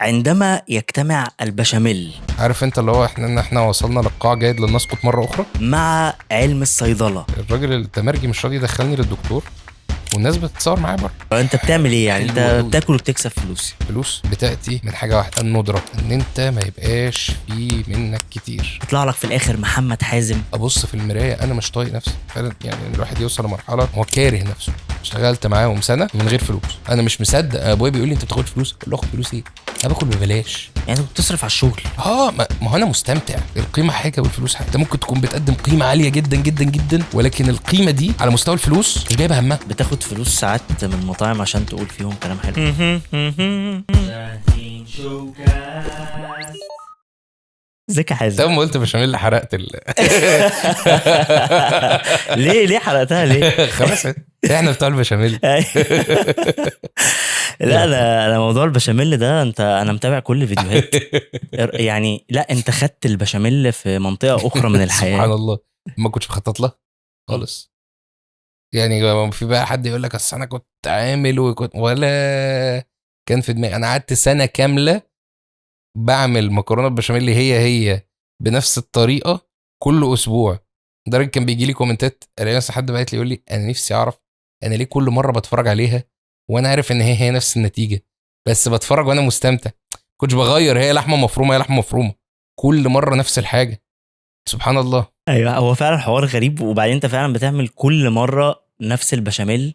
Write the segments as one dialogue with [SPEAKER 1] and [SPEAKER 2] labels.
[SPEAKER 1] عندما يجتمع البشاميل،
[SPEAKER 2] عارف انت اللي هو احنا وصلنا للقاع جيد لنسقط مرة اخرى،
[SPEAKER 1] مع علم الصيدله.
[SPEAKER 2] الراجل التمرجي مش راضي يدخلني للدكتور والناس بتتصور معاه بره.
[SPEAKER 1] انت بتعمل ايه يعني؟ انت بتاكل وبتكسب فلوس.
[SPEAKER 2] فلوس بتاتي من حاجة واحدة، الندرة، ان انت ما يبقاش في منك كتير.
[SPEAKER 1] يطلع لك في الاخر محمد حازم.
[SPEAKER 2] ابص في المراية انا مش طايق نفسي فعلا، يعني الواحد يوصل لمرحلة هو كاره نفسه. اشتغلت معاهم سنة من غير فلوس، انا مش مصدق. ابويا بيقول لي انت بتاخد فلوس؟ اقول له اخد فلوس ايه؟ انا باكل ببلاش.
[SPEAKER 1] يعني انت بتصرف على الشغل؟
[SPEAKER 2] ما هو انا مستمتع. القيمة حاجة والفلوس حاجة. انت ممكن تكون بتقدم قيمة عالية جدا جدا جدا، ولكن القيمة دي على مستوى الفلوس مش جايبه همها.
[SPEAKER 1] بتاخد فلوس ساعات من المطاعم عشان تقول فيهم كلام حلو. ازيك يا حازم؟
[SPEAKER 2] طب ما قلت بشاميل حرقت
[SPEAKER 1] ليه حرقتها ليه؟
[SPEAKER 2] خلاص احنا بتوع البشاميل.
[SPEAKER 1] لا انا موضوع البشاميل ده انا متابع كل الفيديوهات يعني. لا انت خدت البشاميل في منطقة اخرى من الحياة.
[SPEAKER 2] سبحان الله، ما كنتش بخطط لها خالص. يعني في بقى حد يقول لك اصل انا كنت عامل وكنت، ولا كان في دماغي. انا قعدت سنة كاملة بعمل مكرونه بالبشاميل هي بنفس الطريقة كل اسبوع. لدرجة كان بيجي لي كومنتات، الاقي مثلا حد بعت لي يقول لي انا نفسي اعرف انا ليه كل مرة بتفرج عليها وانا عارف ان هي نفس النتيجة، بس بتفرج وانا مستمتع. كنتش بغير، هي لحمه مفرومه هي لحمه مفرومه، كل مرة نفس الحاجة. سبحان الله.
[SPEAKER 1] ايوه هو فعلا حوار غريب. وبعدين انت فعلا بتعمل كل مرة نفس البشاميل،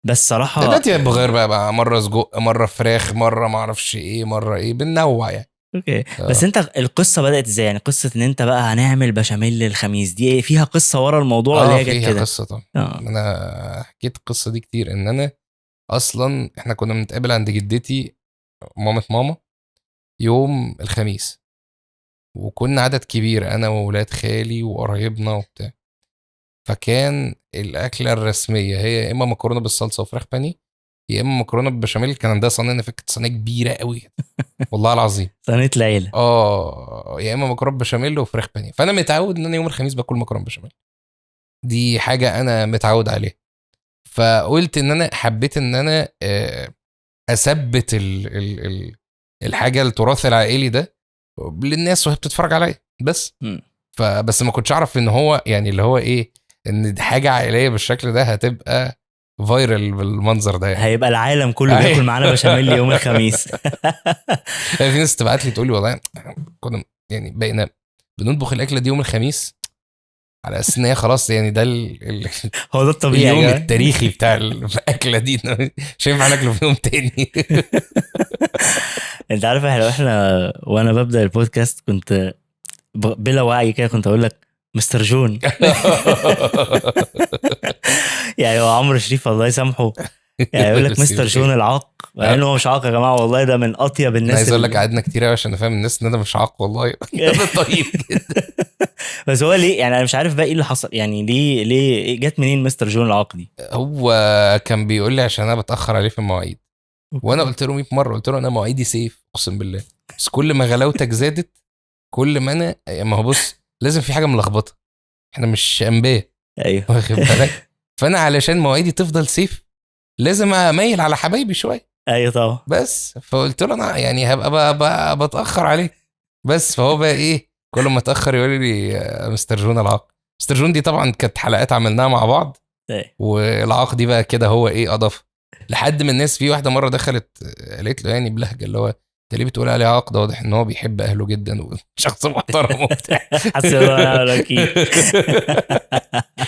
[SPEAKER 1] بس صراحة
[SPEAKER 2] دلوقتي بغير بقى مرة سجق، مرة فراخ، مرة ما اعرفش ايه، مرة ايه، بننوع يعني.
[SPEAKER 1] okay. بس انت القصة بدات ازاي؟ يعني قصة ان انت بقى هنعمل بشاميل الخميس دي فيها قصة ورا الموضوع ولا هي جت كده؟
[SPEAKER 2] فيها قصة طبعا. انا حكيت القصة دي كتير. ان انا اصلا احنا كنا بنتقابل عند جدتي مامة ماما يوم الخميس، وكنا عدد كبير، انا وولاد خالي وقرايبنا وبتاع. فكان الاكلة الرسمية هي يا اما مكرونه بالصلصه وفراخ بانيه، يا اما مكرونه بالبشاميل. كان عندها صينية، انا فاكر صينية كبيرة قوي والله العظيم،
[SPEAKER 1] صينية العيلة.
[SPEAKER 2] يا اما مكرونه بالبشاميل وفراخ بانيه. فانا متعود ان انا يوم الخميس باكل مكرونه بالبشاميل، دي حاجة انا متعود عليها. فقلت ان انا حبيت ان انا اثبت ال الحاجة التراث العائلي ده للناس وهي بتتفرج عليا بس. فبس ما كنتش اعرف ان هو يعني اللي هو ايه، ان دي حاجة عائلية بالشكل ده هتبقى viral بالمنظر ده، يعني
[SPEAKER 1] هيبقى العالم كله بياكل معانا بشاميل يوم الخميس.
[SPEAKER 2] في ناس تبعت لي تقول لي والله كنا يعني بقينا بنطبخ الاكلة دي يوم الخميس على اساس ان هي خلاص يعني ده
[SPEAKER 1] هو ده الطبيعي،
[SPEAKER 2] اليوم التاريخي بتاع الاكلة دي، مش هينفع ناكله في يوم تاني.
[SPEAKER 1] انت عارف احنا وانا ببدا البودكاست كنت بلا وعي كده كنت اقول لك مستر جون. يعني هو عمرو شريف الله يسامحه، يعني يقول لك مستر جون العاق، مع انه هو مش عاق يا جماعة والله، ده من اطيب الناس.
[SPEAKER 2] عايز اقول لك قعدنا كتير قوي عشان افهم الناس ان انا مش عاق والله. انا طيب جدا.
[SPEAKER 1] بس هو ليه يعني انا مش عارف بقى ايه اللي حصل، يعني ليه جت منين مستر جون العاق دي؟
[SPEAKER 2] هو كان بيقول لي عشان انا بتاخر عليه في المواعيد، وانا قلت له 100 مرة، قلت له انا مواعيدي safe اقسم بالله، بس كل ما غلاوتك زادت كل ما انا، ما هو بص لازم في حاجة ملخبطة، احنا مش انبياء.
[SPEAKER 1] ايوه
[SPEAKER 2] واخد بالك؟ فانا علشان مواعيدي تفضل safe لازم اميل على حبايبي شوية.
[SPEAKER 1] ايوه طبعا.
[SPEAKER 2] بس فقلت له انا يعني هبقى بتاخر عليه بس. فهو بقى ايه كل ما اتاخر يقول لي مستر جون العاق. مستر جون دي طبعا كانت حلقات عملناها مع بعض، والعاق دي بقى كده هو ايه اضاف لحد ما الناس. في واحدة مرة دخلت قالت له يعني بلهجة اللي هو انت ليه بتقول عليه عاق؟ ده واضح ان هو بيحب اهله جدا وشخص محترم وبتاع.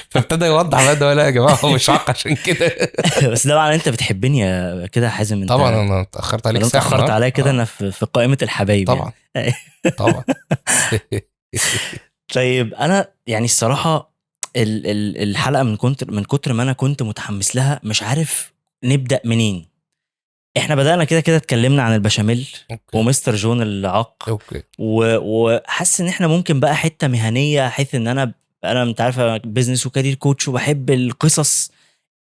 [SPEAKER 2] فابتدى يوضح بقى ده، لا يا جماعة هو مش عاق عشان كده.
[SPEAKER 1] بس ده معنى انت بتحبني يا كده يا حازم. انت
[SPEAKER 2] طبعا انا اتاخرت عليك ساعة،
[SPEAKER 1] اتاخرت عليا كده. انا في قائمة الحبايب
[SPEAKER 2] طبعا يعني. طبعا.
[SPEAKER 1] طيب انا يعني الصراحة الحلقة من كتر ما انا كنت متحمس لها مش عارف نبدا منين. احنا بدأنا كده كده اتكلمنا عن البشاميل ومستر جون العاق، وحاسس ان احنا ممكن بقى حتة مهنية، حيث ان انا انت عارفه business و career coach، وبحب القصص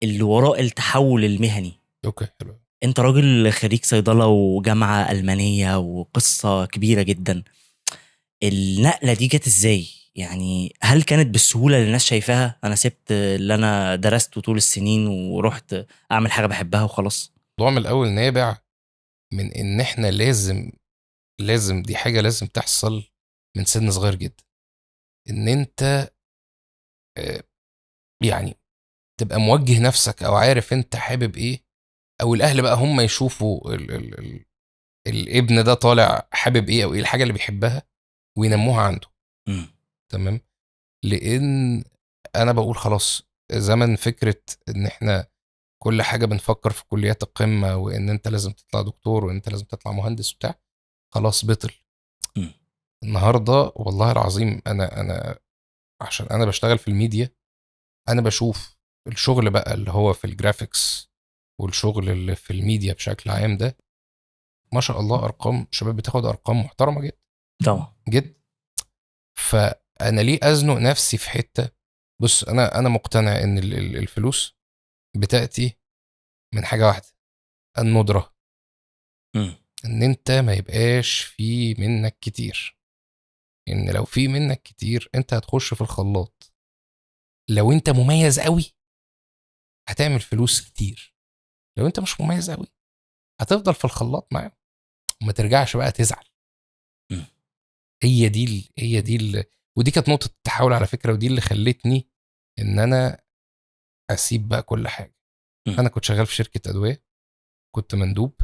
[SPEAKER 1] اللي وراء التحول المهني.
[SPEAKER 2] okay حلو.
[SPEAKER 1] انت راجل خريج صيدلة وجامعة ألمانية وقصة كبيرة جدا. النقلة دي جت ازاي؟ يعني هل كانت بالسهولة اللي الناس شايفاها؟ انا سبت اللي انا درسته طول السنين ورحت اعمل حاجة بحبها وخلاص.
[SPEAKER 2] الموضوع من الاول نابع من ان احنا لازم لازم، دي حاجة لازم تحصل من سن صغير جدا، ان انت يعني تبقى موجه نفسك او عارف انت حابب ايه، او الاهل بقى هم يشوفوا ال ال ال الابن ده طالع حابب ايه او ايه الحاجة اللي بيحبها وينموها عنده. تمام. لان انا بقول خلاص زمن فكرة ان احنا كل حاجة بنفكر في كليات القمه وان انت لازم تطلع دكتور وان انت لازم تطلع مهندس وبتاع، خلاص بطل. النهارده والله العظيم انا عشان انا بشتغل في الميديا، انا بشوف الشغل بقى اللي هو في ال graphics والشغل اللي في الميديا بشكل عام ده، ما شاء الله ارقام شباب بتاخد ارقام محترمه جدا
[SPEAKER 1] طبعا
[SPEAKER 2] جدا. فانا ليه ازنق نفسي في حتة؟ بص انا مقتنع ان الفلوس بتاتي من حاجة واحدة، الندرة. ان انت ما يبقاش في منك كتير، ان لو في منك كتير انت هتخش في الخلاط. لو انت مميز قوي هتعمل فلوس كتير، لو انت مش مميز قوي هتفضل في الخلاط معاه وما ترجعش بقى تزعل. هي دي ودي كانت نقطة التحول على فكرة، ودي اللي خلتني ان انا اسيب بقى كل حاجة. انا كنت شغال في شركة ادوية، كنت مندوب.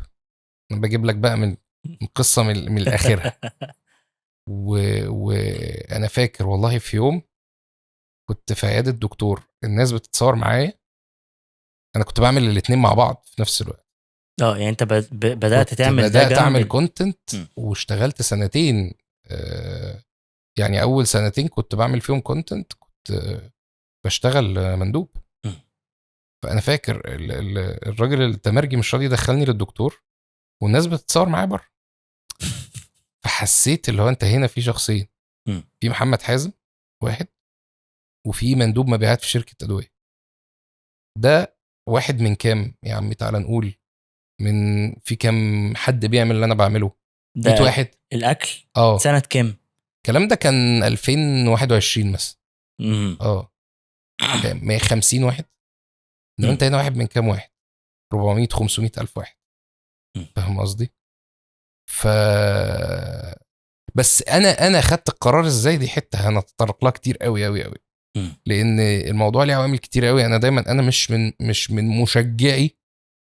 [SPEAKER 2] انا بجيب لك بقى من قصة من الاخرها. وانا فاكر والله في يوم كنت في عيادة الدكتور، الناس بتتصور معايا، انا كنت بعمل الاثنين مع بعض في نفس الوقت.
[SPEAKER 1] يعني انت بدات تعمل ده،
[SPEAKER 2] بدات اعمل content، واشتغلت سنتين. يعني اول سنتين كنت بعمل فيهم content، كنت بشتغل مندوب. فانا فاكر الراجل التمرجي مش راضي يدخلني للدكتور والناس بتتصور معايا بره. فحسيت اللي هو انت هنا في شخصين، في محمد حازم واحد، وفي مندوب مبيعات في شركة ادوية. ده واحد من كام يا عمي؟ تعال نقول من في كام حد بيعمل اللي انا بعمله؟ 100 واحد.
[SPEAKER 1] الاكل سنة كام
[SPEAKER 2] الكلام ده؟ كان 2021 مثلا. 150 واحد. لو انت هنا واحد من كام واحد؟ 400 500 الف واحد. فاهم قصدي؟ ف بس انا خدت القرار ازاي، دي حتة هنتطرق لها كتير قوي قوي قوي، لان الموضوع ليه عوامل كتير قوي. انا دايما انا مش من مشجعي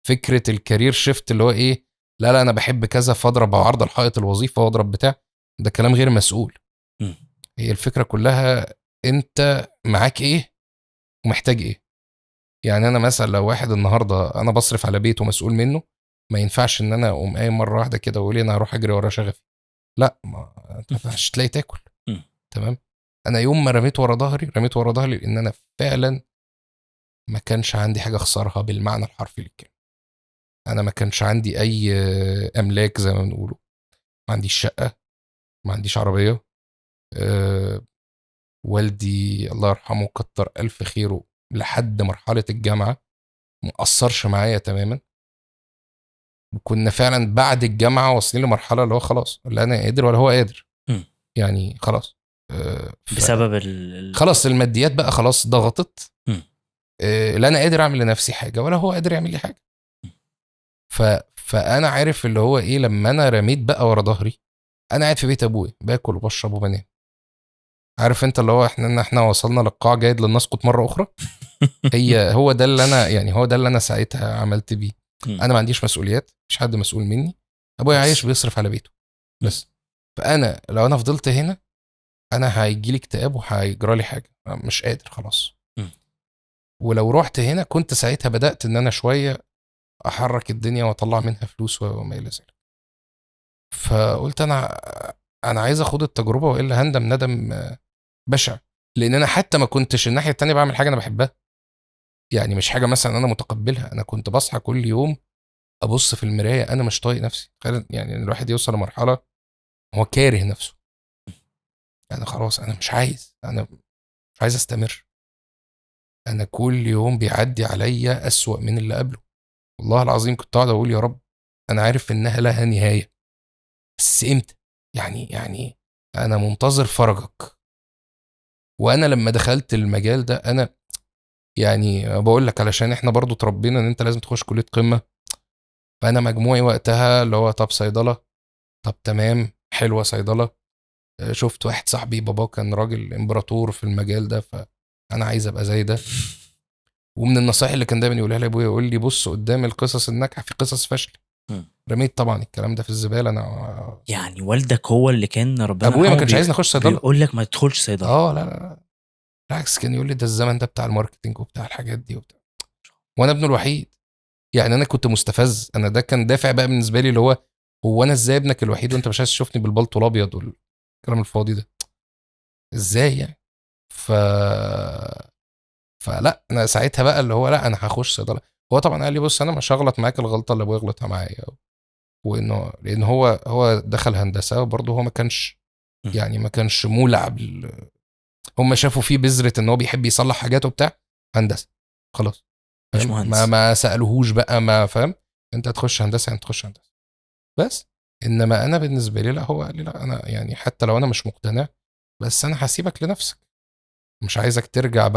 [SPEAKER 2] فكرة ال career shift اللي هو ايه، لا انا بحب كذا فاضرب عرض الحائط الوظيفة واضرب بتاع ده، كلام غير مسؤول. هي الفكرة كلها انت معاك ايه ومحتاج ايه. يعني انا مثلا لو واحد النهارده انا بصرف على بيته ومسؤول منه، ما ينفعش ان انا اقوم قايم مرة واحدة كده واقول انا هروح اجري ورا شغفي. لا، ما انت مش تلاقي تاكل. تمام. انا يوم ما رميت ورا ظهري لان انا فعلا ما كانش عندي حاجة اخسرها بالمعنى الحرفي للكلمة. انا ما كانش عندي اي املاك زي ما بنقوله، ما عنديش شقه، ما عنديش عربية. والدي الله يرحمه كتر الف خيره لحد مرحلة الجامعة ما قصرش معايا تماما، وكنا فعلا بعد الجامعة واصلين لمرحلة اللي هو خلاص لا انا قادر ولا هو قادر. يعني خلاص بسبب خلاص الماديات بقى خلاص ضغطت. لا انا قادر اعمل لنفسي حاجة ولا هو قادر يعمل لي حاجة. فانا عارف اللي هو ايه. لما انا رميت بقى ورا ظهري، انا قاعد في بيت ابويا باكل وبشرب وبنام. عارف انت اللي هو احنا وصلنا للقاع جيد لن نسقط مرة اخرى. هي هو ده اللي انا يعني هو ده اللي انا ساعتها عملت بيه. انا ما عنديش مسؤوليات، مش حد مسؤول مني، ابويا عايش بيصرف على بيته بس. فانا لو انا فضلت هنا انا هيجي لي اكتئاب وهيجرى لي حاجة، مش قادر خلاص. ولو رحت هنا كنت ساعتها بدات ان انا شوية احرك الدنيا واطلع منها فلوس وما الى ذلك. فقلت انا عايز اخد التجربة والا هندم ندم بشع، لان انا حتى ما كنتش الناحية التانية بعمل حاجة انا بحبها، يعني مش حاجة مثلا انا متقبلها. انا كنت بصحى كل يوم ابص في المراية انا مش طايق نفسي. يعني الواحد يوصل لمرحلة هو كاره نفسه، انا خلاص انا مش عايز، انا مش عايز استمر، انا كل يوم بيعدي عليا اسوأ من اللي قبله. والله العظيم كنت اقعد اقول يا رب انا عارف انها لها نهاية، بس امتى؟ يعني انا منتظر فرجك. وانا لما دخلت المجال ده انا يعني بقول لك علشان احنا برضو تربينا ان انت لازم تخش كلية قمة، فانا مجموعي وقتها اللي هو طب صيدلة، طب تمام، حلوة صيدلة. شفت واحد صاحبي باباه كان راجل امبراطور في المجال ده، فانا عايز ابقى زي ده. ومن النصائح اللي كان دايما يقولها لي ابويا، يقول لي بص قدام القصص الناجحة في قصص فاشلة. رميت طبعا الكلام ده في الزبالة. انا
[SPEAKER 1] يعني والدك هو اللي كان ربنا،
[SPEAKER 2] ابويا ما كانش عايزني اخش صيدلة،
[SPEAKER 1] بيقول لك ما تدخلش صيدلة.
[SPEAKER 2] اه لا لا بالعكس، كان يقول لي ده الزمن ده بتاع ال marketing وبتاع الحاجات دي وبتاع، وانا ابنه الوحيد. يعني انا كنت مستفز، انا ده كان دافع بقى بالنسبة لي، اللي هو انا ازاي ابنك الوحيد وانت مش عايز تشوفني بالبلطو الابيض والكلام الفاضي ده، ازاي يعني؟ فلا انا ساعتها بقى اللي هو لا انا هخش صيدلة. هو طبعا قال لي بص انا مش هغلط معاك الغلطة اللي ابويا غلطها معايا، وانه لان هو دخل هندسة وبرضه هو ما كانش يعني ما كانش مولع هم شافوا فيه بذرة ان هو بيحب يصلح حاجاته وبتاع هندسة خلاص،
[SPEAKER 1] مش مهندس.
[SPEAKER 2] ما سالوهوش بقى، ما فاهم انت هتخش هندسة يعني تخش هندسة بس. انما انا بالنسبة لي لا، هو قال لي لا انا يعني حتى لو انا مش مقتنع بس انا هسيبك لنفسك، مش عايزك ترجع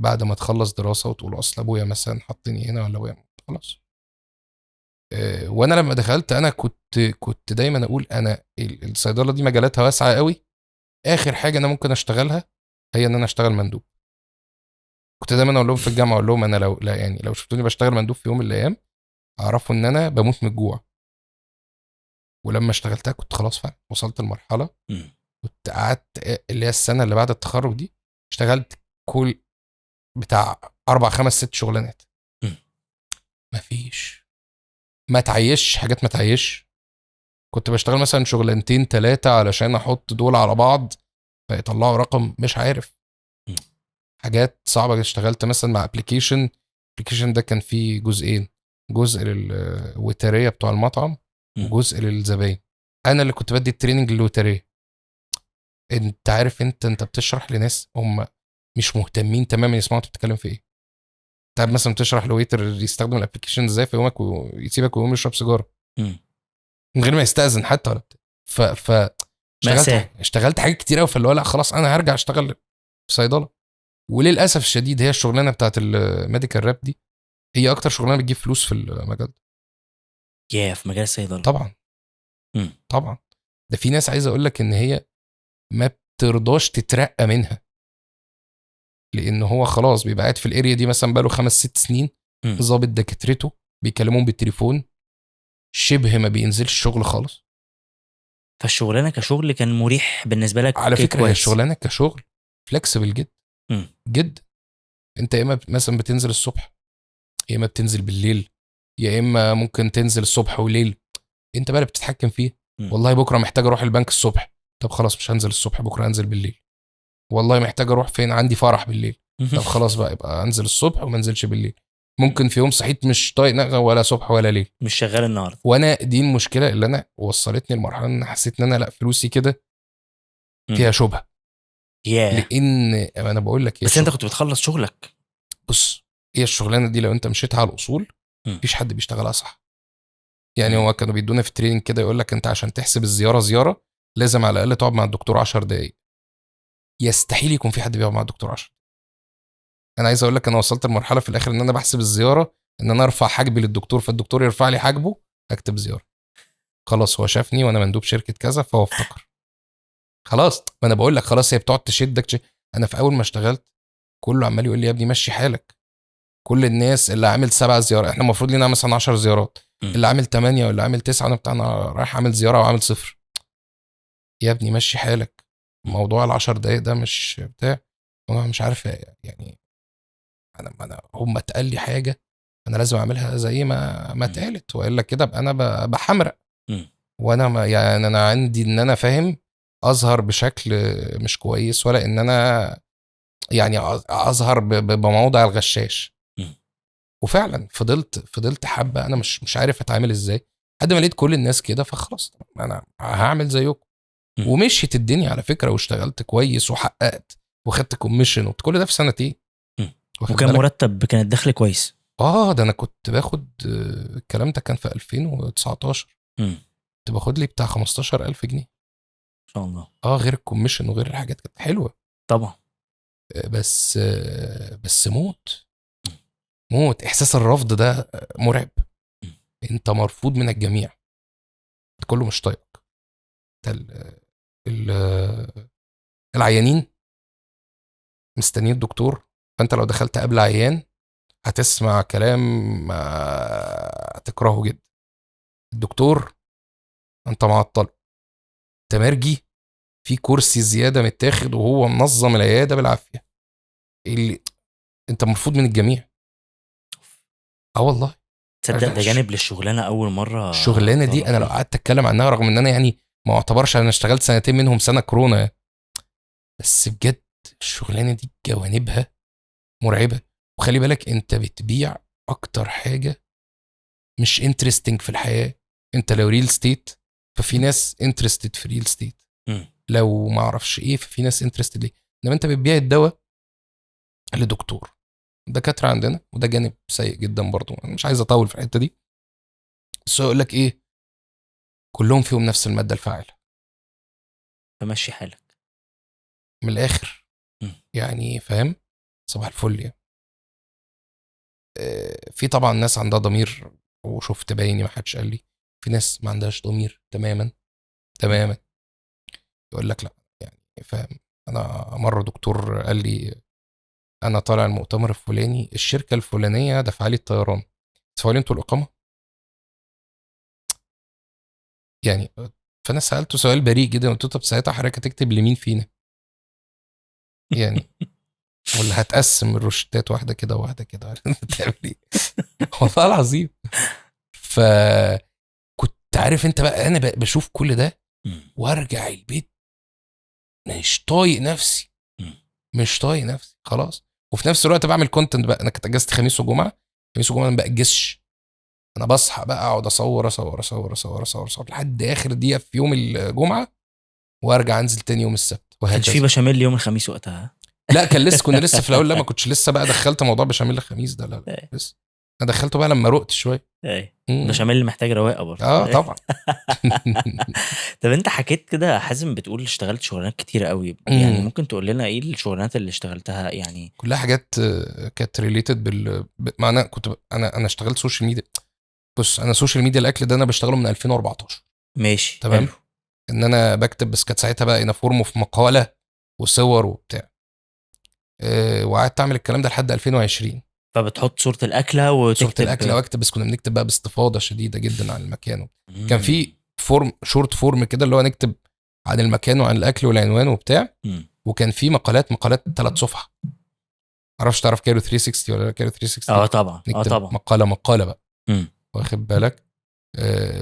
[SPEAKER 2] بعد ما تخلص دراسة وتقول اصل ابويا مثلا حطني هنا ولا ابويا خلاص. وانا لما دخلت انا كنت دايما اقول انا الصيدله دي مجالاتها واسعة قوي، اخر حاجة انا ممكن اشتغلها هي ان انا اشتغل مندوب. كنت دايما اقول لهم في الجامعة، اقول لهم انا لو لا يعني لو شفتوني بشتغل مندوب في يوم من الايام اعرفوا ان انا بموت من الجوع. ولما اشتغلتها كنت خلاص فعلا وصلت لمرحلة، كنت قعدت اللي هي السنة اللي بعد التخرج دي اشتغلت كل بتاع 4 5 6 شغلانات. مفيش، ما تعيش حاجات، ما تعيش. كنت بشتغل مثلا شغلانتين 3 علشان احط دول على بعض فيطلعوا رقم مش عارف. حاجات صعبة. اشتغلت مثلا مع application، ال application ده كان فيه جزئين، جزء للوتريه بتوع المطعم وجزء للزباين. انا اللي كنت بدي ال training للوتريه. انت عارف انت بتشرح لناس هم مش مهتمين تماما يسمعوا انت بتتكلم في ايه. انت مثلا بتشرح ل waiter يستخدم ال application ازاي في يومك ويسيبك ويقوم يشرب سيجارة من غير ما يستأذن حتى ولا بتاع. ف اشتغلت حاجات كتير قوي، فاللي هو لا خلاص انا هرجع اشتغل في صيدلة. وللاسف الشديد هي الشغلانة بتاعت ال medical rep دي هي اكتر شغلانة بتجيب فلوس في المجال ده.
[SPEAKER 1] يا في مجال الصيدله
[SPEAKER 2] طبعا. طبعا ده في ناس عايز اقول لك ان هي ما بترضاش تترقى منها، لان هو خلاص بيبقى قاعد في ال area دي مثلا بقاله 5 6 سنين، ظابط دكاترته، بيكلمون بالتليفون، شبه ما بينزلش شغل خالص.
[SPEAKER 1] فالشغلانه كشغل كان مريح بالنسبة لك
[SPEAKER 2] على فكرة. هي الشغلانة كشغل flexible جدا جدا. انت يا اما مثلا بتنزل الصبح، يا اما بتنزل بالليل، يا اما ممكن تنزل الصبح وليل، انت بقى اللي بتتحكم فيه. والله بكره محتاج اروح البنك الصبح، طب خلاص مش هنزل الصبح، بكره هنزل بالليل. والله محتاج اروح فين، عندي فرح بالليل، طب خلاص بقى يبقى انزل الصبح وما انزلش بالليل. ممكن في يوم صحيت مش طايق ولا صبح ولا ليل،
[SPEAKER 1] مش شغال النهارده.
[SPEAKER 2] وانا دي المشكلة اللي انا وصلتني لمرحلة ان حسيت ان انا لا فلوسي كده فيها شبهه. لان انا بقول لك
[SPEAKER 1] بس انت كنت بتخلص شغلك.
[SPEAKER 2] بص هي الشغلانة دي لو انت مشيتها على الاصول مفيش حد بيشتغلها صح. يعني هو كانوا بيدونا في training كده يقول لك انت عشان تحسب الزيارة زيارة لازم على الاقل تقعد مع الدكتور 10 دقائق. يستحيل يكون في حد بيقعد مع الدكتور 10. انا عايز اقول لك انا وصلت لمرحلة في الاخر ان انا بحسب الزيارة ان انا ارفع حاجبي للدكتور فالدكتور يرفع لي حاجبه اكتب زيارة. خلاص هو شافني وانا مندوب شركة كذا فهو افتكر. خلاص ما انا بقول لك خلاص هي بتقعد تشدك. انا في اول ما اشتغلت كله عمال يقول لي يا ابني مشي حالك. كل الناس اللي عامل 7 زيارات، احنا المفروض لينا مثلا 10 زيارات، اللي عامل 8 واللي عامل 9، انا بتاع انا رايح اعمل زيارة وعامل 0. يا ابني مشي حالك، موضوع ال10 دقايق ده مش بتاع. انا مش عارف يعني انا هم اتقال لي حاجة انا لازم اعملها زي ما اتقالت، والا كده ابقى انا بحمرق. وانا ما يعني انا عندي ان انا فاهم اظهر بشكل مش كويس، ولا ان انا يعني اظهر بموضع الغشاش. وفعلا فضلت حبه انا مش عارف اتعامل ازاي، لحد ما لقيت كل الناس كده فخلاص انا هعمل زيكم. ومشيت الدنيا على فكرة، واشتغلت كويس وحققت وخدت commission وكل ده في سنتين.
[SPEAKER 1] وكان مرتب، كان الدخل كويس.
[SPEAKER 2] ده انا كنت باخد الكلام ده كان في 2019، كنت باخد لي بتاع 15,000 جنيه
[SPEAKER 1] ان شاء الله.
[SPEAKER 2] غير ال commission وغير الحاجات، كانت حلوة
[SPEAKER 1] طبعا.
[SPEAKER 2] بس موت موت. احساس الرفض ده مرعب. انت مرفوض من الجميع، كله مش طايقك. انت العيانين مستنيين الدكتور، فانت لو دخلت قبل عيان هتسمع كلام تكرهه جدا. الدكتور انت معطل، تمرجي في كرسي زيادة متاخد وهو منظم العيادة بالعافية، اللي انت المفروض من الجميع. اه والله
[SPEAKER 1] تصدق ده جانب للشغلانه اول مرة
[SPEAKER 2] الشغلانة دي انا لو قعدت اتكلم عنها، رغم ان انا يعني ما اعتبرش انا اشتغلت سنتين منهم سنة كورونا، بس بجد الشغلانة دي جوانبها مرعبة. وخلي بالك انت بتبيع اكتر حاجة مش interesting في الحياة. انت لو real estate ففي ناس interested في real estate، لو ما اعرفش ايه ففي ناس interested ليه. انما انت بتبيع الدواء لدكتور. دكاترة عندنا، وده جانب سيء جدا برضو، انا مش عايز اطول في الحتة دي، بس اقول لك ايه، كلهم فيهم نفس المادة الفاعلة،
[SPEAKER 1] فمشي حالك
[SPEAKER 2] من الاخر يعني، فاهم؟ صباح الفل يعني. في طبعا ناس عندها ضمير، وشفت بايني ما حدش قال لي، في ناس ما عندهاش ضمير تماما تماما، يقول لك لا يعني، فاهم؟ انا مرة دكتور قال لي انا طالع المؤتمر الفلاني، الشركة الفلانية دفع لي الطيران، دفعوا لي انتوا الاقامة يعني. فانا سالته سؤال بريء جدا، قلت له طب ساعتها حضرتك هتكتب لمين فينا يعني، ولا هتقسم الروشتات واحدة كده وواحدة كده تعمل ايه؟ والله العظيم. فكنت عارف انت بقى، انا بشوف كل ده وارجع البيت مش طايق نفسي، مش طايق نفسي خلاص. وفي نفس الوقت بعمل content بقى. انا كنت اجازت خميس وجمعه، خميس وجمعه ما باجزش، انا بصحى بقى اقعد اصور اصور اصور اصور اصور اصور لحد اخر دقيقة في يوم الجمعة، وارجع انزل تاني يوم السبت وهكذا.
[SPEAKER 1] كانش في بشاميل يوم الخميس وقتها؟
[SPEAKER 2] لا كان لسه، كنا لسه في الاول، لا ما كنتش لسه بقى دخلت موضوع بشاميل الخميس ده، لا لا لسه انا دخلته بقى لما رقت شوية.
[SPEAKER 1] ايه بشاميل محتاج رواقه برضه.
[SPEAKER 2] اه طبعا.
[SPEAKER 1] طب انت حكيت كده حازم، بتقول اشتغلت شغلانات كتير قوي، يعني ممكن تقول لنا ايه الشغلانات اللي اشتغلتها يعني؟
[SPEAKER 2] كلها حاجات كانت related بال ما انا كنت انا اشتغلت social media. بص انا social media الاكل ده انا بشتغله من 2014.
[SPEAKER 1] ماشي
[SPEAKER 2] تمام. حلو. ان انا بكتب، بس كانت ساعتها بقى in form في مقاله وصور وبتاع، وقعدت اعمل الكلام ده لحد 2020.
[SPEAKER 1] فبتحط صورة الأكلة وتكتب
[SPEAKER 2] صورة الأكلة واكتب، بس كنا بنكتب بقى باستفاضة شديدة جدا عن المكان. كان في form، short form كده اللي هو نكتب عن المكان وعن الأكل والعنوان وبتاع. وكان في مقالات 3 صفحة. معرفش تعرف كايرو 360 ولا كايرو 360؟
[SPEAKER 1] اه طبعا،
[SPEAKER 2] نكتب
[SPEAKER 1] طبعا
[SPEAKER 2] مقالة بقى. واخد بالك؟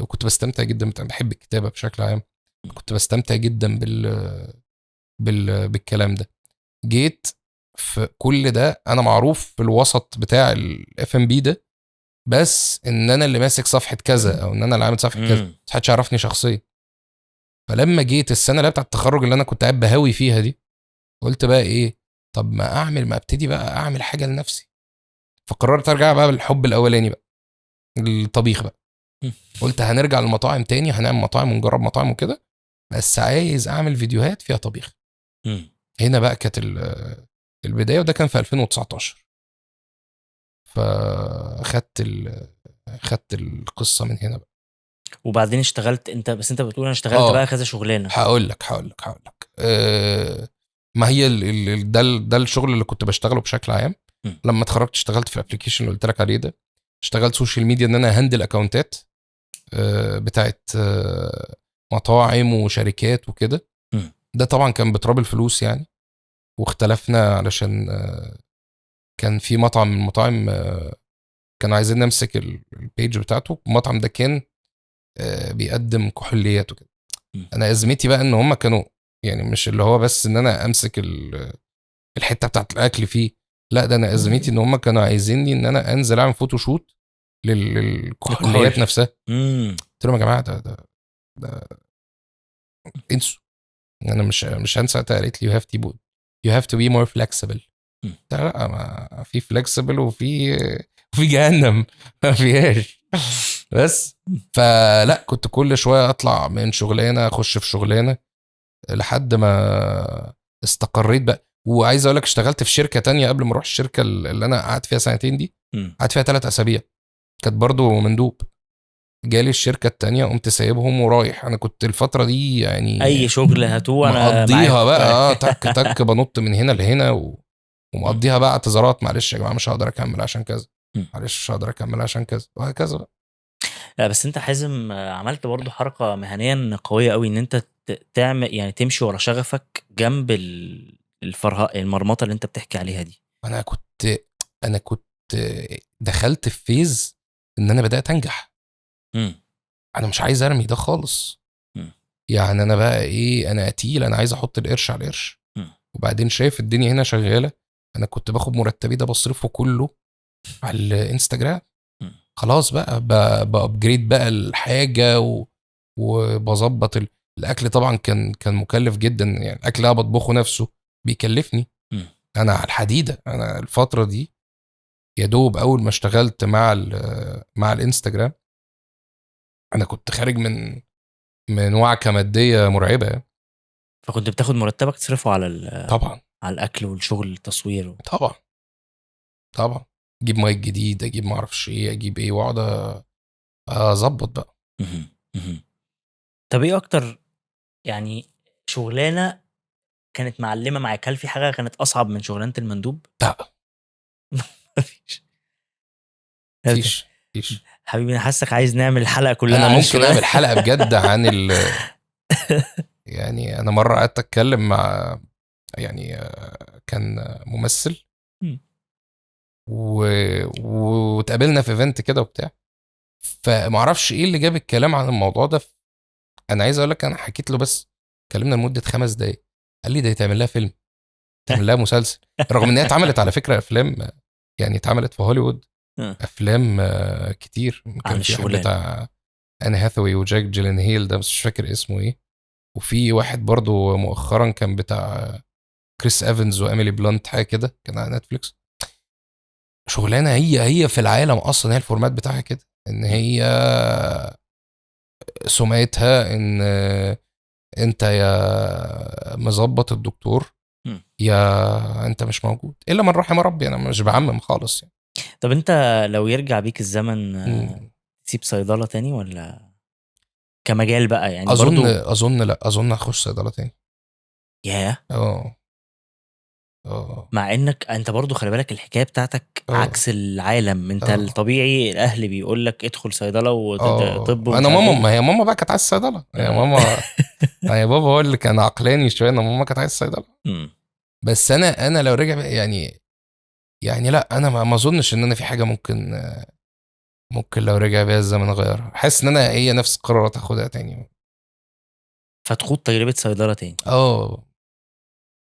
[SPEAKER 2] وكنت بستمتع جدا، بحب الكتابة بشكل عام، كنت بستمتع جدا بالكلام ده. جيت في كل ده انا معروف في الوسط بتاع الاف ام بي ده، بس ان انا اللي ماسك صفحة كذا او ان انا اللي عامل صفحة كذا، بس محدش يعرفني شخصيا. فلما جيت السنة اللي بتاعه التخرج اللي انا كنت قاعد بهوي فيها دي، قلت بقى ايه، طب ما اعمل، ما ابتدي بقى اعمل حاجة لنفسي. فقررت ارجع بقى بالحب الاولاني بقى، الطبيخ بقى. قلت هنرجع للمطاعم تاني، هنعمل مطاعم ونجرب مطاعم وكده، بس عايز اعمل فيديوهات فيها طبيخ. هنا بقى كانت البداية، وده كان في 2019. فاخدت خدت القصة من هنا بقى.
[SPEAKER 1] وبعدين اشتغلت انت، بس انت بتقول انا اشتغلت بقى كذا شغلانة.
[SPEAKER 2] هقول لك. ما هي ده الشغل اللي كنت بشتغله بشكل عام. لما اتخرجت اشتغلت في ال application اللي قلت لك عليه ده، اشتغلت social media ان انا handle اكونتات بتاعت مطاعم وشركات وكده. ده طبعا كان بتراب الفلوس يعني، واختلفنا علشان كان في مطعم من المطاعم كانوا عايزين نمسك ال page بتاعته. المطعم ده كان بيقدم كحوليات وكده. انا ازمتي بقى ان هم كانوا يعني مش اللي هو بس ان انا امسك الحتة بتاعت الاكل فيه، لا ده انا ازمتي ان هم كانوا عايزيني ان انا انزل اعمل photoshoot للكحوليات نفسها. قلت لهم يا جماعة ده انسوا، انا مش هنسى. قالت لي you have to be more flexible. لا ما في flexible وفي جهنم ما فيهاش. بس فلا كنت كل شوية اطلع من شغلانة اخش في شغلانة لحد ما استقريت بقى. وعايز اقول لك اشتغلت في شركة تانية قبل ما اروح الشركة اللي انا قعدت فيها سنتين دي، قعدت فيها 3 اسابيع، كانت برضو مندوب. جالي الشركة التانية قمت سايبهم ورايح. انا كنت الفترة دي يعني
[SPEAKER 1] اي شغل هاتوه انا
[SPEAKER 2] مقضيها بقى، تك تك بنط من هنا لهنا ومقضيها بقى اعتذارات، معلش يا جماعة مش هقدر اكمل عشان كذا، معلش مش هقدر اكمل عشان كذا، وهكذا بقى.
[SPEAKER 1] لا بس انت حازم عملت برضو حركة مهنيا قوية قوي، ان انت تعمل يعني تمشي ورا شغفك جنب المرمطه اللي انت بتحكي عليها دي.
[SPEAKER 2] انا كنت دخلت في phase ان انا بدات انجح. انا مش عايز ارمي ده خالص. يعني انا بقى ايه، انا قتيل، انا عايز احط القرش على القرش. وبعدين شايف الدنيا هنا شغالة، انا كنت باخد مرتبي ده بصرفه كله على الانستجرام. خلاص بقى ب upgrade بقى الحاجة وبظبط الاكل. طبعا كان مكلف جدا، يعني الاكل اللي انا بطبخه نفسه بيكلفني. انا على الحديدة، انا الفترة دي يا دوب اول ما اشتغلت مع الانستجرام انا كنت خارج من وعكه مادية مرعبة.
[SPEAKER 1] فكنت بتاخد مرتبك تصرفه على
[SPEAKER 2] طبعا
[SPEAKER 1] على الاكل والشغل التصوير
[SPEAKER 2] طبعا طبعا، اجيب مايك جديد، اجيب ما اعرفش ايه، اجيب ايه، واقعد اظبط بقى.
[SPEAKER 1] طب ايه اكتر يعني شغلانة كانت معلمه معاك؟ هل في حاجة كانت اصعب من شغلانة المندوب؟
[SPEAKER 2] لا مفيش مفيش.
[SPEAKER 1] حبيبي انا حاسك عايز نعمل الحلقة كلها.
[SPEAKER 2] انا ممكن اعمل حلقة بجد عن يعني انا مرة قعدت اتكلم مع يعني كان ممثل واتقابلنا في event كده وبتاع، فمعرفش ايه اللي جاب الكلام عن الموضوع ده. انا عايز اقول لك انا حكيت له بس اتكلمنا لمدة 5 دقايق، قال لي ده يتعمل لها فيلم، تعمل لها مسلسل. رغم ان هي اتعملت على فكرة افلام، يعني اتعملت في هوليوود افلام كتير. كان في واحد بتاع ان هاثاوي وجاك جيلنهيل ده بس مش فاكر اسمه ايه، وفي واحد برضو مؤخرا كان بتاع كريس ايفنز واميلي بلانت حاجة كده، كان على نتفليكس. شغلانة هي في العالم اصلا، هي ال format بتاعها كده، ان هي سمعتها ان انت يا مظبط الدكتور يا انت مش موجود الا من رحم ربي. انا مش بعمم خالص يعني.
[SPEAKER 1] طب انت لو يرجع بيك الزمن تسيب صيدلة تاني ولا كمجال بقى يعني؟
[SPEAKER 2] اظن لا، اظن هخش صيدلة تاني.
[SPEAKER 1] ياه.
[SPEAKER 2] اه
[SPEAKER 1] مع انك انت برضو خلي بالك الحكاية بتاعتك عكس العالم. انت الطبيعي الاهل بيقول لك ادخل صيدلة وطب.
[SPEAKER 2] انا ماما، ما هي ماما بقى كانت عايزه صيدلة. يا ماما يا بابا هو اللي كان عقلاني شوية، انا ماما كانت عايزه صيدلة. بس انا لو رجع يعني لا، انا ما اظنش ان انا في حاجة ممكن لو رجع بيا الزمن اغيرها. حاسس ان انا هي نفس القرارات اخدها تاني.
[SPEAKER 1] فتخوض تجربه صيدلة تاني.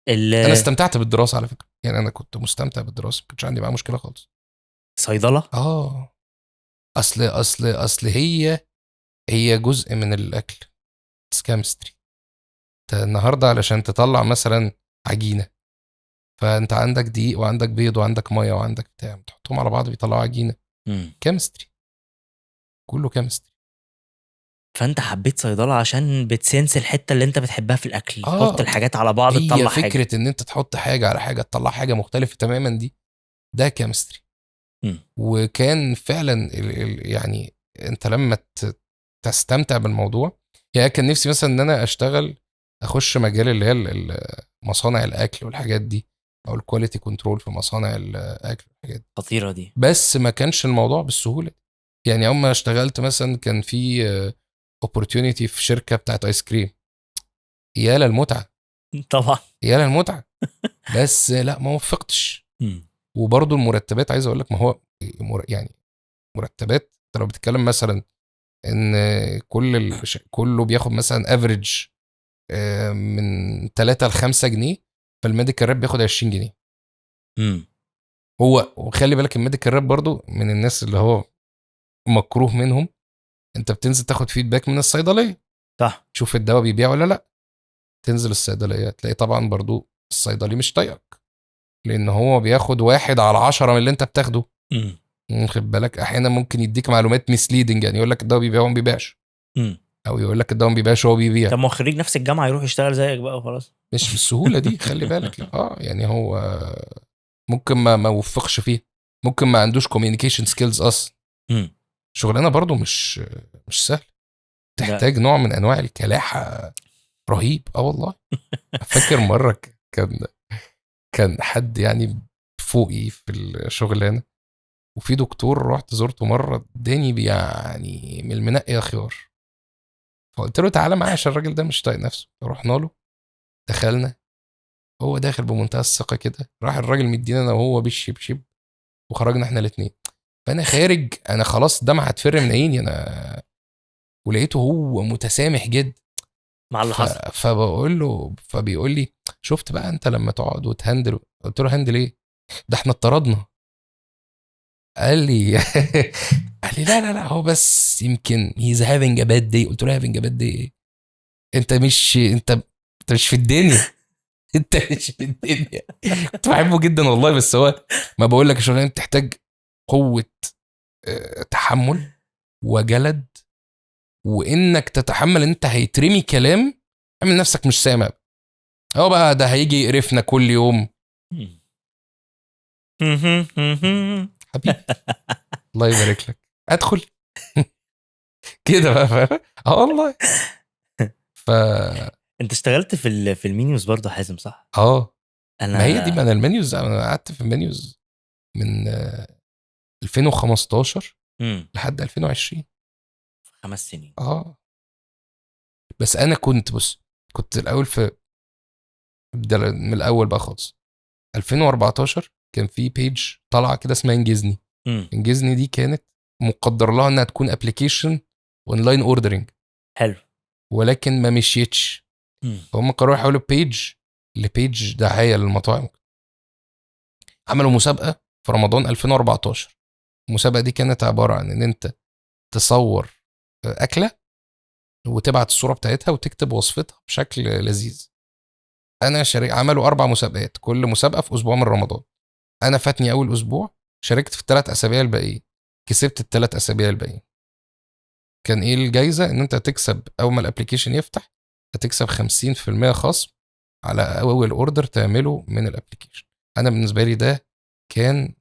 [SPEAKER 2] انا استمتعت بالدراسة على فكرة، يعني انا كنت مستمتع بالدراسة، ما كنتش عندي معاها مشكلة خالص.
[SPEAKER 1] صيدلة؟
[SPEAKER 2] اصل اصل اصل هي جزء من الاكل، chemistry. انت النهارده علشان تطلع مثلا عجينه، فانت عندك دقيق وعندك بيض وعندك مية وعندك بتاع، تحطهم على بعض بيطلعوا عجينه. chemistry، كله chemistry.
[SPEAKER 1] فانت حبيت صيدلة عشان بت sense الحتة اللي انت بتحبها في الاكل. تحط الحاجات على بعض تطلع حاجة.
[SPEAKER 2] فكرة ان انت تحط حاجة على حاجة تطلع حاجة مختلفة تماما، دي ده chemistry. وكان فعلا يعني انت لما تستمتع بالموضوع. يعني كان نفسي مثلا ان انا اشتغل، اخش مجال اللي هي مصانع الاكل والحاجات دي، او ال quality control في مصانع الاكل والحاجات دي.
[SPEAKER 1] خطيرة دي.
[SPEAKER 2] بس ما كانش الموضوع بالسهولة. يعني اول ما اشتغلت مثلا كان في opportunity في شركة بتاعت ايس كريم، يا للمتعه
[SPEAKER 1] طبعا،
[SPEAKER 2] يا للمتعه. بس لا، ما وفقتش. وبرضو المرتبات، عايز اقول لك ما هو يعني مرتبات، انت لو بتتكلم مثلا ان كله بياخد مثلا average من 3 ل 5 جنيه، فال medical rep بياخد 20 جنيه. هو وخلي بالك ال medical rep برضو من الناس اللي هو مكروه منهم. انت بتنزل تاخد feedback من الصيدلية،
[SPEAKER 1] صح،
[SPEAKER 2] تشوف الدواء بيبيع ولا لا. تنزل الصيدلية تلاقي طبعا برضو الصيدلي مش طايقك، لان هو بياخد 1 على 10 من اللي انت بتاخده. خد بالك احيانا ممكن يديك معلومات misleading، يعني يقول لك الدواء بيبيع وما بيبيعش، او يقول لك الدواء ما بيبيعش وهو بيبيع.
[SPEAKER 1] طب ما هو خريج نفس الجامعة يروح يشتغل زيك بقى وخلاص.
[SPEAKER 2] مش بالسهولة دي، خلي بالك. لا يعني هو ممكن ما وفقش فيه، ممكن ما عندوش communication skills اصلا. شغلانة برضو مش سهل، تحتاج نوع من انواع الكلاحه رهيب. والله فاكر مرة كان حد يعني فوقي في الشغلانة، وفي دكتور رحت زرته مرة اداني يعني من المنقي خيار، فقلت له تعالى معايا عشان الراجل ده مش طايق نفسه. رحنا له، دخلنا، هو داخل بمنتهى الثقة كده، راح الراجل مدينا انا وهو بالشبشب وخرجنا احنا الاثنين. فانا خارج انا خلاص دمعه هتفر من عيني انا، ولقيته هو متسامح جدا
[SPEAKER 1] مع اللي حصل.
[SPEAKER 2] فبقول له، فبيقول لي شفت بقى انت لما تقعد وت handle. قلت له handle ايه ده، احنا اتطردنا. قال لي قال لي لا لا لا، هو بس يمكن he's having a bad day. قلت له having a bad day ايه؟ انت مش انت مش في الدنيا، انت مش في الدنيا. كنت بحبه جدا والله، بس هو ما بقول لك الشغلانة بتحتاج قوة تحمل وجلد، وانك تتحمل انت هيترمي كلام، اعمل نفسك مش سامع. هو بقى ده هيجي يقرفنا كل يوم. حبيبي الله يبارك لك، ادخل كده بقى، فاهم؟ والله.
[SPEAKER 1] انت اشتغلت في ال menus برضه حازم، صح؟ انا
[SPEAKER 2] ما هي دي، ما انا ال menus، انا قعدت في ال menus من 2015 لحد 2020،
[SPEAKER 1] 5 سنين.
[SPEAKER 2] بس انا كنت، بص، كنت الاول في من الاول بقى خالص 2014 كان في page طالعه كده اسمها انجزني. انجزني دي كانت مقدر لها انها تكون application online ordering.
[SPEAKER 1] حلو.
[SPEAKER 2] ولكن ما مشيتش. فهم قرروا يحولوا page ل page دعاية للمطاعم. عملوا مسابقة في رمضان 2014. المسابقة دي كانت عبارة عن ان انت تصور اكله وتبعت الصورة بتاعتها وتكتب وصفتها بشكل لذيذ. انا عملوا 4 مسابقات، كل مسابقة في اسبوع من رمضان. انا فاتني اول اسبوع، شاركت في 3 اسابيع الباقيين، كسبت ال3 اسابيع الباقيين. كان ايه الجايزة؟ ان انت تكسب اول ما ال application يفتح هتكسب 50% خصم على اول order تعمله من ال application. انا بالنسبة لي ده كان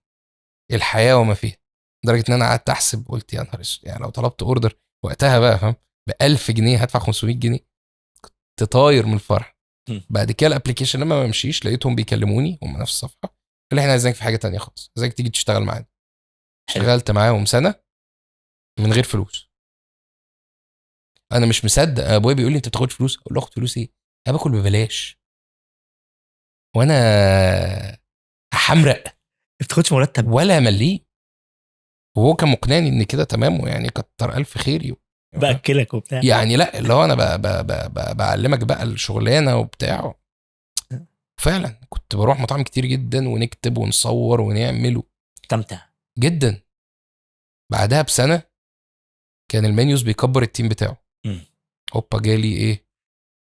[SPEAKER 2] الحياة وما فيها، لدرجة ان انا قعدت احسب، قلت يا نهار اسود، يعني لو طلبت order وقتها بقى، فاهم، ب 1000 جنيه هدفع 500 جنيه. كنت طاير من الفرح. بعد كده ال application لما ما مشيش لقيتهم بيكلموني هم نفس الصفحة، اللي احنا عايزينك في حاجة تانية خالص، عايزينك تيجي تشتغل معانا. اشتغلت معاهم سنة من غير فلوس. انا مش مصدق، ابويا بيقول لي انت بتاخدش فلوس؟ اقول له اخد فلوس ايه، انا باكل ببلاش وانا هحمرق.
[SPEAKER 1] ما بتاخدش مرتب
[SPEAKER 2] ولا مليه. وهو كان مقنعني ان كده تمام، ويعني كتر الف خيري
[SPEAKER 1] باكلك وبتاع،
[SPEAKER 2] يعني لا اللي هو انا بعلمك بقى الشغلانة وبتاع. فعلا كنت بروح مطاعم كتير جدا ونكتب ونصور ونعمل،
[SPEAKER 1] استمتع
[SPEAKER 2] جدا. بعدها بسنة كان المنيوز بيكبر ال team بتاعه. هوبا جالي ايه،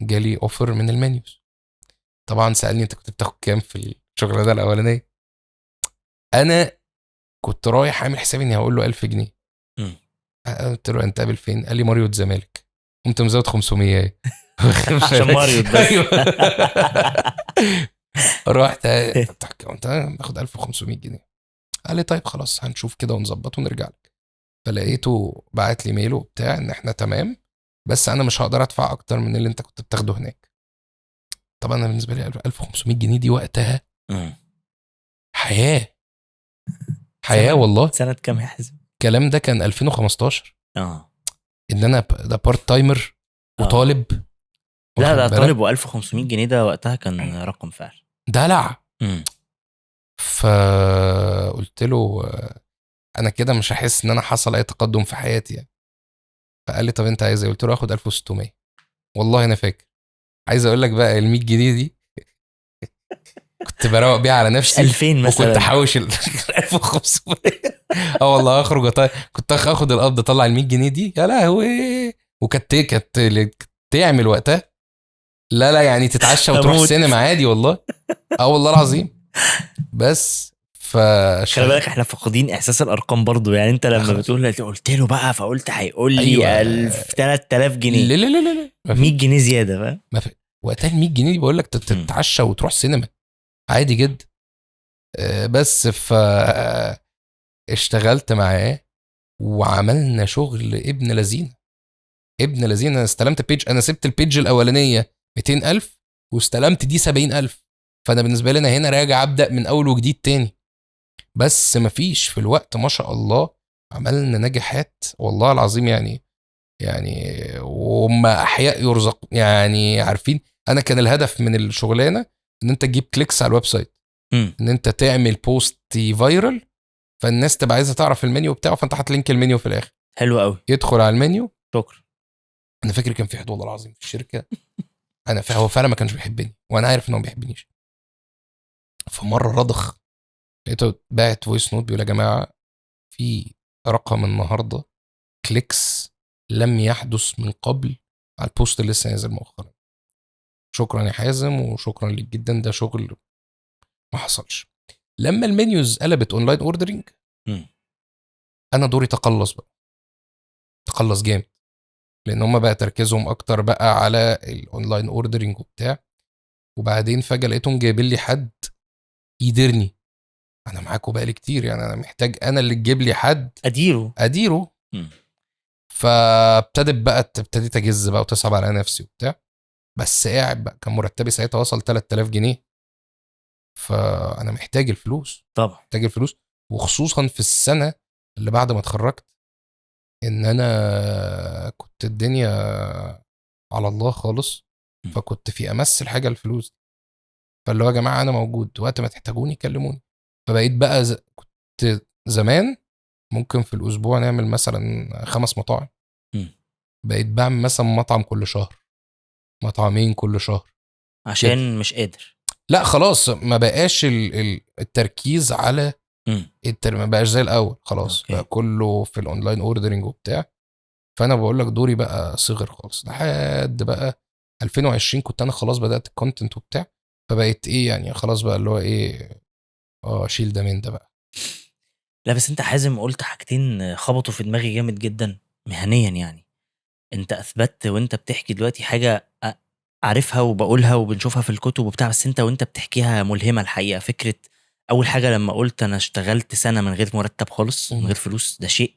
[SPEAKER 2] جالي offer من المنيوز. طبعا سالني انت كنت بتاخد كام في الشغلانة الاولانية؟ انا كنت رايح عامل حسابي اني هقول له 1000 جنيه. قلت له انت قابل فين؟ قال لي ماريوت زمالك. قمت مزود 500
[SPEAKER 1] عشان ماريوت بس.
[SPEAKER 2] ايوه. رحت قلت باخد 1500 جنيه. قال لي طيب خلاص هنشوف كده ونظبط ونرجع لك. فلقيته بعت لي mail وبتاع ان احنا تمام، بس انا مش هقدر ادفع اكتر من اللي انت كنت بتاخده هناك. طبعا انا بالنسبة لي 1500 جنيه دي وقتها حياة، حياة والله.
[SPEAKER 1] سنة كام يا حازم؟
[SPEAKER 2] الكلام ده كان 2015. ان انا ده part timer وطالب.
[SPEAKER 1] لا ده طالب، و1500 جنيه ده وقتها كان رقم فعلا
[SPEAKER 2] دلع. فقلت له انا كده مش هحس ان انا حصل اي تقدم في حياتي يعني. فقال لي طب انت عايز ايه؟ قلت له اخد 1600. والله انا فاكر. عايز اقول لك بقى ال 100 جنيه دي كنت بروق بيها على نفسي
[SPEAKER 1] 2000 مثلا،
[SPEAKER 2] وكنت احوش ال 1500. والله اخرج كنت اخد القبض اطلع ال 100 جنيه دي، يا لهوي. وكانت كانت تعمل وقتها لا لا يعني تتعشى وتروح السينما عادي والله. والله العظيم. بس
[SPEAKER 1] خلي بالك احنا فاقدين احساس الارقام برضو يعني. انت لما بتقول قلت له بقى، فقلت هيقول لي أيوة. 1000 3000 جنيه.
[SPEAKER 2] لا لا لا لا
[SPEAKER 1] 100 جنيه زيادة بقى.
[SPEAKER 2] ما في وقتها 100 جنيه دي بقول لك تتعشى وتروح سينما عادي جدا. بس ف اشتغلت معاه. وعملنا شغل ابن لذينه ابن لذينه. انا استلمت page، انا سبت ال page الاولانية 200,000 واستلمت دي 70,000. فانا بالنسبة لي انا هنا راجع ابدا من اول وجديد تاني، بس مفيش في الوقت ما شاء الله عملنا نجاحات والله العظيم يعني وهم احياء يرزق يعني. عارفين انا كان الهدف من الشغلانة ان انت تجيب clicks على ال website، ان انت تعمل post viral، فالناس تبقى عايزه تعرف المنيو بتاعه، فانت حاطط link ال menu في الاخر.
[SPEAKER 1] حلو قوي،
[SPEAKER 2] يدخل على المنيو.
[SPEAKER 1] شكرا.
[SPEAKER 2] انا فاكر كان في حد والله العظيم في الشركة، انا هو فعلا ما كانش بيحبني وانا عارف ان هو ما بيحبنيش. فمره رضخ لقيته باعت voice note بيقول يا جماعة في رقم النهارده clicks لم يحدث من قبل على ال post اللي لسه نازل مؤخرا. شكرا يا حازم وشكرا ليك جدا، ده شغل ما حصلش. لما ال menus قلبت online ordering انا دوري تقلص بقى، تقلص جامد، لان هم بقى تركيزهم اكتر بقى على ال online ordering وبتاع. وبعدين فجاة لقيتهم جايبين لي حد يديرني. انا معاكم بقالي كتير يعني، انا محتاج انا اللي تجيب لي حد اديره. فابتدت بقى ابتديت اجز بقى وتصعب على نفسي وبتاع. بس قاعد بقى، كان مرتبي ساعتها وصل 3000 جنيه، فانا محتاج الفلوس
[SPEAKER 1] طبعا،
[SPEAKER 2] محتاج الفلوس، وخصوصا في السنة اللي بعد ما اتخرجت ان انا كنت الدنيا على الله خالص، فكنت في امس الحاجة الفلوس. فاللي هو يا جماعة انا موجود وقت ما تحتاجوني كلموني. فبقيت بقى كنت زمان ممكن في الاسبوع نعمل مثلا 5 مطاعم، بقيت بعمل مثلا مطعم كل شهر، مطعمين كل شهر،
[SPEAKER 1] عشان مش قادر.
[SPEAKER 2] لا خلاص ما بقاش التركيز على ما بقاش زي الاول خلاص. okay. بقى كله في ال online ordering وبتاع. فانا بقول لك دوري بقى صغر خالص لحد بقى 2020 كنت انا خلاص بدات ال content وبتاع. فبقيت ايه يعني خلاص بقى اللي هو ايه، شيل ده من ده بقى.
[SPEAKER 1] لا بس انت حازم قلت حاجتين خبطوا في دماغي جامد جدا مهنيا يعني. انت اثبتت وانت بتحكي دلوقتي حاجة عارفها وبقولها وبنشوفها في الكتب وبتاع، بس انت وانت بتحكيها ملهمة الحقيقة. فكرة اول حاجة لما قلت انا اشتغلت سنة من غير مرتب خالص، من غير فلوس، ده شيء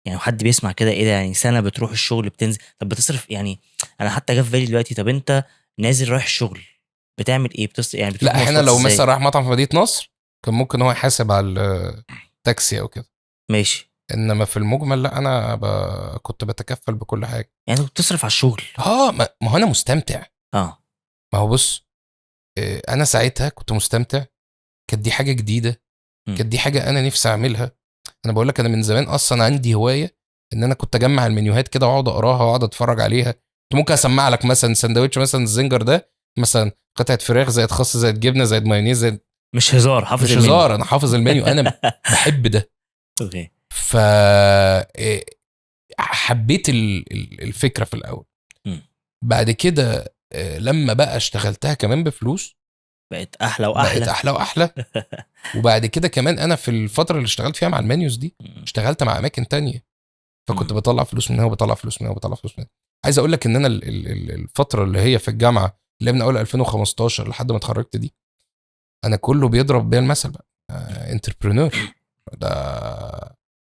[SPEAKER 1] يعني حد بيسمع كده ايه ده يعني، سنة بتروح الشغل بتنزل، طب بتصرف يعني. انا حتى جه في بالي دلوقتي، طب انت نازل رايح الشغل بتعمل ايه؟ يعني
[SPEAKER 2] لا احنا لو مثلا رايح مطعم في مدينة نصر كان ممكن هو يحاسب على التاكسي او كده
[SPEAKER 1] ماشي،
[SPEAKER 2] انما في المجمل لا انا كنت بتكفل بكل حاجة.
[SPEAKER 1] يعني كنت بتصرف على الشغل؟
[SPEAKER 2] ما هو انا مستمتع. ما هو بص، انا ساعتها كنت مستمتع، كانت دي حاجة جديدة، كانت دي حاجة انا نفسي اعملها. انا بقول لك انا من زمان اصلا عندي هواية ان انا كنت اجمع المنيوهات كده واقعد اقراها واقعد اتفرج عليها. كنت ممكن اسمع لك مثلا سندوتش مثلا الزنجر ده مثلا قطعه فراخ زائد خس زائد جبنه زائد مايونيز زائد،
[SPEAKER 1] مش هزار، حافظ
[SPEAKER 2] مش هزار، انا حافظ المنيو، انا بحب ده.
[SPEAKER 1] okay.
[SPEAKER 2] ف حبيت الفكرة في الاول. بعد كده لما بقى اشتغلتها كمان بفلوس
[SPEAKER 1] بقت احلى واحلى،
[SPEAKER 2] بقت احلى واحلى. وبعد كده كمان انا في الفترة اللي اشتغلت فيها مع ال menus دي اشتغلت مع اماكن تانية، فكنت بطلع فلوس منها وبطلع فلوس منها وبطلع فلوس منها. عايز اقول لك ان انا الفترة اللي هي في الجامعة اللي من اول 2015 لحد ما اتخرجت دي، انا كله بيضرب بيا المثل بقى entrepreneur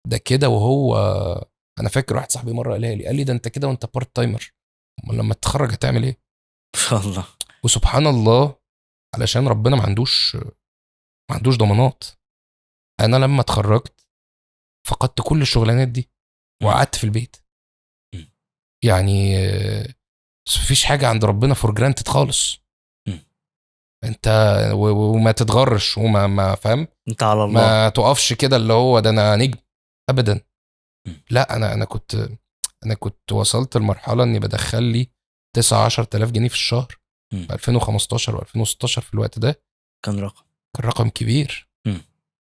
[SPEAKER 2] ده كده. وهو انا فاكر واحد صاحبي مرة قالها لي، قال لي ده انت كده وانت part timer، امال لما تتخرج هتعمل ايه؟
[SPEAKER 1] ان شاء الله.
[SPEAKER 2] وسبحان الله، علشان ربنا ما عندوش ضمانات. انا لما اتخرجت فقدت كل الشغلانات دي وقعدت في البيت. يعني مفيش حاجة عند ربنا for granted خالص. انت وما تتغرش وما ما فاهم
[SPEAKER 1] انت على الله،
[SPEAKER 2] ما تقفش كده اللي هو ده انا نجم ابدا. لا انا كنت وصلت لمرحلة اني بدخل لي 9-10,000 جنيه في الشهر في 2015 و2016. في الوقت ده
[SPEAKER 1] كان رقم
[SPEAKER 2] كبير.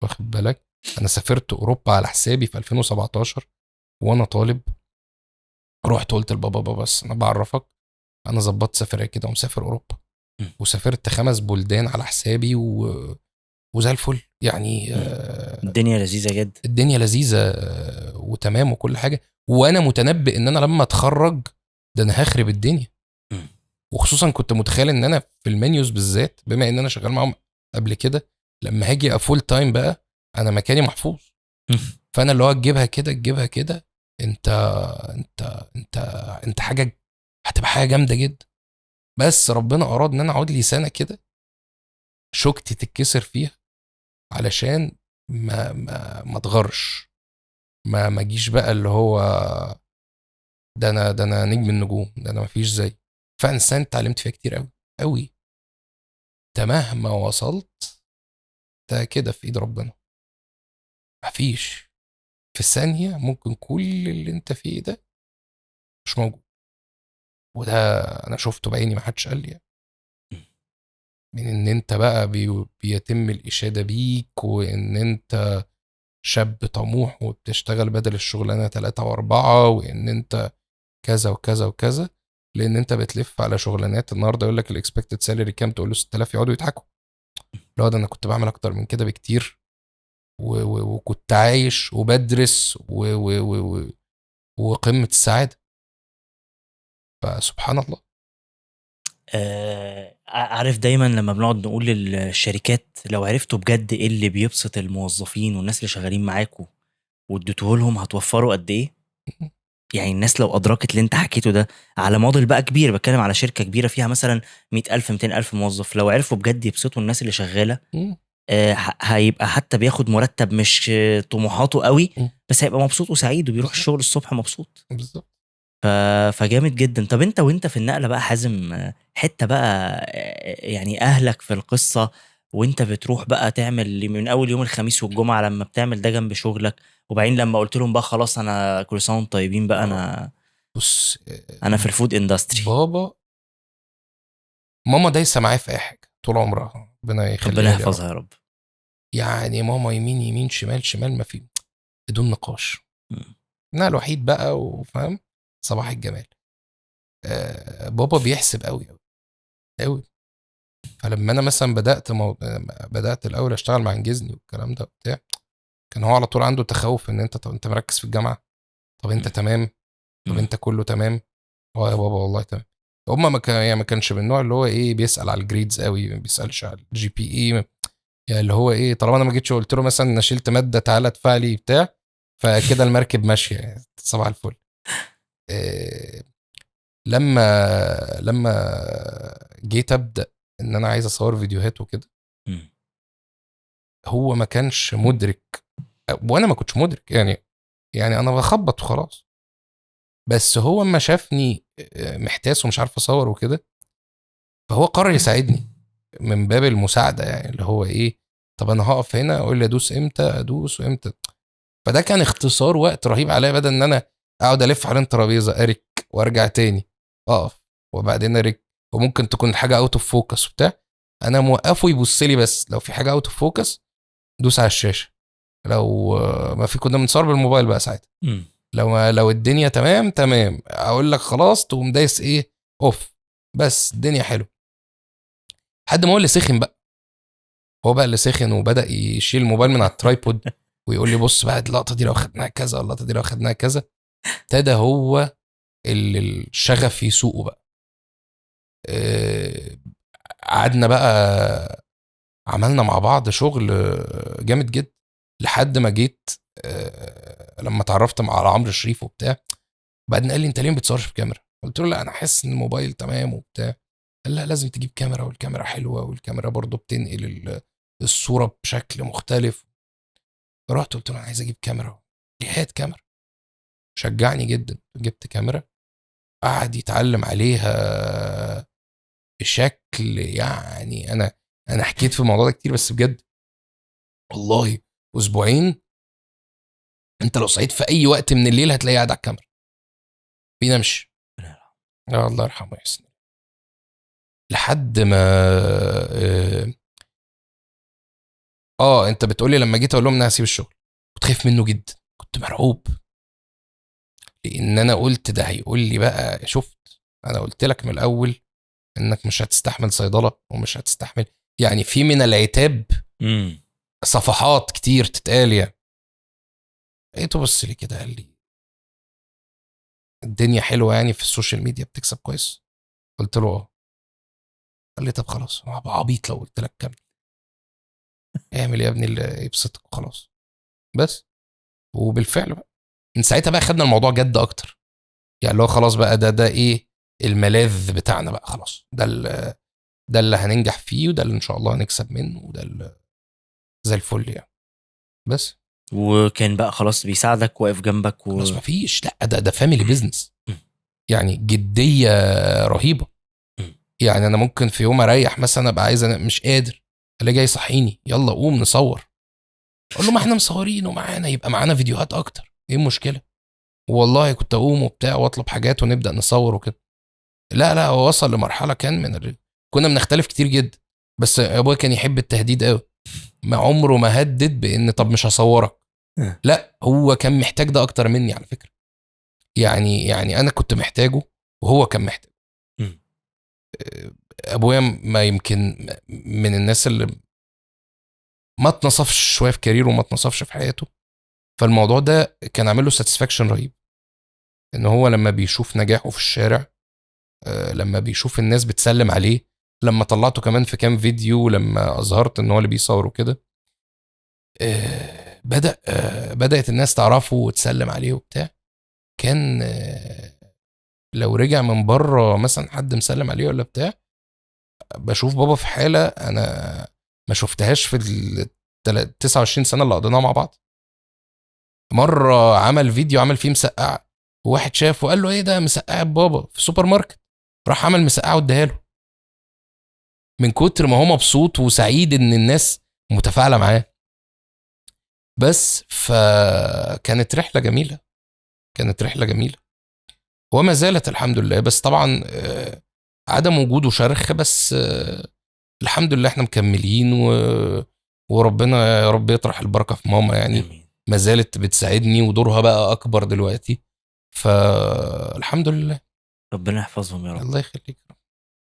[SPEAKER 2] واخد بالك؟ انا سافرت اوروبا على حسابي في 2017 وانا طالب. رحت قلت لبابا، بابا بس انا بعرفك انا ظبطت سفرية كده ومسافر اوروبا، وسافرت 5 بلدان على حسابي وزي الفل يعني.
[SPEAKER 1] الدنيا لذيذة جدا،
[SPEAKER 2] الدنيا لذيذة وتمام وكل حاجة. وانا متنبئ ان انا لما اتخرج ده انا هخرب الدنيا. وخصوصا كنت متخيل ان انا في ال menus بالذات، بما ان انا شغال معاهم قبل كده، لما هاجي full time بقى انا مكاني محفوظ. فانا اللي هو تجيبها كده تجيبها كده، انت انت انت انت حاجة هتبقى حاجة جامدة جدا. بس ربنا اراد ان انا اقعد لي سنة كده شوكتي تتكسر فيها، علشان ما ما ما اتغرش، ما اجيش بقى اللي هو ده انا، ده انا نجم النجوم، ده انا ما فيش زي. فانسان اتعلمت فيها كتير قوي قوي. انت مهما وصلت ده كده في ايد ربنا، مفيش في ثانية ممكن كل اللي انت فيه ده مش موجود. وده انا شفته بعيني، ما حدش قال لي يعني. من ان انت بقى بيتم الاشادة بيك، وان انت شاب طموح وبتشتغل بدل الشغلانة 3 و4، وان انت كذا وكذا وكذا، لان انت بتلف على شغلانات النهارده يقول لك ال expected salary كام، تقول له 6000، يقعدوا يضحكوا. لا ده انا كنت بعمل اكتر من كده بكتير، وكنت عايش وبدرس وقمة السعادة. فسبحان الله.
[SPEAKER 1] عارف دايما لما بنقعد نقول للشركات لو عرفتوا بجد ايه اللي بيبسط الموظفين والناس اللي شغالين معاكوا واديتوه لهم هتوفروا قد ايه. يعني الناس لو ادركت اللي انت حكيته ده على موديل بقى كبير، بتكلم على شركة كبيرة فيها مثلا 100,000 200,000 موظف، لو عرفوا بجد يبسطوا الناس اللي شغالة هيبقى حتى بياخد مرتب مش طموحاته قوي، بس هيبقى مبسوط وسعيد وبيروح الشغل الصبح مبسوط.
[SPEAKER 2] بالظبط.
[SPEAKER 1] فجامد جدا. طب انت وانت في النقلة بقى حازم، حتة بقى يعني اهلك في القصة، وانت بتروح بقى تعمل من اول يوم الخميس والجمعة لما بتعمل ده جنب شغلك، وبعدين لما قلت لهم بقى خلاص انا كل سنة وانتم طيبين بقى، انا
[SPEAKER 2] بص
[SPEAKER 1] انا في ال food industry.
[SPEAKER 2] بابا ماما دايسه معايا في اي حاجة طول عمرها، ربنا يخليها،
[SPEAKER 1] ربنا يحفظها يا رب.
[SPEAKER 2] يعني ماما يمين يمين شمال شمال، ما في بدون نقاش. انا الوحيد بقى وفاهم صباح الجمال. بابا بيحسب قوي قوي قوي. فلما انا مثلا بدات الاول اشتغل مع انجزني والكلام ده وبتاع، كان هو على طول عنده تخوف ان انت، طب انت مركز في الجامعة، طب انت تمام، طب انت كله تمام. اه يا بابا والله تمام. هما ما كان يعني ما كانش من النوع اللي هو ايه بيسال على ال grades قوي، ما بيسالش على ال GPA، يعني اللي هو ايه طالما انا ما جيتش قلت له مثلا انا شلت مادة تعالى ادفع لي بتاع، فكده المركب ماشية يعني صباح الفل. إيه لما جيت ابدا ان انا عايز اصور فيديوهات وكده، هو ما كانش مدرك وانا ما كنتش مدرك، يعني انا بخبط وخلاص. بس هو اما شافني محتاس ومش عارف اصور وكده، فهو قرر يساعدني من باب المساعدة، يعني اللي هو ايه، طب انا هقف هنا اقول لي ادوس امتى، ادوس وامتى. فده كان اختصار وقت رهيب عليا، بدل ان انا اقعد الف حوالين ترابيزة ارك وارجع تاني اقف وبعدين ارك، وممكن تكون حاجة out of focus وبتاع، انا موقفه يبص لي، بس لو في حاجة out of focus دوس على الشاشة، لو ما في كنا بنصور بالموبايل بقى ساعتها، لو الدنيا تمام تمام اقول لك خلاص، تقوم دايس ايه off، بس الدنيا حلوة. لحد ما هو اللي سخن بقى، هو بقى اللي سخن وبدا يشيل الموبايل من على ال tripod ويقول لي بص بقى اللقطة دي لو خدناها كذا، اللقطة دي لو خدناها كذا. ابتدى هو اللي الشغف يسوقه بقى. قعدنا بقى عملنا مع بعض شغل جامد جدا، لحد ما جيت لما اتعرفت مع عمرو شريف وبتاع، بعدين قال لي انت ليه ما بتصورش بكاميرا؟ قلت له لا انا حاسس ان الموبايل تمام وبتاع. قال لا لازم تجيب كاميرا، والكاميرا حلوة، والكاميرا برضو بتنقل الصورة بشكل مختلف. رحت قلت له انا عايز اجيب كاميرا، هات كاميرا. شجعني جدا، جبت كاميرا، قعد يتعلم عليها بشكل يعني انا حكيت في الموضوع ده كتير، بس بجد والله اسبوعين انت لو صحيت في اي وقت من الليل هتلاقيه قاعد على الكاميرا بينامش. الله يرحمه يحسن. لحد ما انت بتقولي لما جيت اقول لهم ان انا هسيب الشغل، كنت خايف منه جدا، كنت مرعوب، لان انا قلت ده هيقول لي بقى شفت انا قلت لك من الاول انك مش هتستحمل صيدلة ومش هتستحمل، يعني في من العتاب صفحات كتير تتقال. يعني لقيته بص لي كده قال لي الدنيا حلوة يعني في ال social media بتكسب كويس. قلت له اه. قال لي طب خلاص هبقى عبيط لو قلت لك كمل، اعمل يا ابني اللي يبسطك وخلاص بس. وبالفعل بقى من ساعتها بقى خدنا الموضوع جد اكتر، يعني اللي هو خلاص بقى ده ايه الملاذ بتاعنا بقى، خلاص ده اللي هننجح فيه، وده اللي ان شاء الله هنكسب منه، وده اللي زي الفل يعني. بس
[SPEAKER 1] وكان بقى خلاص بيساعدك واقف جنبك
[SPEAKER 2] خلاص مفيش، لا ده family business يعني، جدية رهيبة. يعني انا ممكن في يوم اريح مثلا، ابقى عايز، انا مش قادر، الاقي جاي يصحيني يلا قوم نصور، اقول له ما احنا مصورين ومعانا، يبقى معانا فيديوهات اكتر، ايه المشكلة؟ والله كنت اقوم وبتاع واطلب حاجات ونبدا نصور وكده. لا هو وصل لمرحلة كان من كنا بنختلف كتير جدا، بس ابويا كان يحب التهديد قوي، ما عمره ما هدد بان طب مش هصورك، لا هو كان محتاج ده اكتر مني على فكرة. يعني انا كنت محتاجه وهو كان محتاجه. ابويا ما يمكن من الناس اللي ما اتنصفش شوية في career ه وما اتنصفش في حياته، فالموضوع ده كان عامل له satisfaction رهيب، ان هو لما بيشوف نجاحه في الشارع، لما بيشوف الناس بتسلم عليه، لما طلعته كمان في كام فيديو، لما اظهرت ان هو اللي بيصور وكده، بدأت الناس تعرفه وتسلم عليه وبتاع. كان لو رجع من بره مثلا حد مسلم عليه ولا بتاع، بشوف بابا في حالة انا ما شفتهاش في ال 29 سنة اللي قضيناها مع بعض. مرة عمل فيديو عمل فيه مسقعة، وواحد شافه وقال له ايه ده مسقعة بابا في سوبر ماركت، راح عمل مسقعة واداها له، من كتر ما هو مبسوط وسعيد ان الناس متفاعلة معاه. بس فكانت رحلة جميلة، كانت رحلة جميلة وما زالت الحمد لله. بس طبعا عدم وجوده شرخ، بس الحمد لله احنا مكملين، وربنا يا رب يطرح البركة في ماما يعني، ما زالت بتساعدني ودورها بقى أكبر دلوقتي، فالحمد لله.
[SPEAKER 1] ربنا يحفظهم يا رب.
[SPEAKER 2] الله يخليك.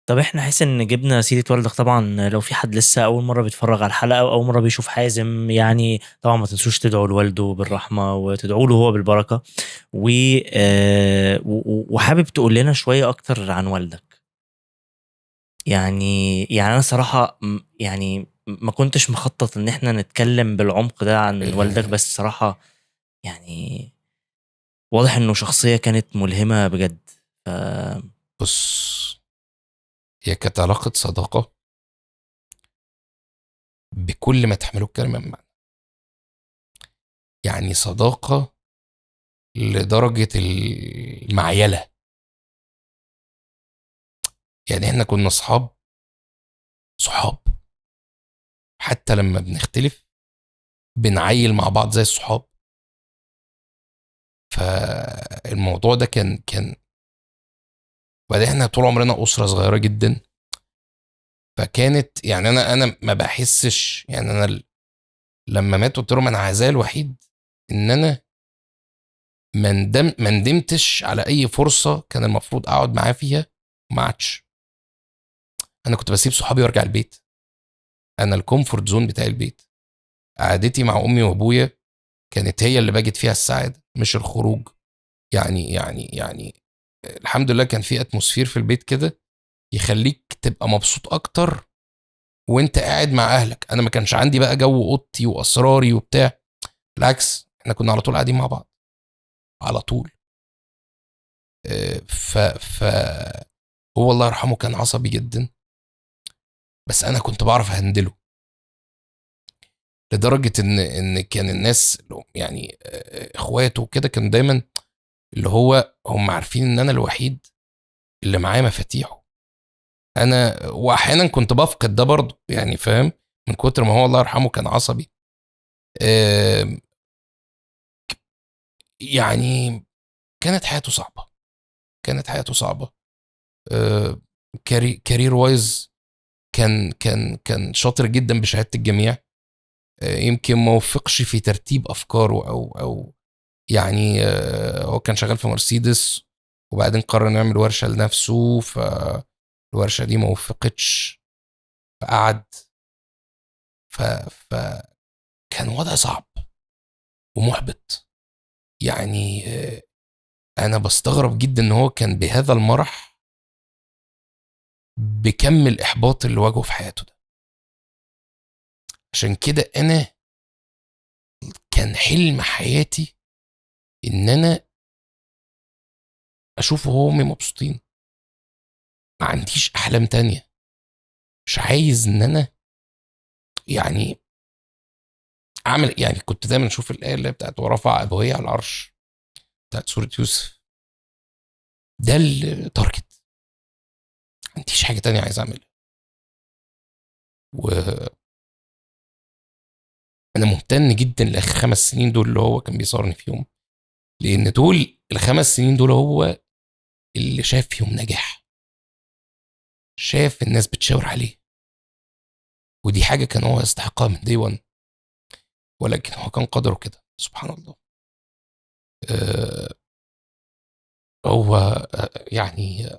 [SPEAKER 1] طب احنا حس ان جبنا سيرة والدك، طبعا لو في حد لسه اول مرة بيتفرج على الحلقة او اول مرة بيشوف حازم، يعني طبعا ما تنسوش تدعوا لوالده بالرحمة وتدعوا له هو بالبركة. وحابب تقول لنا شوية اكتر عن والدك؟ يعني انا صراحة يعني ما كنتش مخطط ان احنا نتكلم بالعمق ده عن والدك، بس صراحة يعني واضح انه شخصية كانت ملهمة بجد.
[SPEAKER 2] بص، هي كانت علاقة صداقة بكل ما تحمله الكلمة من معنى، يعني صداقة لدرجة المعيلة. يعني احنا كنا صحاب، حتى لما بنختلف بنعيل مع بعض زي الصحاب. فالموضوع ده كان وبعدين احنا طول عمرنا أسرة صغيرة جدا، فكانت يعني انا ما بحسش، يعني انا لما مات قلت لهم انا عزاء الوحيد ان انا ما ندمتش على اي فرصة كان المفروض اقعد معاه فيها وما قعدتش. انا كنت بسيب صحابي وارجع البيت، انا ال comfort zone بتاع البيت، قعدتي مع امي وابويا كانت هي اللي باجت فيها السعادة مش الخروج. يعني يعني يعني الحمد لله كان في atmosphere في البيت كده يخليك تبقى مبسوط اكتر وانت قاعد مع اهلك. انا ما كانش عندي بقى جو اوضتي واسراري وبتاع، بالعكس احنا كنا على طول قاعدين مع بعض على طول. ف ف هو الله يرحمه كان عصبي جدا، بس انا كنت بعرف اهندله لدرجة ان كان الناس يعني اخواته وكده كانوا دايما اللي هو هم عارفين ان انا الوحيد اللي معايا مفاتيحه. انا واحيانا كنت بفقد ده برضه يعني، فاهم، من كتر ما هو الله يرحمه كان عصبي. يعني كانت حياته صعبة، كانت حياته صعبة. career wise كان كان كان شاطر جدا بشهادة الجميع، يمكن ما وفقش في ترتيب افكاره او يعني. هو كان شغال في مرسيدس وبعدين قرر انه يعمل ورشه لنفسه، فالورشه دي ما وفقتش فقعد، فكان وضع صعب ومحبط. يعني انا بستغرب جدا ان هو كان بهذا المرح بكم الاحباط اللي واجهه في حياته ده. عشان كده انا كان حلم حياتي ان انا اشوفه هو وامي مبسوطين. ما عنديش احلام تانية، مش عايز ان انا يعني اعمل، يعني كنت دايما اشوف الايه اللي بتاعت ورفع ابويه على العرش بتاعت سورة يوسف، ده ال target. ما عنديش حاجة تانية عايز اعملها. و انا ممتن جدا لاخر 5 سنين دول اللي هو كان بيصورني فيهم، لان دول ال5 سنين دول هو اللي شاف فيهم نجاح، شاف الناس بتشاور عليه، ودي حاجة كان هو يستحقها من day 1، ولكن هو كان قدره كده سبحان الله. هو يعني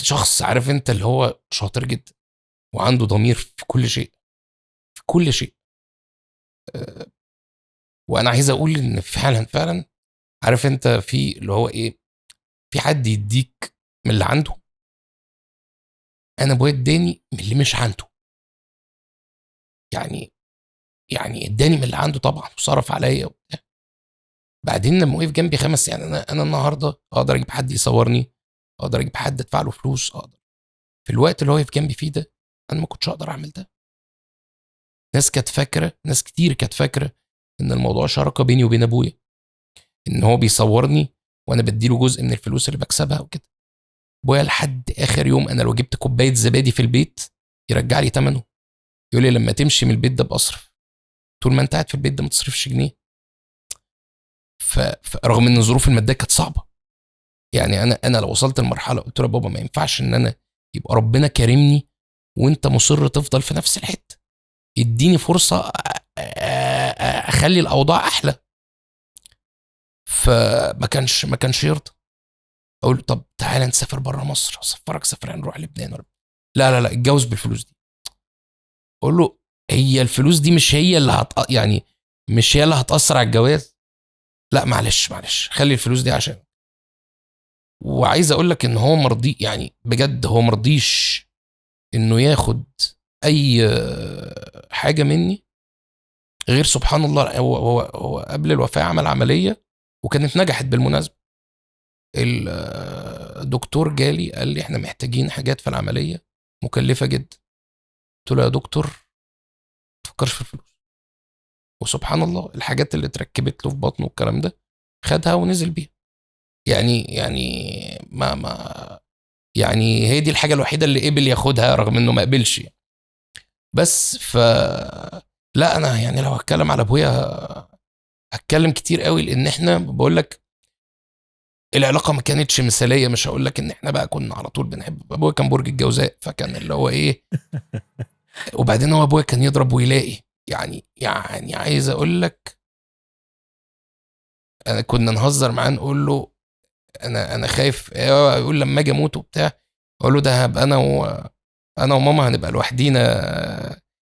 [SPEAKER 2] شخص عارف انت اللي هو شاطر جدا وعنده ضمير في كل شيء، في كل شيء. وانا عايز اقول ان فعلا فعلا عارف انت في اللي هو ايه، في حد يديك من اللي عنده، انا ابويا اداني من اللي مش عنده، يعني اداني من اللي عنده طبعا وصرف عليا وبتاع. بعدين لما وقف جنبي 5، يعني انا النهارده اقدر اجيب حد يصورني، اقدر اجيب حد ادفع له فلوس، اقدر. في الوقت اللي هو واقف جنبي فيه ده انا ما كنتش اقدر اعمل ده. ناس كانت فاكره، ناس كتير كانت فاكره ان الموضوع شراكة بيني وبين ابويا، ان هو بيصورني وانا بديله جزء من الفلوس اللي بكسبها وكده. ابويا لحد اخر يوم انا لو جبت كوباية زبادي في البيت يرجع لي ثمنه، يقول لي لما تمشي من البيت ده باصرف، طول ما انت قاعد في البيت ده ما تصرفش جنيه. فرغم ان الظروف المادية كانت صعبة، يعني انا لو وصلت لمرحلة قلت له يا بابا ما ينفعش ان انا يبقى ربنا كرمني وانت مصر تفضل في نفس الحتة، اديني فرصة اخلي الاوضاع احلى. فما كانش ما كانش يرضى. اقول له طب تعالى نسافر بره مصر، اسفرك سفرية نروح لبنان. لا لا لا، اتجوز بالفلوس دي. اقول له هي الفلوس دي مش هي اللي يعني مش هي اللي هتاثر على الجواز. لا معلش معلش، خلي الفلوس دي عشان. وعايز اقول لك ان هو مرضي، يعني بجد هو مرضيش انه ياخد اي حاجة مني غير سبحان الله. هو قبل الوفاة عمل عملية وكانت نجحت بالمناسبة. الدكتور جالي قال لي احنا محتاجين حاجات في العملية مكلفة جدا. قلت له يا دكتور ما تفكرش في الفلوس. وسبحان الله الحاجات اللي اتركبت له في بطنه والكلام ده خدها ونزل بيها. يعني ما يعني هي دي الحاجة الوحيدة اللي قبل ياخدها رغم انه ما قبلش يعني. بس ف لا انا يعني لو هتكلم على ابويا هتكلم كتير قوي، لان احنا بقول لك العلاقة ما كانتش مثاليه. مش هقول لك ان احنا بقى كنا على طول بنحب ابويا، كان برج الجوزاء فكان اللي هو ايه وبعدين هو ابويا كان يضرب ويلاقي، يعني عايز اقول لك انا كنا نهزر معاه نقول له انا خايف، يقول لما اجي اموت وبتاع، اقول له ده هبقى انا وماما هنبقى لوحدينا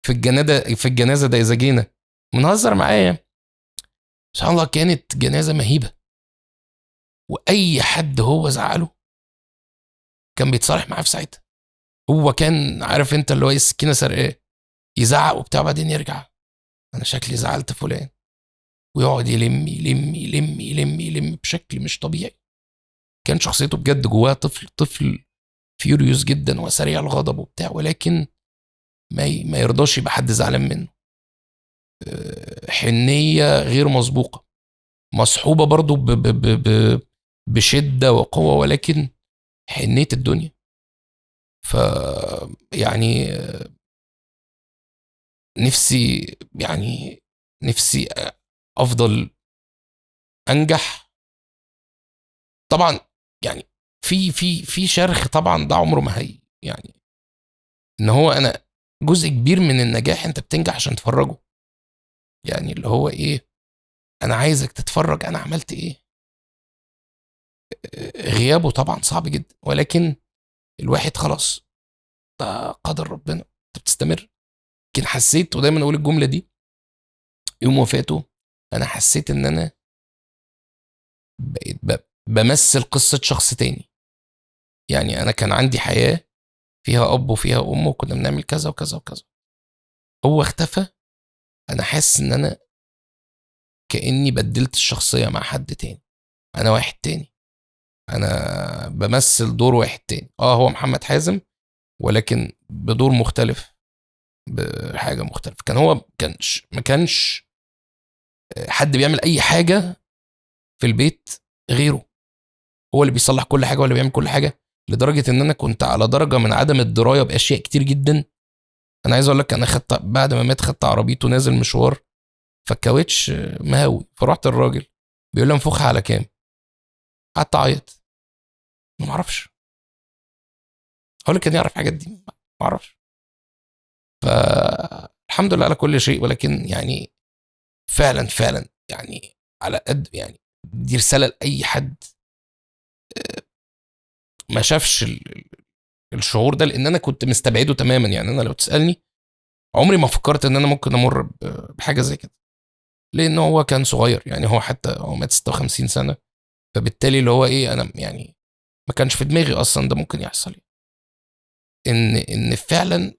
[SPEAKER 2] في الجنازة ده اذا جينا. بنهزر معايا. سبحان الله كانت جنازه مهيبة، واي حد هو زعله كان بيتصالح معاه في ساعتها. هو كان عارف انت اللي هو السكينة سرقاه، يزعق وبتاع بعدين يرجع انا شكلي زعلت فلان، ويقعد يلم يلم يلم يلم يلم بشكل مش طبيعي. كان شخصيته بجد جواه طفل furious جدا وسريع الغضب وبتاع، ولكن ما يرضاش يبقى حد زعلان منه. حنية غير مسبوقة، مصحوبة برضو ب ب ب ب بشدة وقوة، ولكن حنية الدنيا. ف يعني نفسي، يعني نفسي أفضل أنجح. طبعا يعني في في في شرخ طبعا ده عمره ما هي، يعني ان هو انا جزء كبير من النجاح انت بتنجح عشان تفرجه، يعني اللي هو ايه، انا عايزك تتفرج انا عملت ايه. غيابه طبعا صعب جدا، ولكن الواحد خلاص ده قدر ربنا، انت بتستمر. لكن حسيت، ودايما اقول الجملة دي يوم وفاته، انا حسيت ان انا بقيت بمثل قصة شخص تاني. يعني انا كان عندي حياة فيها اب وفيها ام وكنا بنعمل كذا وكذا وكذا، هو اختفى انا حاسس ان انا كاني بدلت الشخصية مع حد تاني، انا واحد تاني، انا بمثل دور واحد تاني. هو محمد حازم ولكن بدور مختلف، بحاجة مختلفة. كان هو ما كانش حد بيعمل اي حاجة في البيت غيره، هو اللي بيصلح كل حاجة، هو اللي بيعمل كل حاجة، لدرجة ان انا كنت على درجه من عدم الدراية باشياء كتير جدا. انا عايز اقول لك، انا خدت بعد ما مات خدت عربيته نازل مشوار، فالكاوتش مهوي، فرحت الراجل بيقول لي انفخها على كام؟ قعدت اعيط، ما اعرفش. هو اللي كان يعرف الحاجات دي، ما اعرفش. فالحمد لله على كل شيء، ولكن يعني فعلا فعلا يعني على قد يعني دي رسالة لاي حد ما شافش الشعور ده، لان انا كنت مستبعده تماما. يعني انا لو تسالني عمري ما فكرت ان انا ممكن امر بحاجة زي كده، لان هو كان صغير، يعني هو حتى هو مات 56 سنة، فبالتالي اللي هو ايه، انا يعني ما كانش في دماغي اصلا ده ممكن يحصل. ان فعلا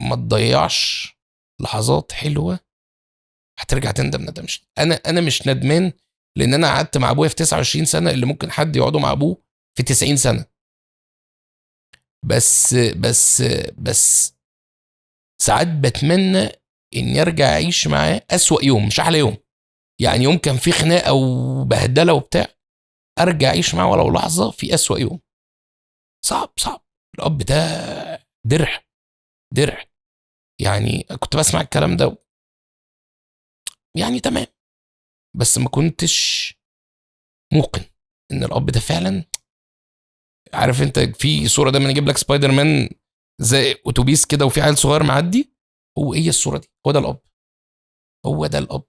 [SPEAKER 2] ما تضيعش لحظات حلوة هترجع تندم ندم. انا مش ندمان، لان انا قعدت مع ابويا في 29 سنة اللي ممكن حد يقعدوا مع ابوه في 90 سنة. بس بس بس ساعات بتمنى اني ارجع اعيش معاه اسوأ يوم، مش احلى يوم، يعني يوم كان فيه خناقه وبهدله وبتاع، ارجع اعيش معاه ولو لحظة في اسوأ يوم. صعب صعب. الاب ده درع درع. يعني كنت بسمع الكلام ده يعني تمام، بس ما كنتش موقن ان الاب ده فعلا. عارف انت في صوره دايما يجيب لك سبايدر مان زي اتوبيس كده وفي عيل صغير معدي، هو ايه الصورة دي؟ هو ده الاب، هو ده الاب.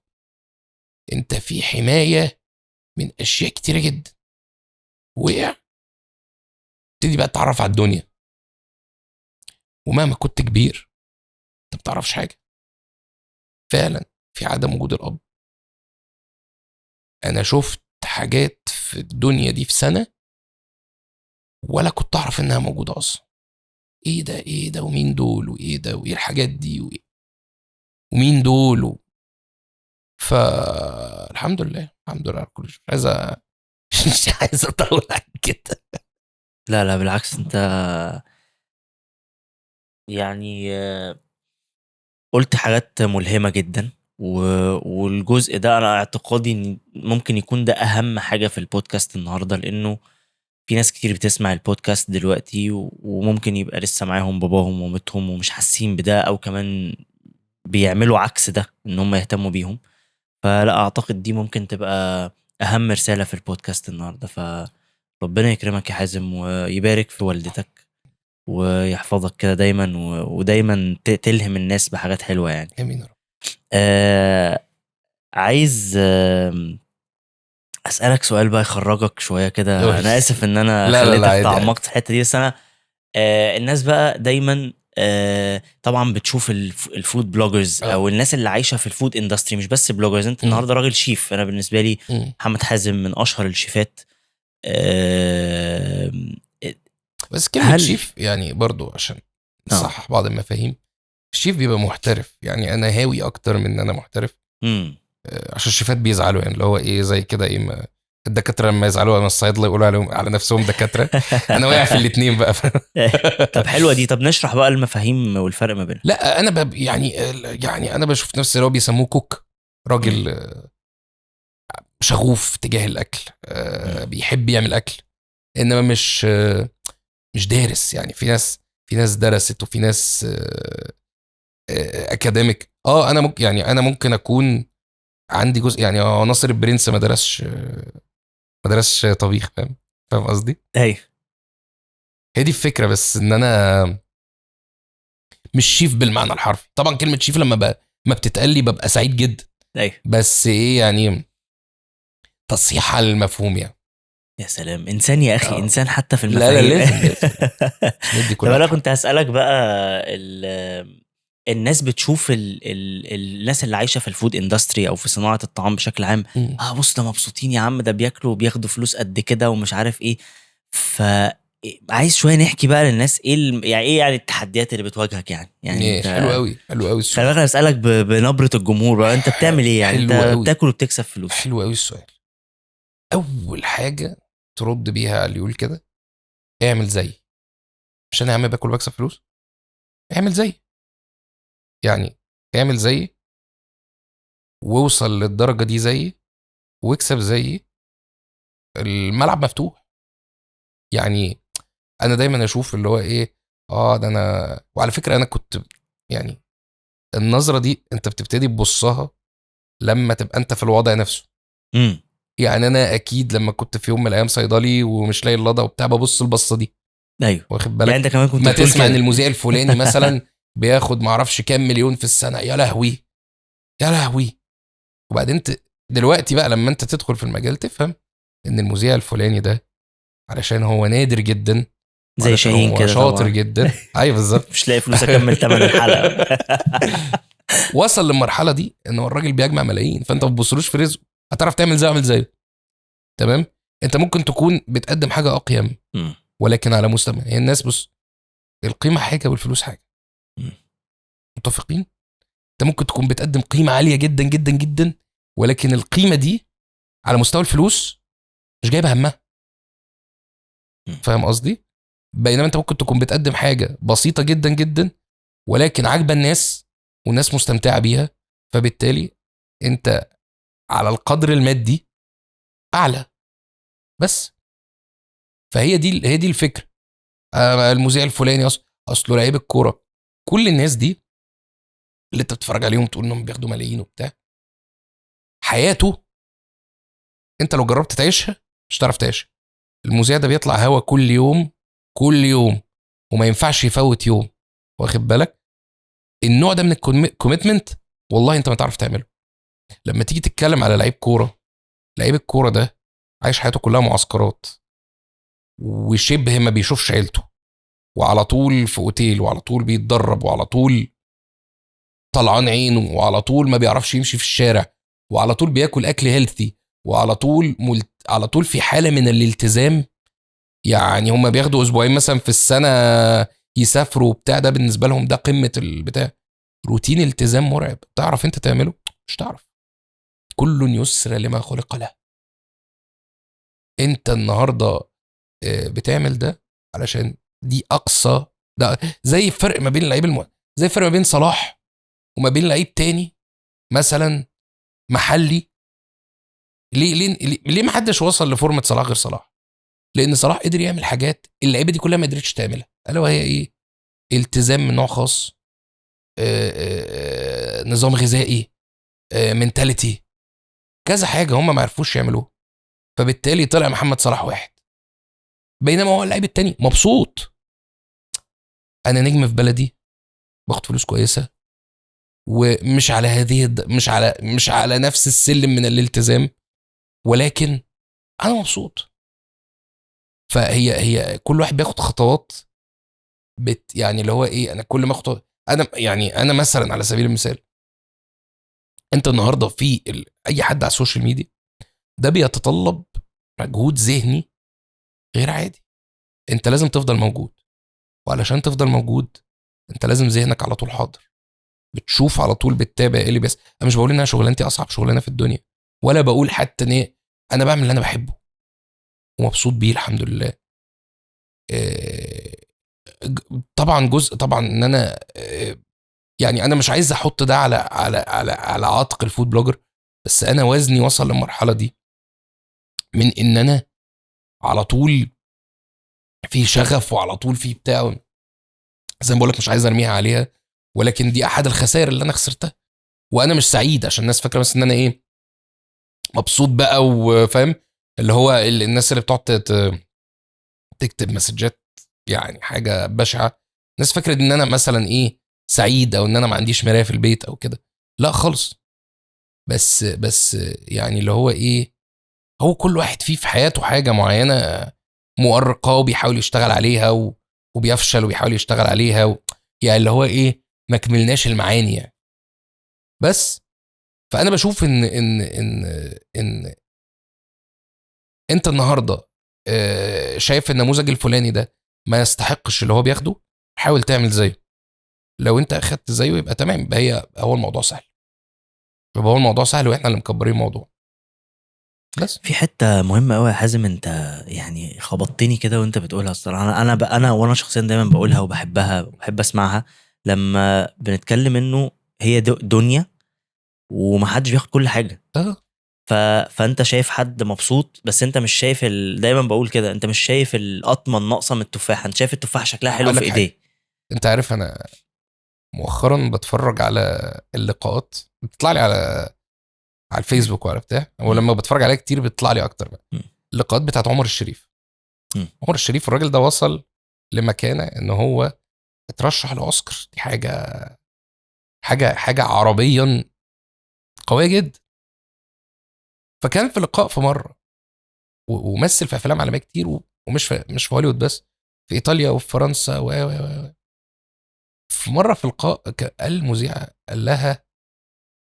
[SPEAKER 2] انت في حماية من اشياء كتيرة جدا. وقع، ابتدي بقى تتعرف على الدنيا، ومهما كنت كبير انت ما بتعرفش حاجة. فعلا في عدم وجود الاب انا شفت حاجات في الدنيا دي في سنة ولا كنت اعرف انها موجودة اصلا. ايه ده، ايه ده، ومين دول، وايه ده، وايه الحاجات دي، وإيه؟ ومين دول فالحمد لله، الحمد لله على كل شيء. مش عايز اطول عن كده.
[SPEAKER 1] لا لا بالعكس، انت يعني قلت حاجات ملهمة جدا، والجزء ده انا اعتقادي ان ممكن يكون ده اهم حاجة في البودكاست النهاردة، لانه في ناس كتير بتسمع البودكاست دلوقتي وممكن يبقى لسه معاهم باباهم ومامتهم ومش حاسين بده، او كمان بيعملوا عكس ده ان هم يهتموا بيهم. فلا اعتقد دي ممكن تبقى اهم رسالة في البودكاست النهاردة. فربنا يكرمك يا حازم ويبارك في والدتك ويحفظك كده دايما، ودايما تلهم الناس بحاجات حلوة يعني.
[SPEAKER 2] امين يا رب.
[SPEAKER 1] عايز اسالك سؤال بقى يخرجك شوية كده. انا اسف ان انا خليتك تعمقت في الحتة دي، بس انا الناس بقى دايما طبعا بتشوف ال food bloggers او الناس اللي عايشه في ال food industry، مش بس bloggers. انت النهارده راجل شيف، انا بالنسبة لي محمد حازم من اشهر الشيفات.
[SPEAKER 2] بس كلمة شيف يعني برضو عشان نصحح بعض المفاهيم، الشيف بيبقى محترف، يعني انا هاوي اكتر من ان انا محترف. عشان الشيفات بيزعلوا، يعني اللي هو ايه زي كده، ايه ما الدكاترة لما يزعلوا من الصيادله يقولوا عليهم على نفسهم دكاترة. انا واقع في الاثنين بقى.
[SPEAKER 1] طب حلوة دي. طب نشرح بقى المفاهيم والفرق ما بينهم.
[SPEAKER 2] لا انا يعني انا بشوف نفسي اللي هو بيسموه cook، راجل شغوف تجاه الاكل، بيحب يعمل اكل، انما مش دارس. يعني في ناس درست، وفي ناس academic. انا ممكن، يعني انا ممكن اكون عندي جزء، يعني ناصر البرنس ما درسش طبيخ، فاهم قصدي؟
[SPEAKER 1] ايوه
[SPEAKER 2] هي دي الفكرة، بس ان انا مش شيف بالمعنى الحرفي. طبعا كلمة شيف لما ما بتتقال لي ببقى سعيد جدا.
[SPEAKER 1] ايوه
[SPEAKER 2] بس ايه يعني تصحيح على المفهوم يعني.
[SPEAKER 1] يا سلام، انسان يا اخي. انسان حتى في المفاهيم.
[SPEAKER 2] لا لازم ندي كل.
[SPEAKER 1] طب انا كنت هسالك بقى، الناس بتشوف الناس اللي عايشه في ال food industry او في صناعة الطعام بشكل عام، بص ده مبسوطين يا عم، ده بياكلوا وبياخدوا فلوس قد كده ومش عارف ايه. فايه عايز شوية نحكي بقى للناس ايه يعني ايه يعني التحديات اللي بتواجهك يعني
[SPEAKER 2] انت حلو قوي، حلو قوي السؤال.
[SPEAKER 1] خلي بالك انا بسالك بنبره الجمهور بقى، انت بتعمل ايه يعني؟ انت بتاكل وبتكسب فلوس.
[SPEAKER 2] حلو قوي السؤال. اول حاجة ترد بيها اللي يقول كده، اعمل زي، مش انا يا عم باكل وبكسب فلوس، اعمل زي، يعني اعمل زي ووصل للدرجة دي زي، واكسب زي، الملعب مفتوح. يعني انا دايما اشوف اللي هو ايه، ده انا، وعلى فكرة انا كنت يعني النظرة دي انت بتبتدي تبصها لما تبقى انت في الوضع نفسه. يعني انا اكيد لما كنت في يوم من الايام صيدلي ومش لاقي اللضا وبتاع، ببص البصه دي.
[SPEAKER 1] ايوه
[SPEAKER 2] واخد بالك؟
[SPEAKER 1] يعني انت كمان كنت
[SPEAKER 2] ما تسمع ان المذيع الفلاني مثلا بياخد معرفش كام مليون في السنة، يا لهوي يا لهوي. وبعدين دلوقتي بقى لما انت تدخل في المجال تفهم ان المذيع الفلاني ده علشان هو نادر جدا،
[SPEAKER 1] زي شاهين كده
[SPEAKER 2] شاطر طبعا. جدا. ايوه بالظبط.
[SPEAKER 1] مش لاقي فلوس اكمل ثمن الحلقة.
[SPEAKER 2] وصل للمرحلة دي ان هو الراجل بيجمع ملايين، فانت ما تبصلوش في رزقه، هتعرف تعمل زيه اعمل زيه. تمام؟ انت ممكن تكون بتقدم حاجة اقيم ولكن على مستوى هي الناس. بص، القيمة حاجة والفلوس حاجة. متفقين؟ انت ممكن تكون بتقدم قيمة عالية جدا جدا جدا، ولكن القيمة دي على مستوى الفلوس مش جايبه همها. فاهم قصدي؟ بينما انت ممكن تكون بتقدم حاجة بسيطة جدا جدا ولكن عاجبه الناس والناس مستمتعه بيها، فبالتالي انت على القدر المادي اعلى. بس فهي دي، هي دي الفكرة. المذيع الفلاني اصله لعيب الكورة، كل الناس دي اللي انت بتتفرج عليهم تقول انهم بياخدوا ملايين وبتاع، حياته انت لو جربت تعيشها مش هتعرف تعيشها. المذيع ده بيطلع هوا كل يوم كل يوم، وما ينفعش يفوت يوم، واخد بالك؟ النوع ده من ال commitment والله انت ما تعرف تعمله. لما تيجي تتكلم على لعيب كورة، لعيب الكورة ده عايش حياته كلها معسكرات، وشبه ما بيشوفش عيلته، وعلى طول في اوتيل، وعلى طول بيتدرب، وعلى طول طلعان عينه، وعلى طول ما بيعرفش يمشي في الشارع، وعلى طول بياكل اكل healthy، وعلى طول على طول في حاله من الالتزام. يعني هم بياخدوا اسبوعين مثلا في السنة يسافروا وبتاع، ده بالنسبة لهم ده قمة البتاع. روتين التزام مرعب. تعرف انت تعمله؟ مش تعرف. كل يسر لما خلق له. انت النهارده بتعمل ده علشان دي اقصى، ده زي الفرق ما بين اللعيب زي الفرق ما بين صلاح وما بين لعيب تاني مثلا محلي. ليه ليه ليه ما حدش وصل لفورمه صلاح غير صلاح؟ لان صلاح قدر يعمل حاجات اللعيبة دي كلها ما قدرتش تعملها، الا وهي ايه؟ التزام من نوع خاص، نظام غذائي، mentality، كذا حاجة هم ما عرفوش يعملوها. فبالتالي طلع محمد صلاح واحد، بينما هو اللعيب التاني مبسوط، انا نجم في بلدي، باخد فلوس كويسة، ومش على هذه مش على نفس السلم من الالتزام، ولكن انا مبسوط. فهي هي كل واحد بياخد خطوات يعني اللي هو ايه، انا كل ما اخد، انا يعني انا مثلا على سبيل المثال، انت النهارده في اي حد على ال social media ده بيتطلب مجهود ذهني غير عادي. انت لازم تفضل موجود، وعلشان تفضل موجود انت لازم ذهنك على طول حاضر، بتشوف على طول، بتتابع ايه اللي بيحصل. انا مش بقول انها شغلانتي اصعب شغلانة في الدنيا، ولا بقول حتى ان انا بعمل اللي انا بحبه ومبسوط بيه الحمد لله. طبعا جزء، طبعا ان انا يعني انا مش عايز احط ده على على على على عاتق ال food blogger، بس انا وزني وصل للمرحلة دي من ان انا على طول في شغف وعلى طول في بتاع، زي ما بقول لك مش عايز ارميها عليها، ولكن دي احد الخسائر اللي انا خسرتها. وانا مش سعيد عشان الناس فاكره بس ان انا ايه مبسوط بقى وفاهم، اللي هو الناس اللي بتقعد تكتب مسجات يعني حاجة بشعة، الناس فاكره ان انا مثلا ايه سعيد او ان انا ما عنديش مراية في البيت او كده، لا خالص. بس يعني اللي هو ايه، هو كل واحد فيه في حياته حاجة معينة مؤرقه وبيحاول يشتغل عليها وبيفشل وبيحاول يشتغل عليها يعني اللي هو ايه ما كملناش المعاني يعني. بس فانا بشوف ان ان ان ان انت النهارده شايف النموذج الفلاني ده ما يستحقش اللي هو بياخده، حاول تعمل زيه. لو انت اخدت زيه يبقى تمام، يبقى هو الموضوع سهل، يبقى هو الموضوع سهل واحنا اللي مكبرين الموضوع. بس
[SPEAKER 1] في حتة مهمة قوي يا حازم، انت يعني خبطتني كده وانت بتقولها الصراحة. انا وانا شخصيا دايما بقولها وبحبها وبحب اسمعها لما بنتكلم انه هي دنيا ومحدش بياخد كل حاجة. فانت شايف حد مبسوط، بس انت مش شايف دايما بقول كده، انت مش شايف القطمه الناقصة من التفاحة، انت شايف التفاحة شكلها حلو في ايديه.
[SPEAKER 2] انت عارف انا مؤخرا بتفرج على اللقاءات بتطلع لي على الفيسبوك وعلى بتاع، ولما بتفرج عليها كتير بتطلع لي اكتر بقى اللقاءات بتاعت عمر الشريف. عمر الشريف الراجل ده وصل لمكانه ان هو اترشح لاوسكار، دي حاجة حاجة حاجة عربيا قوية جدا. فكان في لقاء في مرة ومثل في افلام عالمية كتير، ومش في هوليوود بس، في ايطاليا وفي فرنسا و و في مرة في لقاء قال المذيعه، قال لها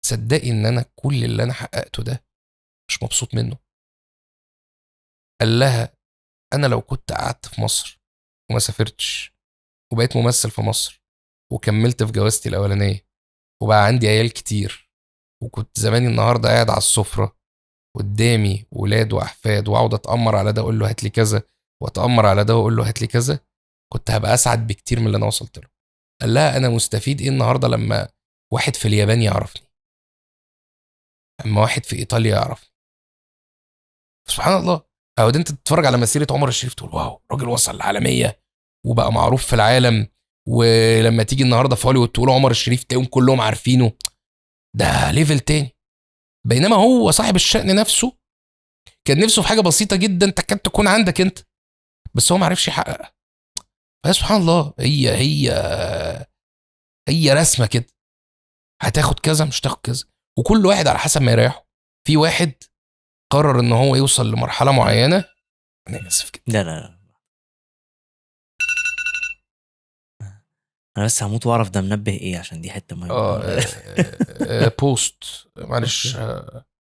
[SPEAKER 2] صدقي ان انا كل اللي انا حققته ده مش مبسوط منه. قال لها انا لو كنت قعدت في مصر وما سافرتش وبقيت ممثل في مصر وكملت في جوازتي الاولانية وبقى عندي عيال كتير، وكنت زماني النهارده قاعد على السفرة قدامي ولاد واحفاد، واقعد اتامر على ده اقول له هات لي كذا، واتامر على ده واقول له هات لي كذا، كنت هبقى اسعد بكتير من اللي انا وصلت له. قال لها انا مستفيد ايه النهارده لما واحد في اليابان يعرفني، اما واحد في ايطاليا يعرفني؟ سبحان الله. او انت تتفرج على مسيره عمر الشريف تقول wow، راجل وصل للعالمية وبقى معروف في العالم، ولما تيجي النهارده في هوليوود تقول عمر الشريف تلاقيهم كلهم عارفينه، ده level تاني. بينما هو صاحب الشأن نفسه كان نفسه في حاجة بسيطة جدا تكاد تكون عندك انت، بس هو ما عرفش يحققها. فسبحان الله، هي هي هي رسمه كده، هتاخد كذا مش هتاخد كذا، وكل واحد على حسب ما يريحه. في واحد قرر ان هو يوصل لمرحلة معينة، انا اسف كده،
[SPEAKER 1] لا لا لا انا بس هموت واعرف ده منبه ايه، عشان دي حتة مهمة.
[SPEAKER 2] post، معلش.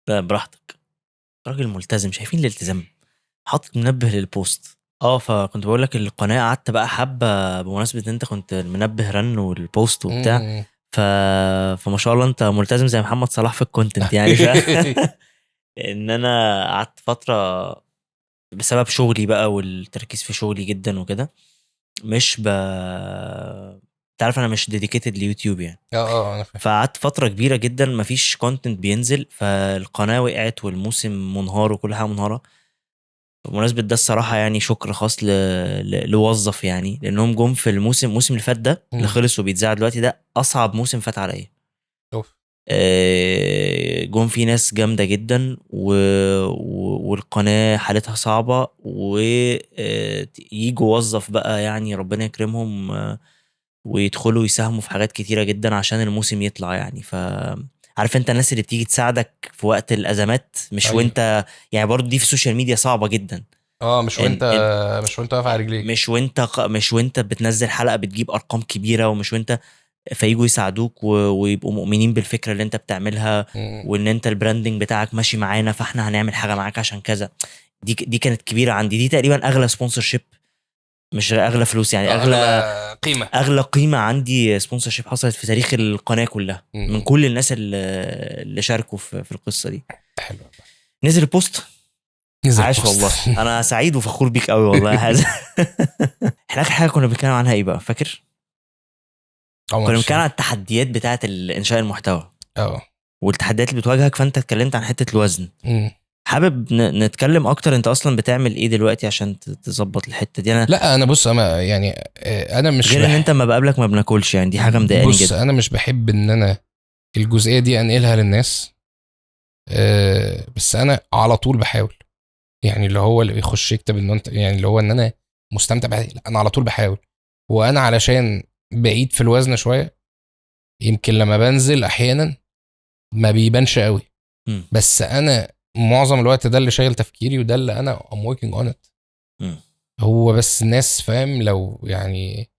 [SPEAKER 1] لا براحتك، راجل ملتزم، شايفين الالتزام، حاطط منبه لل post. فكنت بقول لك القناة قعدت بقى حبه، بمناسبة ان انت كنت المنبه رن وال post وبتاع، فما شاء الله انت ملتزم زي محمد صلاح في ال content يعني. ان انا قعدت فترة بسبب شغلي بقى والتركيز في شغلي جدا وكده، مش تعرف انا مش dedicated ليوتيوب يعني.
[SPEAKER 2] انا فاهم.
[SPEAKER 1] فقعدت فترة كبيرة جدا مفيش content بينزل، فالقناه وقعت والموسم منهار وكل حاجة منهاره. بمناسبة ده الصراحة يعني شكر خاص لوظف يعني، لانهم جم في الموسم اللي فات ده اللي خلص وبيتذاع دلوقتي، ده اصعب موسم فات عليا. جم في ناس جامدة جدا والقناة حالتها صعبة، ويجوا وظف بقى يعني ربنا يكرمهم ويدخلوا يساهموا في حاجات كتيرة جدا عشان الموسم يطلع يعني. فعارف انت الناس اللي بتيجي تساعدك في وقت الازمات، مش أيوة. وانت يعني برضو دي في ال social media صعبة جدا.
[SPEAKER 2] مش وانت مش وانت واقف على رجليك،
[SPEAKER 1] مش وانت بتنزل حلقة بتجيب ارقام كبيرة، ومش وانت فيجوا يساعدوك ويبقوا مؤمنين بالفكرة اللي انت بتعملها، وان انت ال branding بتاعك ماشي معانا، فاحنا هنعمل حاجة معاك عشان كذا. دي كانت كبيرة عندي، دي تقريبا اغلى sponsorship، مش اغلى فلوس يعني، اغلى
[SPEAKER 2] قيمة،
[SPEAKER 1] اغلى قيمة عندي sponsorship حصلت في تاريخ القناة كلها، من كل الناس اللي شاركوا في القصة دي.
[SPEAKER 2] حلو.
[SPEAKER 1] نزل ال post، نزل عاش والله. انا سعيد وفخور بيك قوي والله يا حازم. احنا اخر حاجة كنا بنتكلم عنها ايه بقى، فاكر؟ كنا بنتكلم عن التحديات بتاعه الانشاء المحتوى، والتحديات اللي بتواجهك. فانت اتكلمت عن حتة الوزن. حابب نتكلم اكتر، انت اصلا بتعمل ايه دلوقتي عشان تظبط الحتة دي؟ انا
[SPEAKER 2] لا انا بص، انا يعني انا مش
[SPEAKER 1] غير ان انت ما بقابلك ما بناكلش يعني، دي حاجة مضايقاني جدا.
[SPEAKER 2] بص انا مش بحب ان انا الجزئية دي انقلها للناس، بس انا على طول بحاول يعني، اللي هو اللي بيخش يكتب ان انت يعني اللي هو ان انا مستمتع بحاجة، لا انا على طول بحاول. وانا علشان بعيد في الوزن شوية، يمكن لما بنزل احيانا ما بيبانش قوي، بس انا معظم الوقت ده اللي شايل تفكيري، وده اللي انا I'm working on it. هو بس الناس فاهم، لو يعني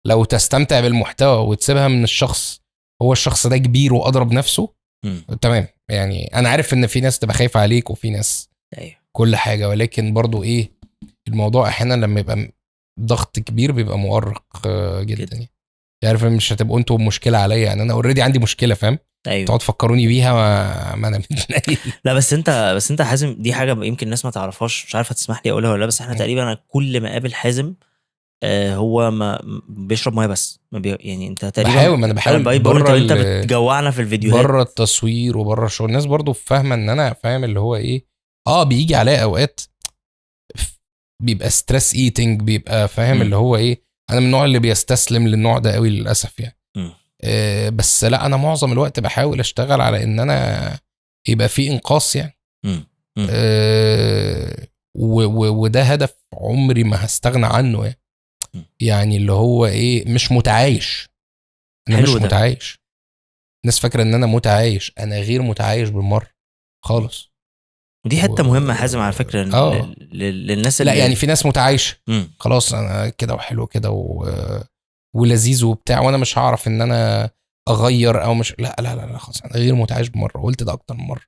[SPEAKER 2] لو تستمتع بالمحتوى وتسيبها من الشخص، هو الشخص ده كبير واضرب نفسه، تمام يعني. انا عارف ان في ناس تبقى خايفة عليك، وفي ناس أيوه كل حاجة، ولكن برضو ايه الموضوع احيانا لما يبقى ضغط كبير بيبقى مؤرق جدا يعني. عارف مش هتبقوا انتوا مشكلة عليا يعني، انا already عندي مشكلة فاهم.
[SPEAKER 1] ايوه
[SPEAKER 2] تقعد تفكروني بيها ما انا متنيل.
[SPEAKER 1] لا بس انت حازم دي حاجة يمكن الناس ما تعرفهاش، مش عارفه تسمح لي اقولها ولا لا، بس احنا تقريبا كل ما قابل حازم هو ما بيشرب مية بس، ما يعني انت تقريبا
[SPEAKER 2] بحاول، ما انا بحاول
[SPEAKER 1] بره، انت بتجوعنا في الفيديوهات
[SPEAKER 2] بره التصوير وبره الشغل. الناس برضو فاهمه ان انا فاهم اللي هو ايه. بيجي عليا اوقات بيبقى stress eating، بيبقى فاهم اللي هو ايه. انا من النوع اللي بيستسلم للنوع ده قوي للاسف يعني. بس لا انا معظم الوقت بحاول اشتغل على ان انا يبقى في انقاص يعني. وده هدف عمري ما هستغنى عنه يعني. يعني اللي هو ايه، مش متعايش. انا مش متعايش. الناس فاكره ان انا متعايش، انا غير متعايش بالمرة خالص.
[SPEAKER 1] ودي حتة مهمة حازم على فكرة للناس اللي
[SPEAKER 2] لا يعني في ناس متعايشه خلاص انا كده وحلو كده ولذيذ وبتاع، وانا مش هعرف ان انا اغير او مش، لا لا لا, لا خلاص انا غير متعايش بالمرة. قلت ده اكتر من مرة.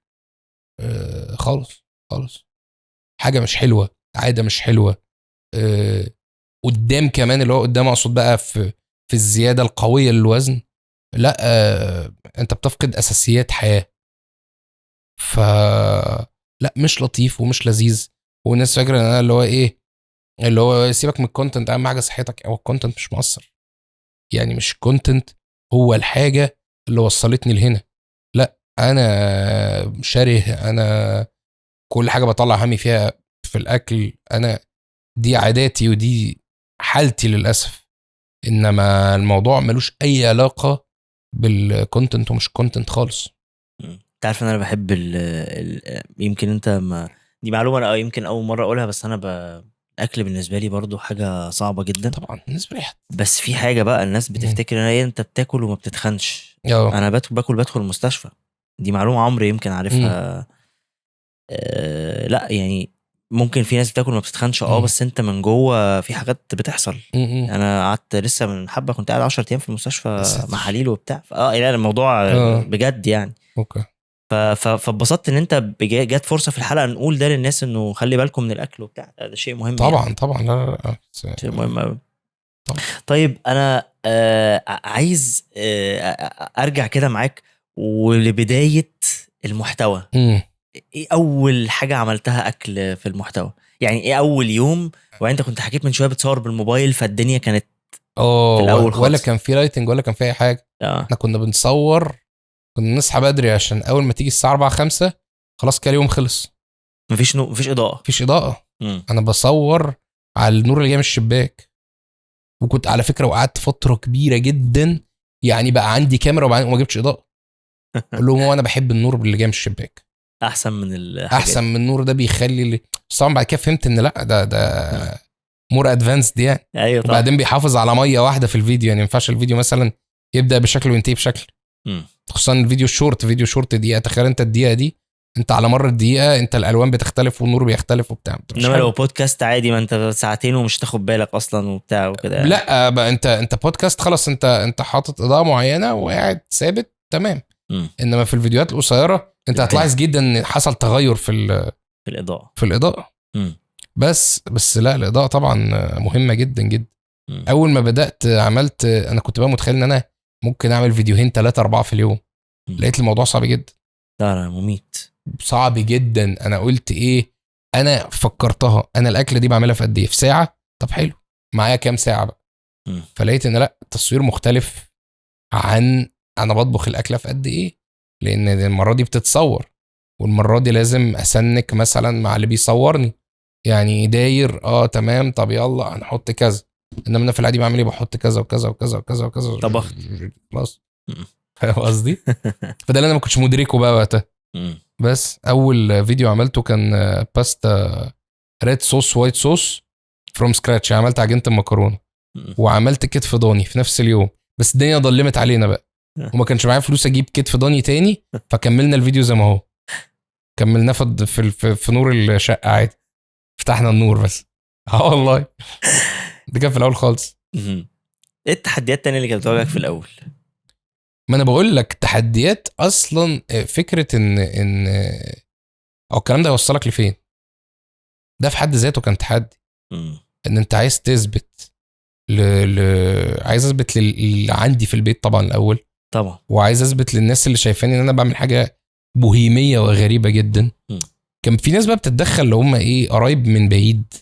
[SPEAKER 2] خالص خالص، حاجة مش حلوة، عادة مش حلوة. قدام كمان اللي هو قدام اقصد بقى في الزيادة القوية للوزن، لا انت بتفقد اساسيات حياة. ف لا مش لطيف ومش لذيذ. والناس فاكره ان انا اللي هو ايه، اللي هو سيبك من ال content، اهم حاجة صحتك. او ال content مش مؤثر يعني، مش content هو الحاجة اللي وصلتني لهنا. لا انا شره، انا كل حاجة بطلع همي فيها في الاكل، انا دي عاداتي ودي حالتي للاسف. انما الموضوع ملوش اي علاقة بال content ومش content خالص.
[SPEAKER 1] انت عارف ان انا بحب يمكن انت ما دي معلومة انا يمكن اول مرة اقولها، بس انا الاكل بالنسبة لي برضو حاجة صعبة جدا
[SPEAKER 2] طبعا بالنسبة لي.
[SPEAKER 1] بس في حاجة بقى الناس بتفتكر ان انت بتاكل وما بتتخنش. انا باكل بدخل المستشفى، دي معلومة عمري يمكن عارفها. لا يعني ممكن في ناس بتاكل ما بتتخنش بس انت من جوه في حاجات بتحصل. انا قعدت لسه من حبه كنت قاعد 10 ايام في المستشفى محاليل وبتاع. لا الموضوع بجد يعني.
[SPEAKER 2] okay.
[SPEAKER 1] فاتبسطت ان انت جات فرصة في الحلقة نقول ده للناس، انه خلي بالكم من الاكل وبتاع، ده شيء مهم
[SPEAKER 2] طبعا
[SPEAKER 1] يعني.
[SPEAKER 2] طبعا لا لا
[SPEAKER 1] شيء مهم قوي. طيب انا عايز ارجع كده معاك ولبدايه المحتوى. ايه اول حاجة عملتها اكل في المحتوى؟ يعني ايه اول يوم؟ وانت كنت حكيت من شوية بتصور بالموبايل، فالدنيا كانت في الاول خالص
[SPEAKER 2] ولا كان في lighting ولا كان في اي حاجة. احنا كنا بنصور، كنا نصحى بدري عشان اول ما تيجي الساعة 4 5 خلاص كده اليوم خلص.
[SPEAKER 1] مفيش نور، مفيش اضاءه،
[SPEAKER 2] مفيش اضاءه. انا بصور على النور اللي جاي من الشباك. وكنت على فكرة وقعدت فترة كبيرة جدا يعني بقى عندي كاميرا وما جبتش اضاءه. اقول لهم هو انا بحب النور اللي جاي من الشباك
[SPEAKER 1] احسن من الحاجات.
[SPEAKER 2] احسن من النور ده بيخلي بس طبعا بعد كده فهمت ان لا ده more advanced يعني.
[SPEAKER 1] ايوه طبعا.
[SPEAKER 2] وبعدين بيحافظ على مية واحدة في الفيديو يعني، ما ينفعش الفيديو مثلا يبدا بشكل وينتهي بشكل. خصوصا الفيديو الشورت، فيديو شورت دقيقة، تخيل انت الدقيقة دي انت على مر الدقيقة انت الالوان بتختلف والنور بيختلف وبتاع.
[SPEAKER 1] انما لو بودكاست عادي ما انت ساعتين ومش تاخد بالك اصلا وبتاع وكده يعني.
[SPEAKER 2] لا بقى انت بودكاست خلاص، انت حاطط اضاءه معينة وقاعد ثابت تمام. انما في الفيديوهات القصيرة انت هتلاحظ جدا ان حصل تغير في
[SPEAKER 1] الاضاءة،
[SPEAKER 2] في الاضاءة. بس لا الاضاءة طبعا مهمة جدا جدا. اول ما بدات عملت، انا كنت بقى متخيل ان انا ممكن اعمل فيديوهين 3 4 في اليوم. لقيت الموضوع صعب جدا.
[SPEAKER 1] لا مميت،
[SPEAKER 2] صعب جدا. انا قلت ايه، انا فكرتها انا الاكلة دي بعملها في قد ايه، في ساعة؟ طب حلو، معايا كام ساعة بقى؟ فلقيت ان لا، التصوير مختلف عن انا بطبخ الاكلة في قد ايه، لان المرة دي بتتصور، والمرة دي لازم اسنك مثلا مع اللي بيصورني يعني داير تمام، طب يلا هنحط كذا. انما انا في العادي بعمل ايه، بحط كذا وكذا وكذا وكذا وكذا،
[SPEAKER 1] طبخت
[SPEAKER 2] خلاص. فاهم قصدي؟ فده اللي انا ما كنتش مدركه بقى وقتها. بس اول فيديو عملته كان باستا red sauce white sauce from scratch. عملت عجينه المكرونه وعملت كتف ضاني في نفس اليوم، بس الدنيا ضلمت علينا بقى وما كانش معايا فلوس اجيب كتف ضاني تاني، فكملنا الفيديو زي ما هو، كملناه في نور الشقة عادي، فتحنا النور بس. والله ده كان في الاول خالص.
[SPEAKER 1] ايه التحديات التانية اللي كانت بتواجهك في الاول؟
[SPEAKER 2] ما انا بقول لك تحديات اصلا، فكرة ان او الكلام ده يوصلك لفين، ده في حد ذاته كان تحدي. ان انت عايز تثبت عايز اثبت للي عندي في البيت طبعا الاول
[SPEAKER 1] طبعا،
[SPEAKER 2] وعايز اثبت للناس اللي شايفاني ان انا بعمل حاجة بوهيميه وغريبة جدا. كان في ناس بقى بتتدخل اللي هم ايه، قرايب من بعيد،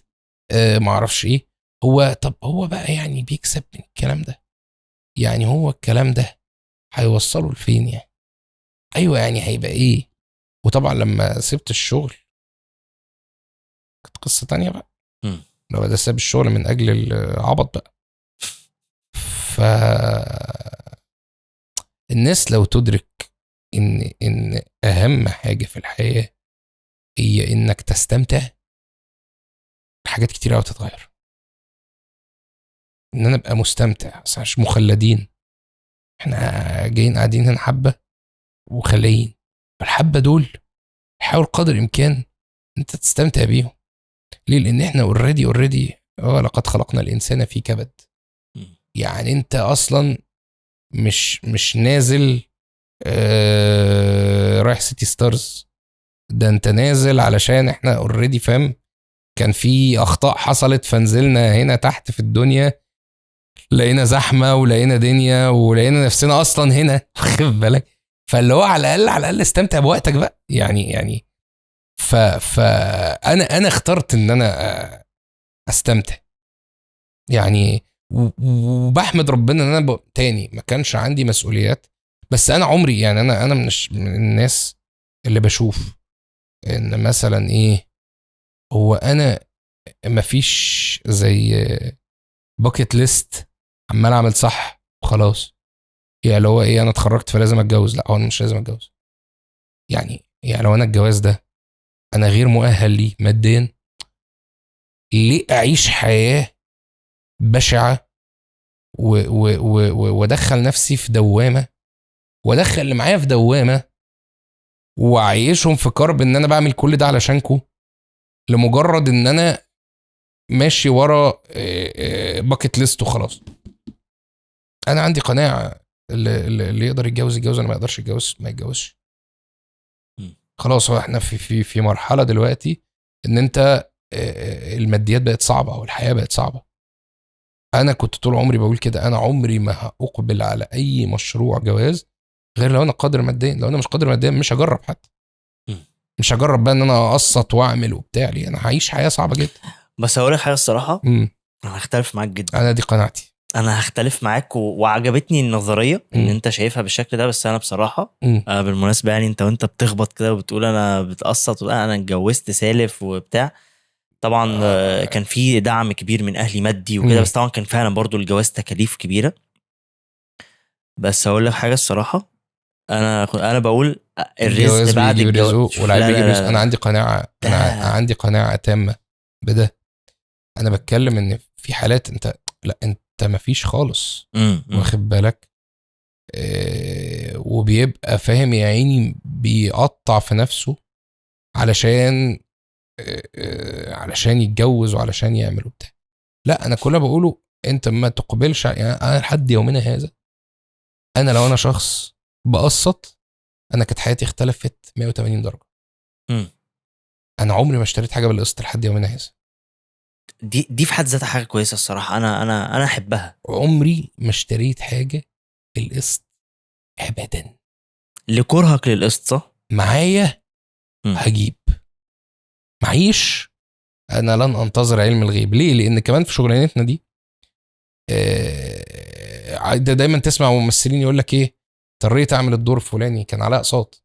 [SPEAKER 2] ما اعرفش ايه هو. طب هو بقى يعني بيكسب من الكلام ده؟ يعني هو الكلام ده هيوصله لفين يعني؟ ايوه يعني هيبقى ايه؟ وطبعا لما سبت الشغل كانت قصة تانية بقى. لو ده ساب الشغل من اجل العبط بقى. ف الناس لو تدرك ان اهم حاجة في الحياة هي انك تستمتع، حاجات كتير قوي تتغير. ان انا ابقى مستمتع، بس مش مخلدين، احنا جايين قاعدين هنا حبه وخليين، الحبة دول حاول قدر الامكان انت تستمتع بيهم. ليه؟ لان احنا already لقد خلقنا الانسان في كبد. يعني انت اصلا مش نازل رايح سيتي ستارز، ده انت نازل علشان احنا already فاهم كان في اخطاء حصلت، فنزلنا هنا تحت في الدنيا لقينا زحمة ولقينا دنيا ولقينا نفسنا اصلا هنا، واخد بالك؟ فاللي هو على الاقل استمتع بوقتك بقى يعني فانا انا اخترت ان انا استمتع يعني، وبحمد ربنا ان انا تاني ما كانش عندي مسؤوليات. بس انا عمري يعني انا من الناس اللي بشوف ان مثلا ايه، هو انا مفيش زي bucket list عمال اعمل صح وخلاص، يعني اللي هو ايه، انا اتخرجت فلازم اتجوز. لا، هو انا مش لازم اتجوز. يعني لو انا الجواز ده انا غير مؤهل ليه ماديا، ليه اعيش حياة بشعة وادخل نفسي في دوامة، وادخل اللي معايا في دوامة، واعيشهم في كرب ان انا بعمل كل ده علشانكو، لمجرد ان انا ماشي ورا bucket list وخلاص. انا عندي قناعة، اللي يقدر يتجوز يتجوز، انا ما يقدرش يتجوز ما يتجوزش. خلاص، هو احنا في في في مرحلة دلوقتي ان انت الماديات بقت صعبة والحياة بقت صعبة. انا كنت طول عمري بقول كده، انا عمري ما هاقبل على اي مشروع جواز غير لو انا قادر ماديا. لو انا مش قادر ماديا مش هجرب حتى، مش هجرب بقى ان انا اقسط واعمل وبتاع. ليه؟ انا هعيش حياة صعبة جدا.
[SPEAKER 1] بس هقول لك حاجة الصراحة، انا هختلف معاك جدا.
[SPEAKER 2] انا دي قناعتي،
[SPEAKER 1] انا هختلف معاك وعجبتني النظرية ان انت شايفها بالشكل ده. بس انا بصراحة بالمناسبة يعني انت وانت بتخبط كده وبتقول انا بتقسط، انا اتجوزت سالف وبتاع، طبعا كان في دعم كبير من اهلي مادي وكده، بس طبعا كان فعلا برضو الجواز تكاليف كبيرة. بس هقول لك حاجة الصراحة، انا بقول الرزق بعد الجواز.
[SPEAKER 2] انا عندي قناعة، انا عندي قناعة تامة بده. انا بتكلم ان في حالات انت لا، انت ما فيش خالص، واخد بالك؟ وبيبقى فاهم يا عيني، بيقطع في نفسه علشان يتجوز وعلشان يعمل وبتاع. لا، انا كل بقوله انت ما تقبلش. يعني انا لحد يومنا هذا، انا لو انا شخص بقسط، انا كانت حياتي اختلفت 180 درجه. انا عمري ما اشتريت حاجة بالقسط لحد يومنا هذا.
[SPEAKER 1] دي في حد ذاتها حاجة كويسة الصراحة، انا احبها.
[SPEAKER 2] عمري ما اشتريت حاجة بالقسط ابدا.
[SPEAKER 1] لكرهك للقسط صح؟
[SPEAKER 2] معايا هجيب، معيش انا لن انتظر علم الغيب. ليه؟ لان كمان في شغلانتنا دي دايما تسمع ممثلين يقول لك ايه، اضطريت اعمل الدور الفلاني كان على اقساط.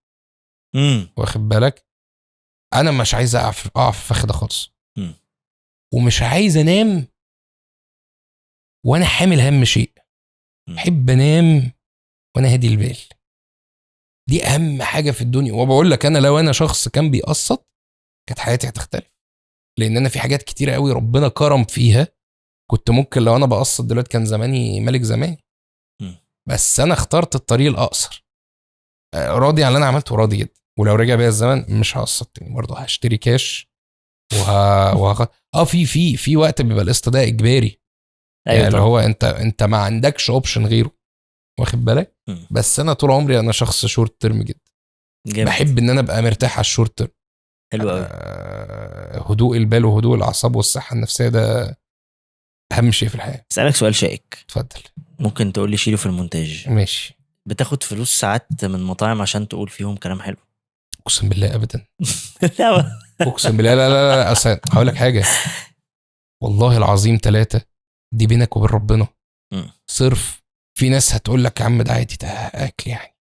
[SPEAKER 2] واخد بالك؟ انا مش عايز اقع في فخ ده خالص، ومش عايز انام وانا حامل هم شيء. احب انام وانا هادي البال، دي اهم حاجة في الدنيا. وبقول لك انا لو انا شخص كان بيقسط كانت حياتي هتختلف، لان انا في حاجات كتيرة قوي ربنا كرم فيها، كنت ممكن لو انا بقسط دلوقتي كان زماني ملك زماني. بس انا اخترت الطريق الاقصر. راضي على اللي انا عملته، راضي جدا. ولو رجع بيا الزمن مش هقسط تاني، برضه هشتري كاش في في في وقت بيبقى القسط ده اجباري. ايوه، يعني اللي هو انت ما عندكش option غيره، واخد بالك؟ بس انا طول عمري انا شخص short term جدا. جميل. بحب ان انا ابقى مرتاح على ال short term.
[SPEAKER 1] حلو قوي.
[SPEAKER 2] هدوء البال وهدوء الاعصاب والصحة النفسية ده اهم شيء في الحياة.
[SPEAKER 1] اسالك سؤال شائك.
[SPEAKER 2] اتفضل.
[SPEAKER 1] ممكن تقول لي شيله في المونتاج.
[SPEAKER 2] ماشي.
[SPEAKER 1] بتاخد فلوس ساعات من مطاعم عشان تقول فيهم كلام حلو؟
[SPEAKER 2] اقسم بالله ابدا.
[SPEAKER 1] لا
[SPEAKER 2] اقسم بالله لا لا لا، اصل هقول لك حاجة والله العظيم 3 دي بينك وبين ربنا صرف. في ناس هتقول لك يا عم ده عادي، ده اكل يعني.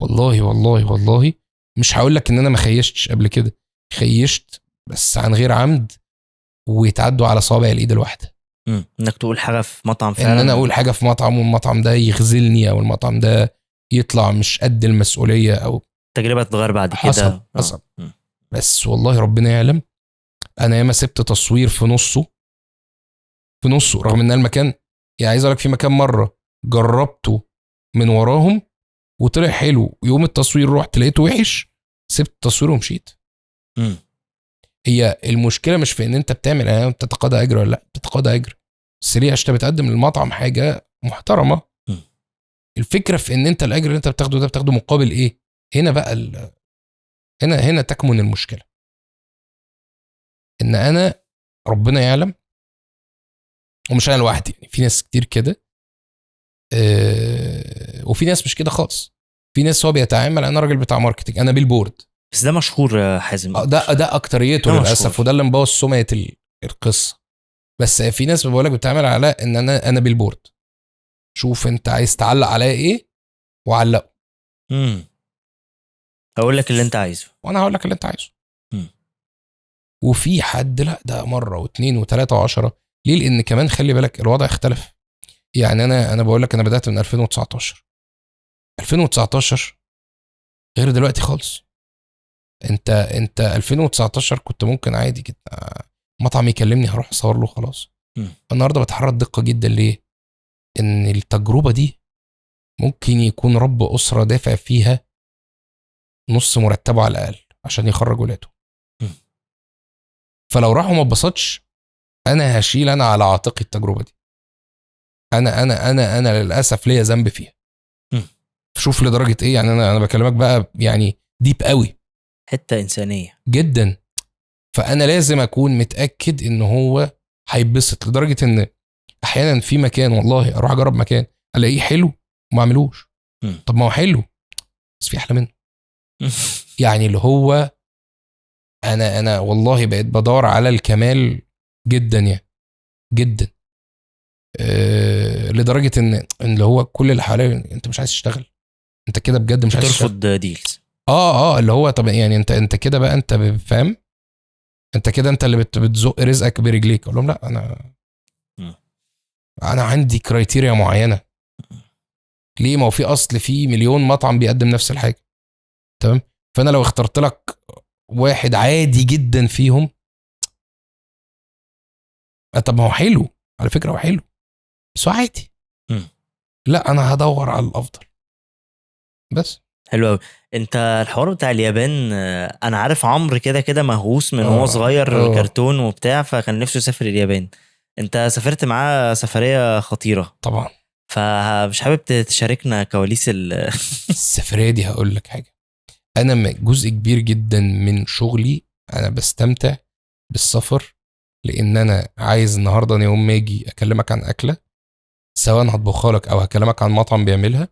[SPEAKER 2] والله والله والله مش هقول لك ان انا ما خيشتش قبل كده، خيشت بس عن غير عمد، ويتعدوا على صوابع الايد الواحدة.
[SPEAKER 1] انك تقول حاجة في مطعم فعلا،
[SPEAKER 2] ان انا اقول حاجة في مطعم والمطعم ده يخذلني، او المطعم ده يطلع مش قد المسؤولية، او
[SPEAKER 1] التجربة تتغير بعد كده.
[SPEAKER 2] حصل. بس والله ربنا يعلم انا ياما سبت تصوير في نصه، رغم ان المكان يعني عايز اقول لك في مكان مرة جربته من وراهم وطلع حلو، يوم التصوير رحت لقيته وحش، سبت التصوير ومشيت. هي المشكلة مش في ان انت بتعمل اعلان بتتقاضى اجر ولا لا، بتتقاضى اجر بس ليه؟ عشان بتقدم للمطعم حاجة محترمه. الفكرة في ان انت الاجر اللي انت بتاخده ده بتاخده مقابل ايه؟ هنا بقى هنا تكمن المشكلة. ان انا ربنا يعلم، ومش انا لوحدي يعني، في ناس كتير كده، وفي ناس مش كده خالص. في ناس هو بيتعامل انا راجل بتاع marketing، انا billboard.
[SPEAKER 1] بس ده مشهور يا حازم،
[SPEAKER 2] ده اكتريته للاسف، وده اللي مبوظ سمعه القصة. بس في ناس بقول لك بتعمل على ان انا billboard، شوف انت عايز تعلق عليا ايه وعلقه.
[SPEAKER 1] هقول لك اللي انت عايزه
[SPEAKER 2] وانا هقول لك اللي انت عايزه. وفي حد لا، ده مرة واثنين وثلاثة وعشرة. ليه؟ لان كمان خلي بالك الوضع اختلف. يعني انا بقول لك انا بدات من 2019 غير دلوقتي خالص. انت 2019 كنت ممكن عادي كده مطعم يكلمني هروح اصور له خلاص. النهارده بتحرى الدقة جدا. ليه؟ ان التجربة دي ممكن يكون رب اسره دافع فيها نص مرتبه على الاقل عشان يخرج ولاده. فلو راحوا ما اتبسطش، انا هشيل انا على عاتقي التجربة دي. انا انا انا انا للاسف ليا ذنب فيها. شوف لدرجة ايه يعني. انا بكلمك بقى يعني ديب قوي،
[SPEAKER 1] حتة انسانيه
[SPEAKER 2] جدا. فانا لازم اكون متاكد ان هو هيتبسط، لدرجة ان احيانا في مكان والله اروح اجرب مكان الاقيه حلو وما اعملوش. طب ما هو حلو بس في احلى منه. يعني اللي هو انا والله بقيت بدور على الكمال جدا يعني جدا. لدرجة ان اللي هو كل اللي حواليا انت مش عايز تشتغل، انت كده بجد مش عايز
[SPEAKER 1] ترفض deals.
[SPEAKER 2] اللي هو طب يعني انت كده بقى، انت فاهم، انت كده انت اللي بتزق رزقك برجليك. اقول لهم لا، انا عندي criteria معينة. ليه؟ ما هو في اصل في مليون مطعم بيقدم نفس الحاجة، تمام؟ فانا لو اخترت لك واحد عادي جدا فيهم، طب ما هو حلو على فكرة، هو حلو بس هو عادي. لا، انا هدور على الافضل بس.
[SPEAKER 1] حلو قوي. انت الحوار بتاع اليابان، انا عارف عمرو كده كده مهووس من هو صغير كرتون وبتاع، فكان نفسه يسافر اليابان. انت سافرت معاه سفرية خطيرة
[SPEAKER 2] طبعا،
[SPEAKER 1] فمش حابب تشاركنا كواليس
[SPEAKER 2] السفرية دي؟ هقول لك حاجة، انا جزء كبير جدا من شغلي انا بستمتع بالسفر، لان انا عايز النهارده يوم ما اجي اكلمك عن اكله، سواء هطبخها لك او هكلمك عن مطعم بيعملها،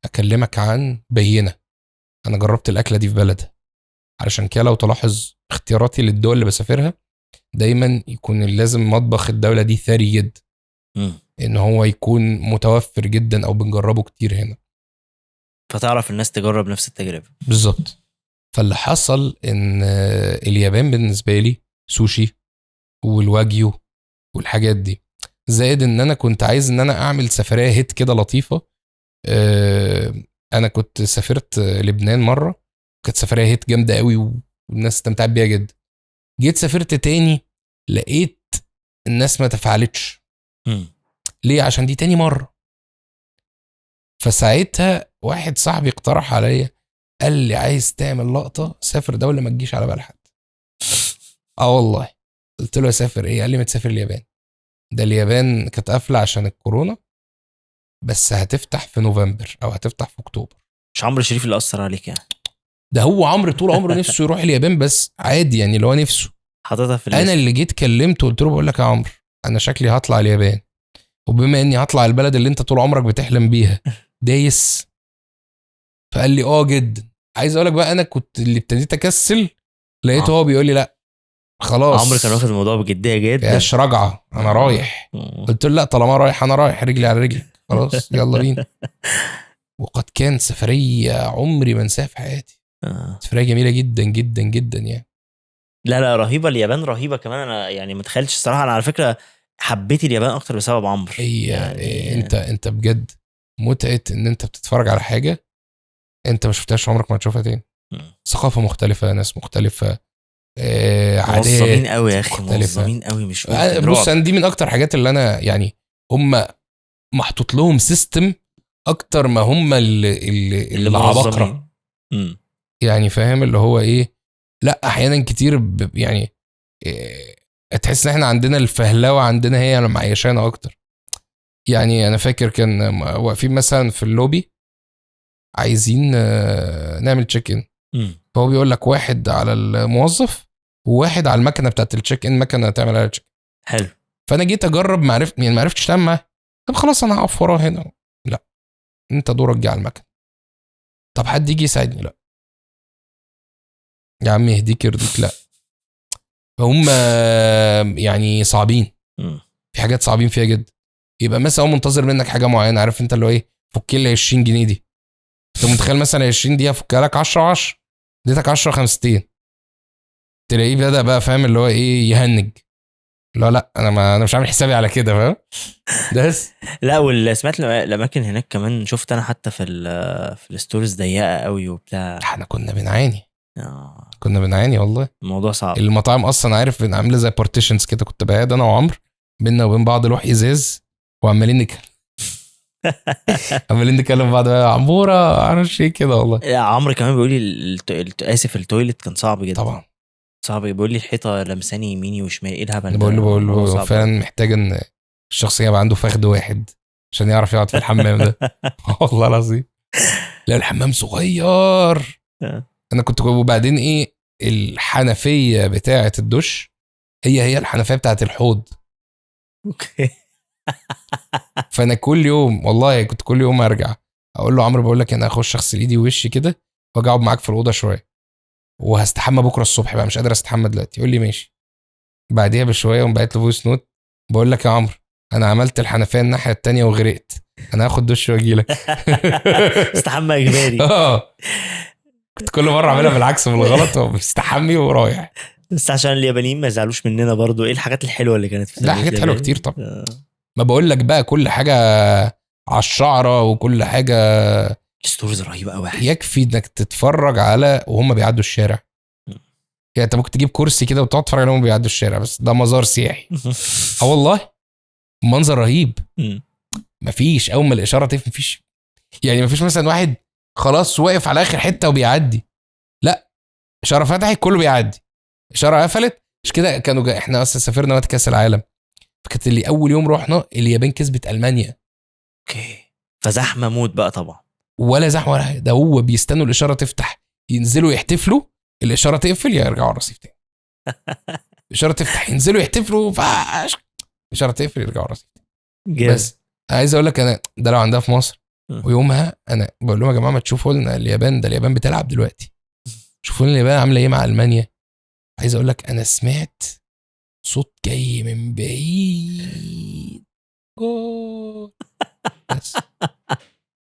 [SPEAKER 2] اكلمك عن بينه انا جربت الاكلة دي في بلدها. علشان كده لو تلاحظ اختياراتي للدول اللي بسافرها دايما يكون لازم مطبخ الدولة دي ثري جدا، ان هو يكون متوفر جدا او بنجربه كتير هنا،
[SPEAKER 1] فتعرف الناس تجرب نفس التجربة
[SPEAKER 2] بالظبط. فاللي حصل ان اليابان بالنسبة لي سوشي والواجيو والحاجات دي، زائد ان انا كنت عايز ان انا اعمل سفرية hit كده لطيفة. انا كنت سافرت لبنان مرة، كانت سفرية hit جامدة قوي والناس استمتعت بيها جدا. جيت سافرت تاني لقيت الناس ما تفاعلتش. ليه؟ عشان دي تاني مرة. فساعتها واحد صاحبي اقترح عليا، قال لي عايز تعمل لقطة سافر دولة ما تجيش على بال حد. والله. قلت له اسافر ايه؟ قال لي ما تسافر اليابان. ده اليابان كانت قافله عشان الكورونا، بس هتفتح في نوفمبر او هتفتح في اكتوبر.
[SPEAKER 1] مش عمرو شريف اللي اثر عليك يعني؟
[SPEAKER 2] ده هو عمرو طول عمره نفسه يروح اليابان، بس عادي يعني اللي هو نفسه
[SPEAKER 1] حاططها في
[SPEAKER 2] انا اللي جيت كلمته قلت له بقول لك يا عمرو انا شكلي هطلع اليابان، وبما اني هطلع البلد اللي انت طول عمرك بتحلم بيها دايس. فقال لي اه جدا. عايز اقول لك بقى انا كنت اللي ابتديت اكسل، لقيته هو بيقول لي لا خلاص.
[SPEAKER 1] عمرو كان واخد الموضوع بجدية جدا.
[SPEAKER 2] ياش رجعه انا رايح. قلت له لا طالما رايح انا رايح، رجلي على رجلك، خلاص يلا بينا. وقد كان سفرية عمري ما انساها في حياتي. سفرية جميلة جدا جدا جدا يعني.
[SPEAKER 1] لا لا رهيبة اليابان، رهيبة كمان. انا يعني ما تخيلتش الصراحة. انا على فكرة حبيت اليابان اكتر بسبب عمرو.
[SPEAKER 2] هي يعني انت بجد متعه ان انت بتتفرج على حاجة انت ما شفتهاش عمرك ما تشوفها تاني. ثقافة مختلفة، ناس مختلفة، عادات
[SPEAKER 1] منظمين قوي يا اخي، منظمين قوي. مش
[SPEAKER 2] بص انا دي من اكتر حاجات اللي انا يعني هم محطوط لهم system اكتر ما هم اللي عباقره يعني، فاهم اللي هو ايه. لا احيانا كتير يعني إيه، تحس ان احنا عندنا الفهلوة عندنا هي اللي معيشانا اكتر يعني. انا فاكر كان واقفين مثلا في اللوبي عايزين نعمل check in، فهو بيقول لك واحد على الموظف وواحد على المكنه بتاعت ال check in، مكنه تعمل عليها check.
[SPEAKER 1] حلو.
[SPEAKER 2] فانا جيت اجرب، ما عرفت يعني، ما عرفتش تعمل. طب خلاص انا هقف وراه هنا. لا انت دورك جه على المكنه. طب حد يجي يساعدني؟ لا يا عم يهديك يرضيك، لا. فهم يعني صعبين في حاجات، صعبين فيها جدا. يبقى مثلا هو منتظر منك حاجة معينة، عارف انت اللي هو ايه، فك لي 20 جنيه دي. انت متخيل مثلا 20 دي هفكها لك 10 10، اديتك 10 50، تلاقيه بدأ بقى فاهم اللي هو ايه، يهنج. لا لا انا مش عامل حسابي على كده، فاهم بس.
[SPEAKER 1] لا واللي سمعت الاماكن هناك كمان، شفت انا حتى في ال stories ضيقه قوي وبتاع.
[SPEAKER 2] احنا كنا بنعاني، كنا بنعاني والله.
[SPEAKER 1] الموضوع صعب.
[SPEAKER 2] المطاعم اصلا عارف عامله زي partitions كده، كنت بقعد انا وعمرو بينا وبين بعض لوح ازاز وعمالين نتكلم عمالين نتكلم بعض بقى عموره عارف ايه كده والله.
[SPEAKER 1] لا عمرو كمان بيقول لي اسف ال toilet كان صعب جدا.
[SPEAKER 2] طبعا
[SPEAKER 1] صعب. بيقول لي الحيطة لمساني يميني وشمالي، ايه الهبل ده؟
[SPEAKER 2] بقول له فعلا محتاج ان الشخص يبقى عنده فخد واحد عشان يعرف يقعد في الحمام ده. والله العظيم. لا الحمام صغير. انا كنت، وبعدين ايه، الحنفية بتاعه الدش هي الحنفية بتاعه الحوض.
[SPEAKER 1] okay.
[SPEAKER 2] فانا كل يوم والله كنت كل يوم ارجع اقول له عمرو بقول لك انا هخش اغسل ايدي ووشي كده واجي اقعد معاك في الاوضة شوية، وهستحمى بكره الصبح بقى، مش قادر استحمى دلوقتي. يقول لي ماشي. بعديها بشوية قوم بعت له voice note بقول لك يا عمرو انا عملت الحنفية الناحية الثانية وغرقت، انا هاخد دش واجي لك.
[SPEAKER 1] استحمى اجباري.
[SPEAKER 2] كنت كل مرة اعملها بالعكس بالغلط، ومستحمي ورايح.
[SPEAKER 1] بس عشان اليابانيين ما يزعلوش مننا برضو. ايه الحاجات الحلوة اللي كانت في؟
[SPEAKER 2] لا حاجات حلوة كتير طبعا. ما بقول لك بقى كل حاجة على الشعرة وكل حاجة.
[SPEAKER 1] stories رهيبة قوي.
[SPEAKER 2] يكفي انك تتفرج على وهم بيعدوا الشارع. يعني انت ممكن تجيب كرسي كده وتقعد تتفرج عليهم بيعدوا الشارع، بس ده مزار سياحي. اه والله منظر رهيب. مفيش اول ما الاشارة تقف مفيش، يعني مفيش مثلا واحد خلاص واقف على اخر حتة وبيعدي، لا اشارة فتحت كله بيعدي، اشارة قفلت. مش كده كانوا احنا اصلا سافرنا وقت كاس العالم، فكانت اللي اول يوم رحنا اليابان كسبت المانيا.
[SPEAKER 1] okay. فزحمه موت بقى طبعا.
[SPEAKER 2] ولا زحمة ولا حاجة، ده هو بيستنوا الاشارة تفتح ينزلوا يحتفلوا، الاشارة تقفل يرجعوا الرصيف تاني. الاشارة تفتح ينزلوا يحتفلوا، الاشارة تقفل يرجعوا الرصيف تاني. بس عايز اقول لك انا ده لو عندها في مصر. ويومها انا بقول لهم يا جماعة ما تشوفوا لنا اليابان، ده اليابان بتلعب دلوقتي، شوفوا لنا اليابان عامله ايه مع المانيا. عايز اقول لك انا سمعت صوت جاي من بعيد جول.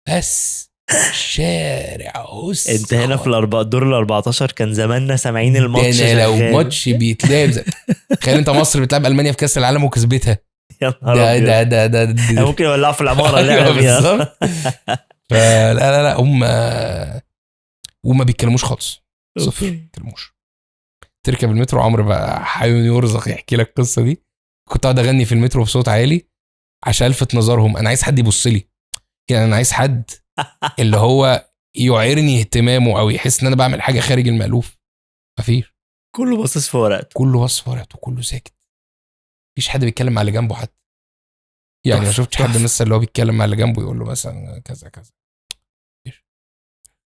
[SPEAKER 2] بس الشارع هس.
[SPEAKER 1] انت هنا في الدور ال14 كان زماننا سامعين الماتش.
[SPEAKER 2] ده لو ماتش بيتلعب تخيل انت مصر بتلعب المانيا في كاس العالم وكسبتها.
[SPEAKER 1] يا نهار ابيض. ده ممكن يولعوا في العمارة اللي احنا فيها.
[SPEAKER 2] بالظبط. فلا لا لا هم وما بيتكلموش خالص، صفر بيتكلموش. تركب المترو عمرو بقى حيون يرزق يحكي لك القصة دي. كنت قاعد اغني في المترو بصوت عالي عشان الفت نظرهم، انا عايز حد يبص لي، يعني انا عايز حد اللي هو يعيرني اهتمامه او يحس ان انا بعمل حاجة خارج المألوف. مفيش،
[SPEAKER 1] كله باصص في ورقته،
[SPEAKER 2] كله باصص في ورقته، كله ساكت، مفيش حد بيتكلم مع اللي جنبه حتى. يعني ما شفتش حد مثلا اللي هو بيتكلم مع اللي جنبه يقول له مثلا كذا كذا.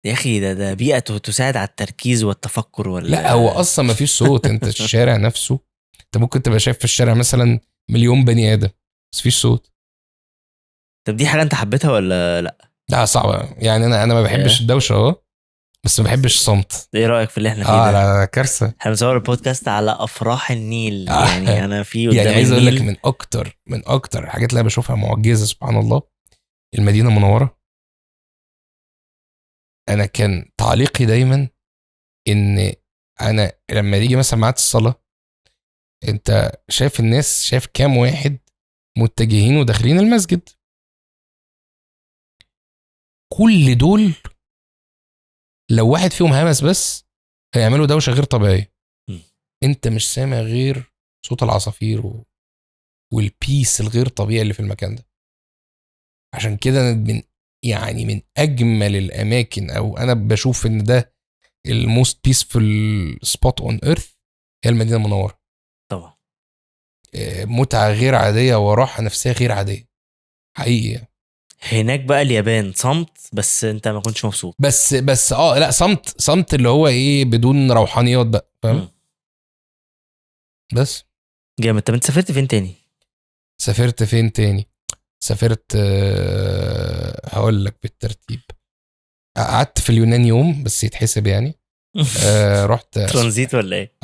[SPEAKER 1] يا اخي ده بيئة تساعد على التركيز والتفكر ولا
[SPEAKER 2] لا؟ هو اصلا مفيش صوت. انت الشارع نفسه انت ممكن تبقى شايف في الشارع مثلا مليون بني ادم بس فيش صوت.
[SPEAKER 1] طب دي حاجة انت حبيتها ولا لا؟
[SPEAKER 2] لا صعبة يعني، انا ما بحبش الدوشة بس ما بحبش الصمت.
[SPEAKER 1] ايه رايك في اللي احنا فيه ده؟
[SPEAKER 2] لا كارثة.
[SPEAKER 1] احنا بنصور البودكاست على افراح النيل. يعني انا في
[SPEAKER 2] يعني عايز اقول لك من اكتر الحاجات اللي انا بشوفها معجزه سبحان الله، المدينة المنورة. انا كان تعليقي دايما ان انا لما يجي مثلا ميعاد الصلاة، انت شايف الناس، شايف كام واحد متجهين وداخلين المسجد، كل دول لو واحد فيهم همس بس هيعملوا دوشه غير طبيعية. انت مش سامع غير صوت العصافير وال peace الغير طبيعي اللي في المكان ده. عشان كده من اجمل الاماكن، او انا بشوف ان ده ال most peaceful spot on earth، هي المدينة المنورة.
[SPEAKER 1] طبعا
[SPEAKER 2] متعه غير عادية وراحة نفسية غير عادية حقيقي.
[SPEAKER 1] هناك بقى اليابان صمت، بس انت ما كنتش مبسوط.
[SPEAKER 2] بس لا صمت اللي هو ايه، بدون روحانيات بقى، فاهم؟ بس
[SPEAKER 1] جامد. طب انت سافرت فين تاني؟
[SPEAKER 2] سافرت هقول لك بالترتيب. قعدت في اليونان يوم بس يتحسب يعني. رحت
[SPEAKER 1] ترانزيت ولا ايه؟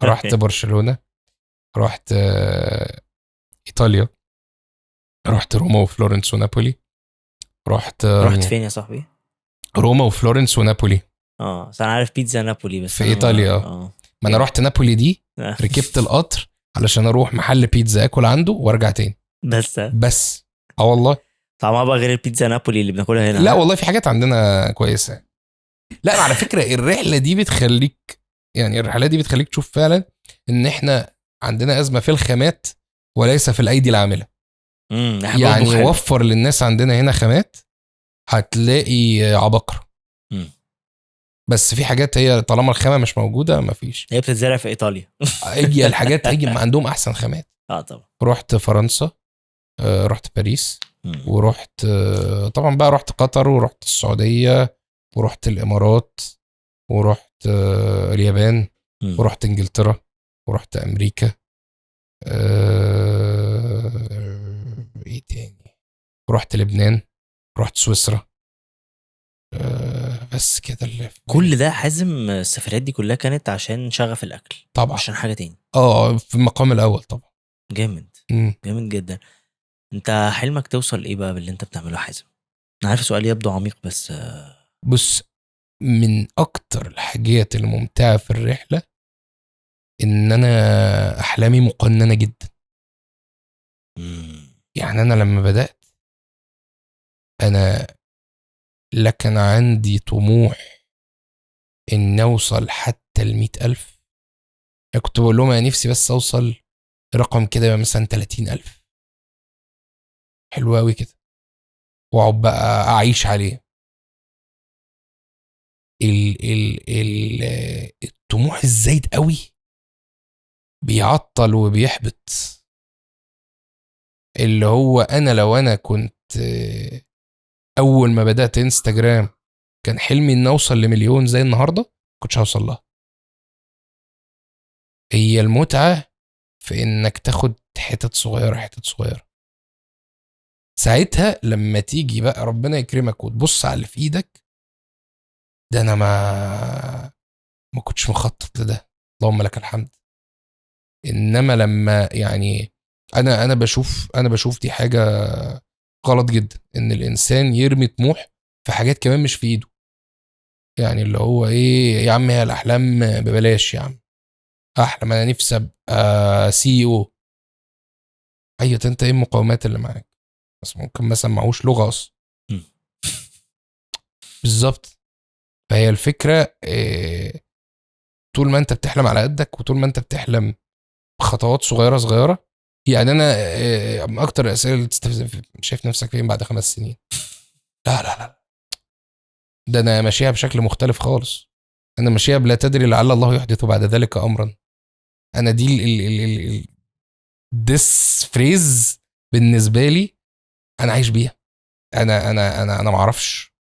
[SPEAKER 2] رحت برشلونة، رحت ايطاليا، رحت روما وفلورنس ونابولي. رحت
[SPEAKER 1] فين يا صاحبي؟
[SPEAKER 2] روما وفلورنس ونابولي.
[SPEAKER 1] بس انا عارف بيتزا نابولي بس
[SPEAKER 2] في ايطاليا. ما انا رحت نابولي دي، ركبت القطر علشان اروح محل بيتزا اكل عنده وارجع تاني. بس والله
[SPEAKER 1] طعمها بقى غير البيتزا نابولي اللي بناكلها هنا.
[SPEAKER 2] لا والله في حاجات عندنا كويسة. لا على فكرة الرحلة دي بتخليك، يعني الرحلة دي بتخليك تشوف فعلا ان احنا عندنا ازمة في الخامات وليس في الايدي العاملة. يعني وفر للناس عندنا هنا خامات هتلاقي عبقرة. بس في حاجات هي طالما الخامة مش موجودة مفيش.
[SPEAKER 1] هي بتتزرع في ايطاليا.
[SPEAKER 2] هي الحاجات هي ما عندهم احسن خامات.
[SPEAKER 1] طبعا.
[SPEAKER 2] رحت فرنسا، رحت باريس، ورحت طبعا بقى رحت قطر، ورحت السعودية، ورحت الامارات، ورحت اليابان، ورحت انجلترا، ورحت امريكا، ايه تاني، رحت لبنان، رحت سويسرا. بس كده اللي
[SPEAKER 1] كل ده حازم. السفريات دي كلها كانت عشان شغف الاكل
[SPEAKER 2] طبعا،
[SPEAKER 1] عشان حاجة تاني.
[SPEAKER 2] في المقام الاول طبعا.
[SPEAKER 1] جامد. جامد جدا. انت حلمك توصل ايه بقى باللي انت بتعمله حازم؟ انا عارف سؤال يبدو عميق بس
[SPEAKER 2] بص، من اكتر الحاجات الممتعة في الرحلة ان انا احلامي مقننه جدا. يعني انا لما بدات انا لا كان عندي طموح ان اوصل حتى 100,000. انا كنت بقول لهم انا نفسي بس اوصل رقم كده مثلا 30,000، حلو قوي كده، واقعد بقى اعيش عليه. ال ال ال الطموح الزايد قوي بيعطل وبيحبط. اللي هو انا لو انا كنت اول ما بدات انستجرام كان حلمي ان اوصل ل1,000,000 زي النهارده، كنتش هوصل لها. هي المتعة في انك تاخد حتت صغيرة حتت صغيرة. ساعتها لما تيجي بقى ربنا يكرمك وتبص على اللي في ايدك، ده انا ما كنتش مخطط لده، اللهم لك الحمد. انما لما يعني انا بشوف دي حاجة غلط جدا، ان الانسان يرمي طموح في حاجات كمان مش في ايده. يعني اللي هو ايه يا عم، هي الاحلام ببلاش يا عم، احلم انا نفسي ابقى CEO. ايوه انت ايه المقومات اللي معاك؟ بس ممكن مثلا معهوش لغة اصلا. بالظبط. فهي الفكرة إيه، طول ما انت بتحلم على قدك وطول ما انت بتحلم بخطوات صغيرة صغيرة. يعني انا إيه اكتر الاسئلة اللي تستفز، شايف نفسك فين بعد 5 سنين؟ لا لا لا، ده انا ماشيها بشكل مختلف خالص. انا ماشيها بلا تدري لعل الله يحدث بعد ذلك امرا. انا دي ال this phrase بالنسبة لي انا عايش بيها. انا انا انا انا ما اعرفش،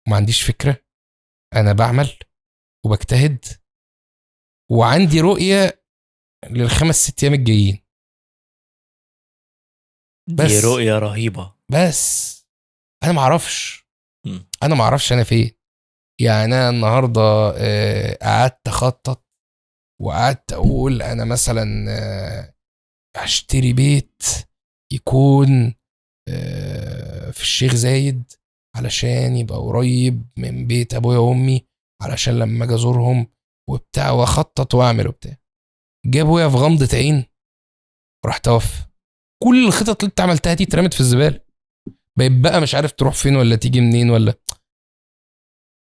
[SPEAKER 2] ما عنديش فكرة، انا بعمل وبجتهد وعندي رؤية للخمس ست ايام الجايين.
[SPEAKER 1] بس دي رؤية رهيبة.
[SPEAKER 2] بس انا ما اعرفش، انا ما اعرفش انا فين. يعني انا النهارده قعدت اخطط وقعدت اقول انا مثلا هشتري بيت يكون في الشيخ زايد علشان يبقى قريب من بيت ابويا وامي، علشان لما اجي ازورهم وبتاع، واخطط واعمل وبتاع. جه ابويا في غمضه عين راح توفى. كل الخطط اللي انت عملتها دي اترمت في الزبالة. بقيت بقى مش عارف تروح فين ولا تيجي منين ولا.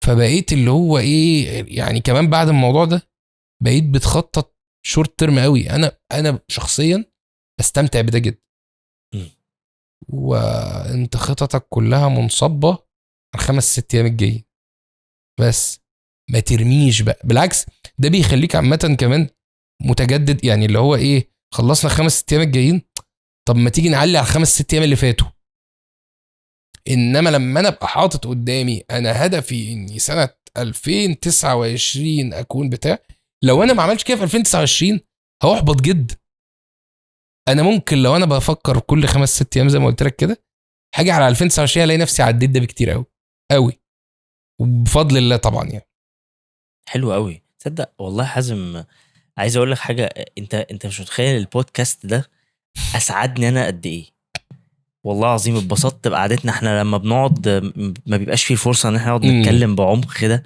[SPEAKER 2] فبقيت اللي هو ايه يعني، كمان بعد الموضوع ده بقيت بتخطط short term قوي. انا شخصيا بستمتع بده جدا. وانت خططك كلها منصبه على الخمس ست ايام الجايين بس، ما ترميش بقى. بالعكس ده بيخليك عامة كمان متجدد. يعني اللي هو ايه، خلصنا 5 6 ايام الجايين، طب ما تيجي نعلي على 5 6 ايام اللي فاتوا. انما لما انا ابقى حاطط قدامي انا هدفي اني سنة 2029 اكون بتاع، لو انا ما عملتش كده في 2029 هاحبط جدا. انا ممكن لو انا بفكر كل 5 6 ايام زي ما قلت لك كده، هاجي على 2029 الاقي نفسي عديت ده بكتير قوي قوي، وبفضل الله طبعا. يعني
[SPEAKER 1] حلو قوي. تصدق والله حازم، عايز اقول لك حاجة، انت مش متخيل البودكاست ده اسعدني انا قد ايه. والله العظيم اتبسطت بقعدتنا. احنا لما بنقعد ما بيبقاش فيه الفرصة ان احنا نقعد نتكلم بعمق كده.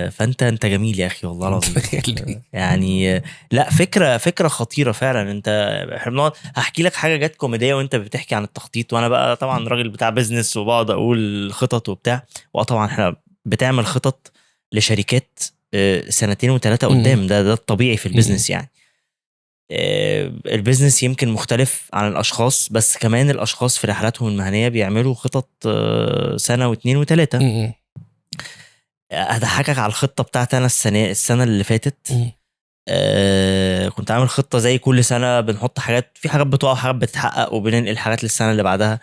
[SPEAKER 1] فانت جميل يا اخي والله العظيم. يعني لا، فكرة خطيرة فعلا. انت احنا بنقعد، هحكي لك حاجة جت كوميدية وانت بتحكي عن التخطيط، وانا بقى طبعا راجل بتاع business وبقعد اقول خطط وبتاع، وطبعا احنا بتعمل خطط لشركات 2 و3 قدام. ده الطبيعي في ال business. يعني ال business يمكن مختلف عن الأشخاص، بس كمان الأشخاص في رحلاتهم المهنية بيعملوا خطط 1 و2 و3. هضحكك على الخطة بتاعتي أنا السنة اللي فاتت. كنت عامل خطة زي كل سنة، بنحط حاجات، في حاجات بتقع وحاجات بتتحقق، وبننقل حاجات للسنة اللي بعدها.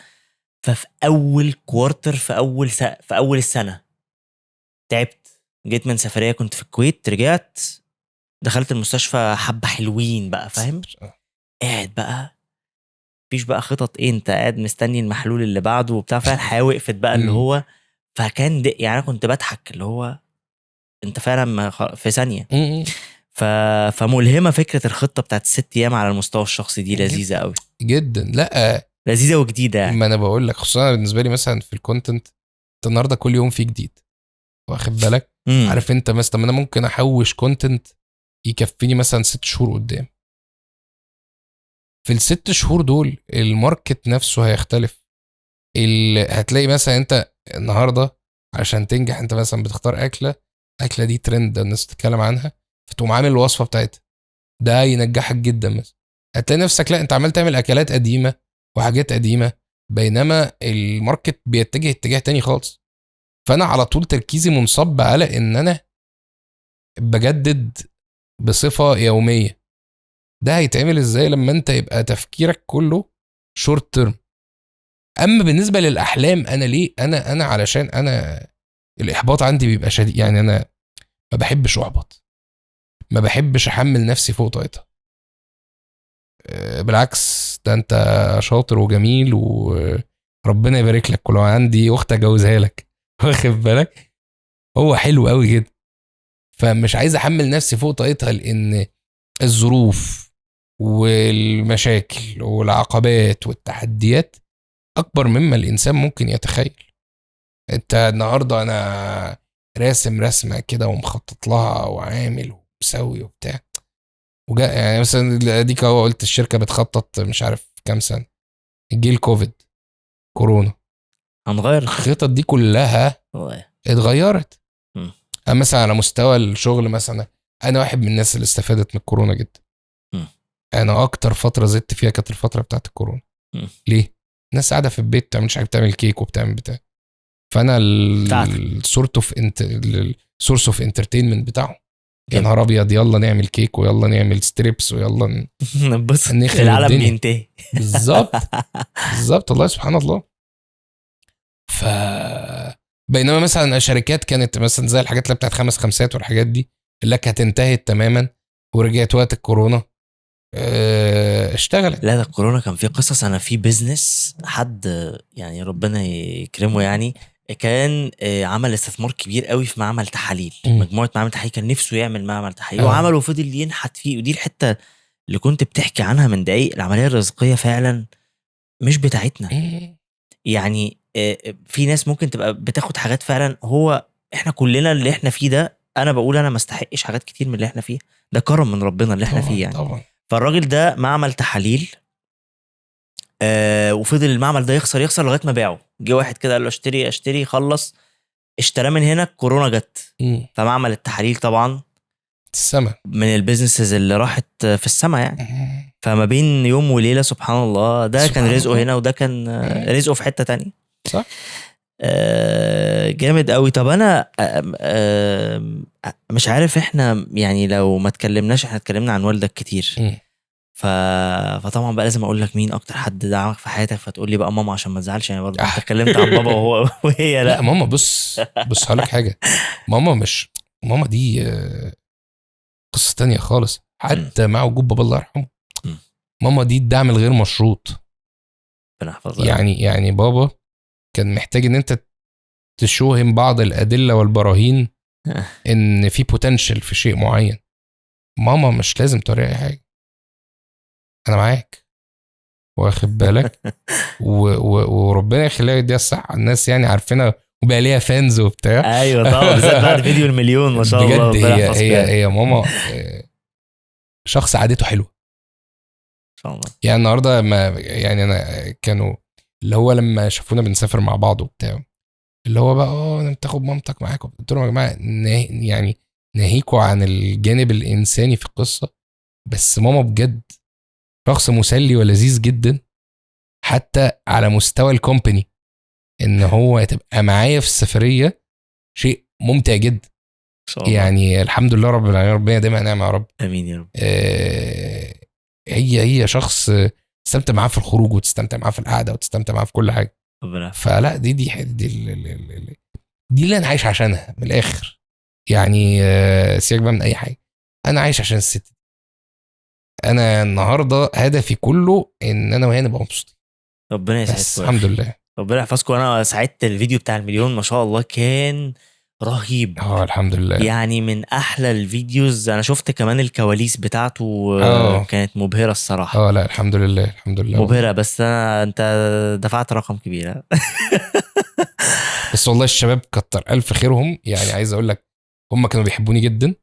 [SPEAKER 1] ففي أول quarter، في أول السنة تعبت. جيت من سفرية كنت في الكويت، رجعت دخلت المستشفى حبة حلوين بقى، فاهم؟ قاعد بقى مفيش بقى خطط ايه، انت قاعد مستني المحلول اللي بعده وبتاع. فالحياة وقفت بقى اللي هو، فكان يعني انا كنت بضحك اللي هو انت فعلا في ثانية. فملهمة فكرة الخطة بتاعت 6 أيام على المستوى الشخصي دي، لذيذة قوي
[SPEAKER 2] جدا. لا
[SPEAKER 1] لذيذة وجديدة يعني.
[SPEAKER 2] ما انا بقول لك، خصوصا بالنسبة لي مثلا في ال content، انت النهارده كل يوم في جديد، واخد بالك؟ عارف انت مثلا انا ممكن احوش content يكفيني مثلا 6 شهور قدام. في ال6 شهور دول ال market نفسه هيختلف. هتلاقي مثلا انت النهارده عشان تنجح انت مثلا بتختار اكله دي ترند الناس بتتكلم عنها، فتقوم عامل الوصفة بتاعتها، ده ينجحك جدا. مثلا هتلاقي نفسك لا انت عمال تعمل اكلات قديمة وحاجات قديمة، بينما ال market بيتجه اتجاه تاني خالص. فانا على طول تركيزي منصب على ان انا بجدد بصفة يومية. ده هيتعمل ازاي لما انت يبقى تفكيرك كله short term؟ اما بالنسبة للاحلام، انا ليه انا علشان انا الاحباط عندي بيبقى شديد. يعني انا ما بحبش احبط، ما بحبش احمل نفسي فوق طاقتها. بالعكس ده انت شاطر وجميل وربنا يبارك لك، ولو عندي اخت اجوزها لك، واخد بالك؟ هو حلو قوي كده. فمش عايز احمل نفسي فوق طاقتها، لان الظروف والمشاكل والعقبات والتحديات اكبر مما الانسان ممكن يتخيل. انت النهارده انا راسم رسمه كده ومخطط لها وعامل ومسوي وبتاع، وجاء يعني مثلا اديك اهو قلت الشركة بتخطط مش عارف كام سنة، جه الكوفيد كورونا،
[SPEAKER 1] هنغير
[SPEAKER 2] الخطط دي كلها اتغيرت. انا مثلا على مستوى الشغل مثلا، انا واحد من الناس اللي استفادت من الكورونا جدا. انا اكتر فترة زدت فيها كانت الفترة بتاعت الكورونا. ليه؟ الناس قاعدة في البيت بتعملش حاجة، بتعمل كيك وبتعمل بتاع، فانا ال sort of ال source of entertainment بتاعهم. يا نهار ابيض، يلا نعمل كيك ويلا نعمل strips ويلا
[SPEAKER 1] نبص العالم بينتهي.
[SPEAKER 2] بالظبط بالظبط، الله سبحان الله. ف بينما مثلا شركات كانت مثلا زي الحاجات اللي بتاعت 5 خمسات والحاجات دي اللي كانت انتهت تماما، ورجعت وقت الكورونا اشتغلت.
[SPEAKER 1] لا ده الكورونا كان في قصص. انا في business حد يعني ربنا يكرمه يعني كان عمل استثمار كبير قوي في معمل تحاليل، مجموعة معامل تحاليل، كان نفسه يعمل معمل تحاليل وعمله وفضل ينحت فيه. ودي الحتة اللي كنت بتحكي عنها من دقايق، العملية الرزقيه فعلا مش بتاعتنا. يعني في ناس ممكن تبقى بتاخد حاجات فعلا، هو احنا كلنا اللي احنا فيه ده، انا بقول انا ما استحقش حاجات كتير من اللي احنا فيه ده، كرم من ربنا اللي احنا فيه يعني.
[SPEAKER 2] طبعا.
[SPEAKER 1] فالراجل ده معمل تحاليل وفضل المعمل ده يخسر لغاية ما باعه. جه واحد كده قال له اشتري، خلص اشتراه من هنا، كورونا جت. فمعمل التحاليل طبعا
[SPEAKER 2] السما
[SPEAKER 1] من ال businesses اللي راحت في السما يعني. فما بين يوم وليلة سبحان الله، ده سبحان كان رزقه هنا وده كان رزقه في حتة تانية.
[SPEAKER 2] صح.
[SPEAKER 1] جامد قوي. طب انا مش عارف احنا يعني لو ما تكلمناش، احنا اتكلمنا عن والدك كتير، فطبعا بقى لازم اقول لك مين اكتر حد دعمك في حياتك، فتقول لي بقى ماما عشان ما تزعلش يعني، برضه انت اتكلمت عن بابا وهو وهي.
[SPEAKER 2] لا ماما، بص هقول لك حاجة، ماما مش ماما دي قصة تانية خالص، حتى مع وجود بابا الله يرحمه. ماما دي الدعم الغير مشروط. يعني بابا كان محتاج ان انت تشوهم بعض الادلة والبراهين ان في potential في شيء معين. ماما مش لازم توري اي حاجة، انا معاك واخد بالك. وربنا يخليها يديها الصحة، الناس يعني عارفينها وبقى ليها fans وبتاع.
[SPEAKER 1] ايوه طبعا، بالذات بعد فيديو المليون ما شاء الله.
[SPEAKER 2] بجد هي ماما شخص عادته حلوة
[SPEAKER 1] ان شاء الله.
[SPEAKER 2] يعني النهارده ما يعني انا كانوا اللي هو لما شافونا بنسافر مع بعض وبتاع، اللي هو بقى انت تاخد مامتك معاك، قلت لهم يا جماعة يعني ناهيكوا عن الجانب الانساني في القصة، بس ماما بجد شخص مسلي ولذيذ جدا، حتى على مستوى ال company ان هو تبقى معايا في السفرية شيء ممتع جدا يعني. الحمد لله رب العالمين، ربنا دايما نعمه يا رب.
[SPEAKER 1] امين يا رب.
[SPEAKER 2] هي شخص تستمتع معاه في الخروج وتستمتع معاه في القعدة وتستمتع معاه في كل حاجة. فلا دي دي دي, دي اللي انا عايش عشانها من الاخر يعني. سيبك بقى من اي حاجة، انا عايش عشان الست. انا النهارده هدفي كله ان انا وهي نبقى مبسوطين.
[SPEAKER 1] ربنا يسعدكم.
[SPEAKER 2] الحمد لله،
[SPEAKER 1] ربنا يحفظكم. انا سعدت الفيديو بتاع المليون ما شاء الله كان رهيب.
[SPEAKER 2] الحمد لله،
[SPEAKER 1] يعني من احلى ال videos. انا شفت كمان الكواليس بتاعته كانت مبهرة الصراحة.
[SPEAKER 2] لا الحمد لله، الحمد لله
[SPEAKER 1] مبهرة. بس انت دفعت رقم كبير.
[SPEAKER 2] بس والله الشباب كتر الف خيرهم يعني. عايز اقول لك هم كانوا بيحبوني جدا،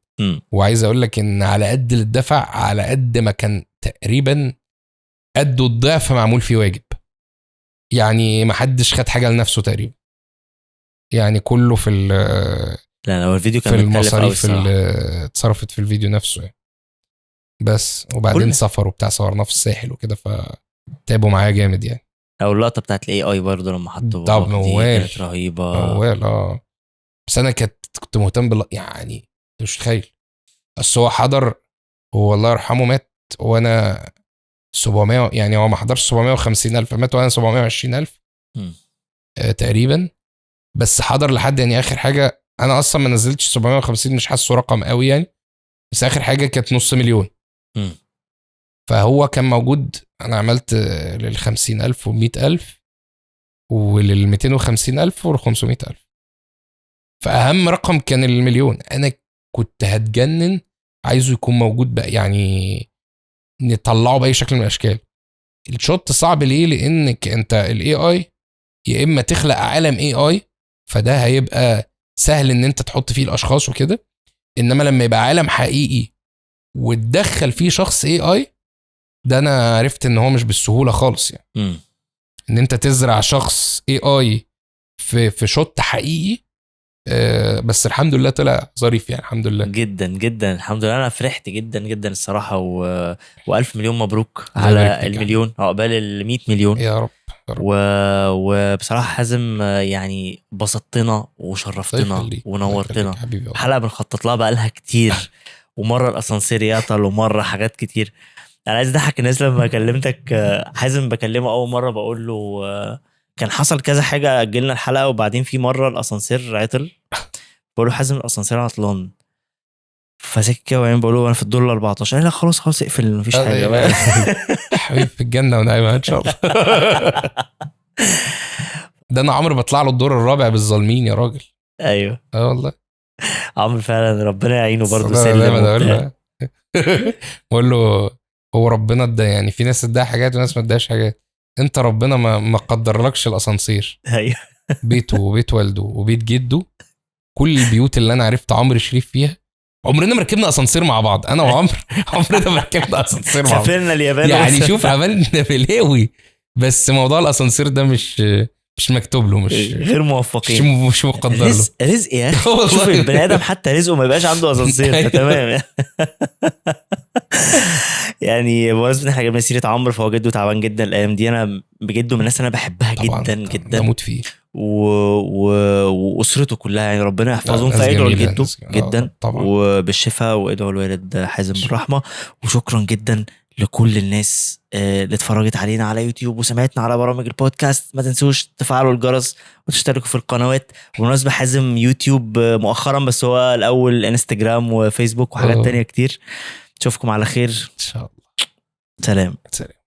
[SPEAKER 2] وعايز اقول لك ان على قد الدفع على قد ما كان تقريبا قدوا الضعف معمول فيه واجب يعني. ما حدش خد حاجة لنفسه تقريبا يعني، كله في
[SPEAKER 1] لا هو الفيديو كان
[SPEAKER 2] في المصاريف اللي اتصرفت في الفيديو نفسه يعني. بس وبعدين سفر وبتاع، صورناه في الساحل وكده، فتعبوا معايا جامد يعني.
[SPEAKER 1] او اللقطة بتاعت ال AI برضه لما حطوا كانت رهيبة.
[SPEAKER 2] موال. بس انا كنت مهتم يعني مش متخيل. بس هو حضر، هو الله يرحمه مات وانا 700 يعني، هو ما حضرش 750 ألف، مات وانا 720 ألف تقريبا. بس حضر لحد يعني اخر حاجة. انا اصلا ما نزلتش 750، مش حاسه رقم قوي يعني، بس اخر حاجة كانت 500,000. فهو كان موجود. انا عملت لل50,000 و100,000 ولل250,000 وال500,000. فاهم رقم كان 1,000,000. انا كنت هتجنن، عايزه يكون موجود بقى يعني، نطلعه باي شكل من الاشكال. ال shot صعب ليه؟ لانك انت ال AI يا اما تخلق عالم AI، فده هيبقى سهل ان انت تحط فيه الاشخاص وكده، انما لما يبقى عالم حقيقي وتدخل فيه شخص AI، ده انا عرفت ان هو مش بالسهولة خالص يعني. ان انت تزرع شخص AI في shot حقيقي. بس الحمد لله طلع ظريف يعني، الحمد لله
[SPEAKER 1] جدا جدا الحمد لله. انا فرحت جدا جدا الصراحة، والف مليون مبروك على 1,000,000، عقبال 100 مليون
[SPEAKER 2] يا رب، يا رب.
[SPEAKER 1] وبصراحة حازم يعني بسطتنا وشرفتنا ونورتنا. حلقة بنخطط لها بقالها كتير، ومرة الاسانسير يعطل ومرة حاجات كتير. انا عايز اضحك الناس لما كلمتك حازم، بكلمه اول مرة بقول له كان حصل كذا حاجة، اجلنا الحلقة، وبعدين في مرة الاسانسير عطل، بقول له حازم الاسانسير عطلان، فساكت كده، وبعدين بقول له انا في الدور ال 14، قال لا خلاص خلاص اقفل مفيش حاجة
[SPEAKER 2] بقى. حبيبي في الجنة ونعيمها ان شاء الله. ده انا عمرو بطلع له الدور الرابع بالظالمين يا راجل.
[SPEAKER 1] ايوه
[SPEAKER 2] والله
[SPEAKER 1] عمرو فعلا ربنا يعينه برضه، سلم.
[SPEAKER 2] بقول له هو ربنا ادى، يعني في ناس اداها حاجات وناس ما اداهاش حاجات، انت ربنا ما قدرلكش الاسانسير.
[SPEAKER 1] ايوه
[SPEAKER 2] بيته وبيت والده وبيت جده، كل البيوت اللي انا عرفت عمرو شريف فيها عمرنا ما ركبنا اسانسير مع بعض، انا وعمرو عمرنا ما ركبنا اسانسير مع بعض.
[SPEAKER 1] سافرنا اليابان
[SPEAKER 2] يعني شوف عملنا بلاوي، بس موضوع الاسانسير ده مش مكتوب له، مش
[SPEAKER 1] غير موفقين،
[SPEAKER 2] مش مقدر له.
[SPEAKER 1] رزق يا اخي. شوف البني ادم حتى رزقه ما يبقاش عنده اسانسير. تمام. يعني بمناسبة ان احنا جبنا سيره عمرو، فهو جده تعبان جدا الايام دي. انا بجده من الناس انا بحبها جدا جدا،
[SPEAKER 2] بموت فيه
[SPEAKER 1] واسرته كلها، يعني ربنا يحفظهم. فادعوا لجده جدا وبالشفاء، وادعوا الوالد حازم بالرحمة. وشكرا جدا لكل الناس اللي اتفرجت علينا على يوتيوب وسمعتنا على برامج البودكاست. ما تنسوش تفعلوا الجرس وتشتركوا في القنوات. وبالمناسبة حازم يوتيوب مؤخرا، بس هو الأول انستجرام وفيسبوك وحاجات تانية كتير. نشوفكم على خير
[SPEAKER 2] إن شاء الله.
[SPEAKER 1] سلام.
[SPEAKER 2] سلام.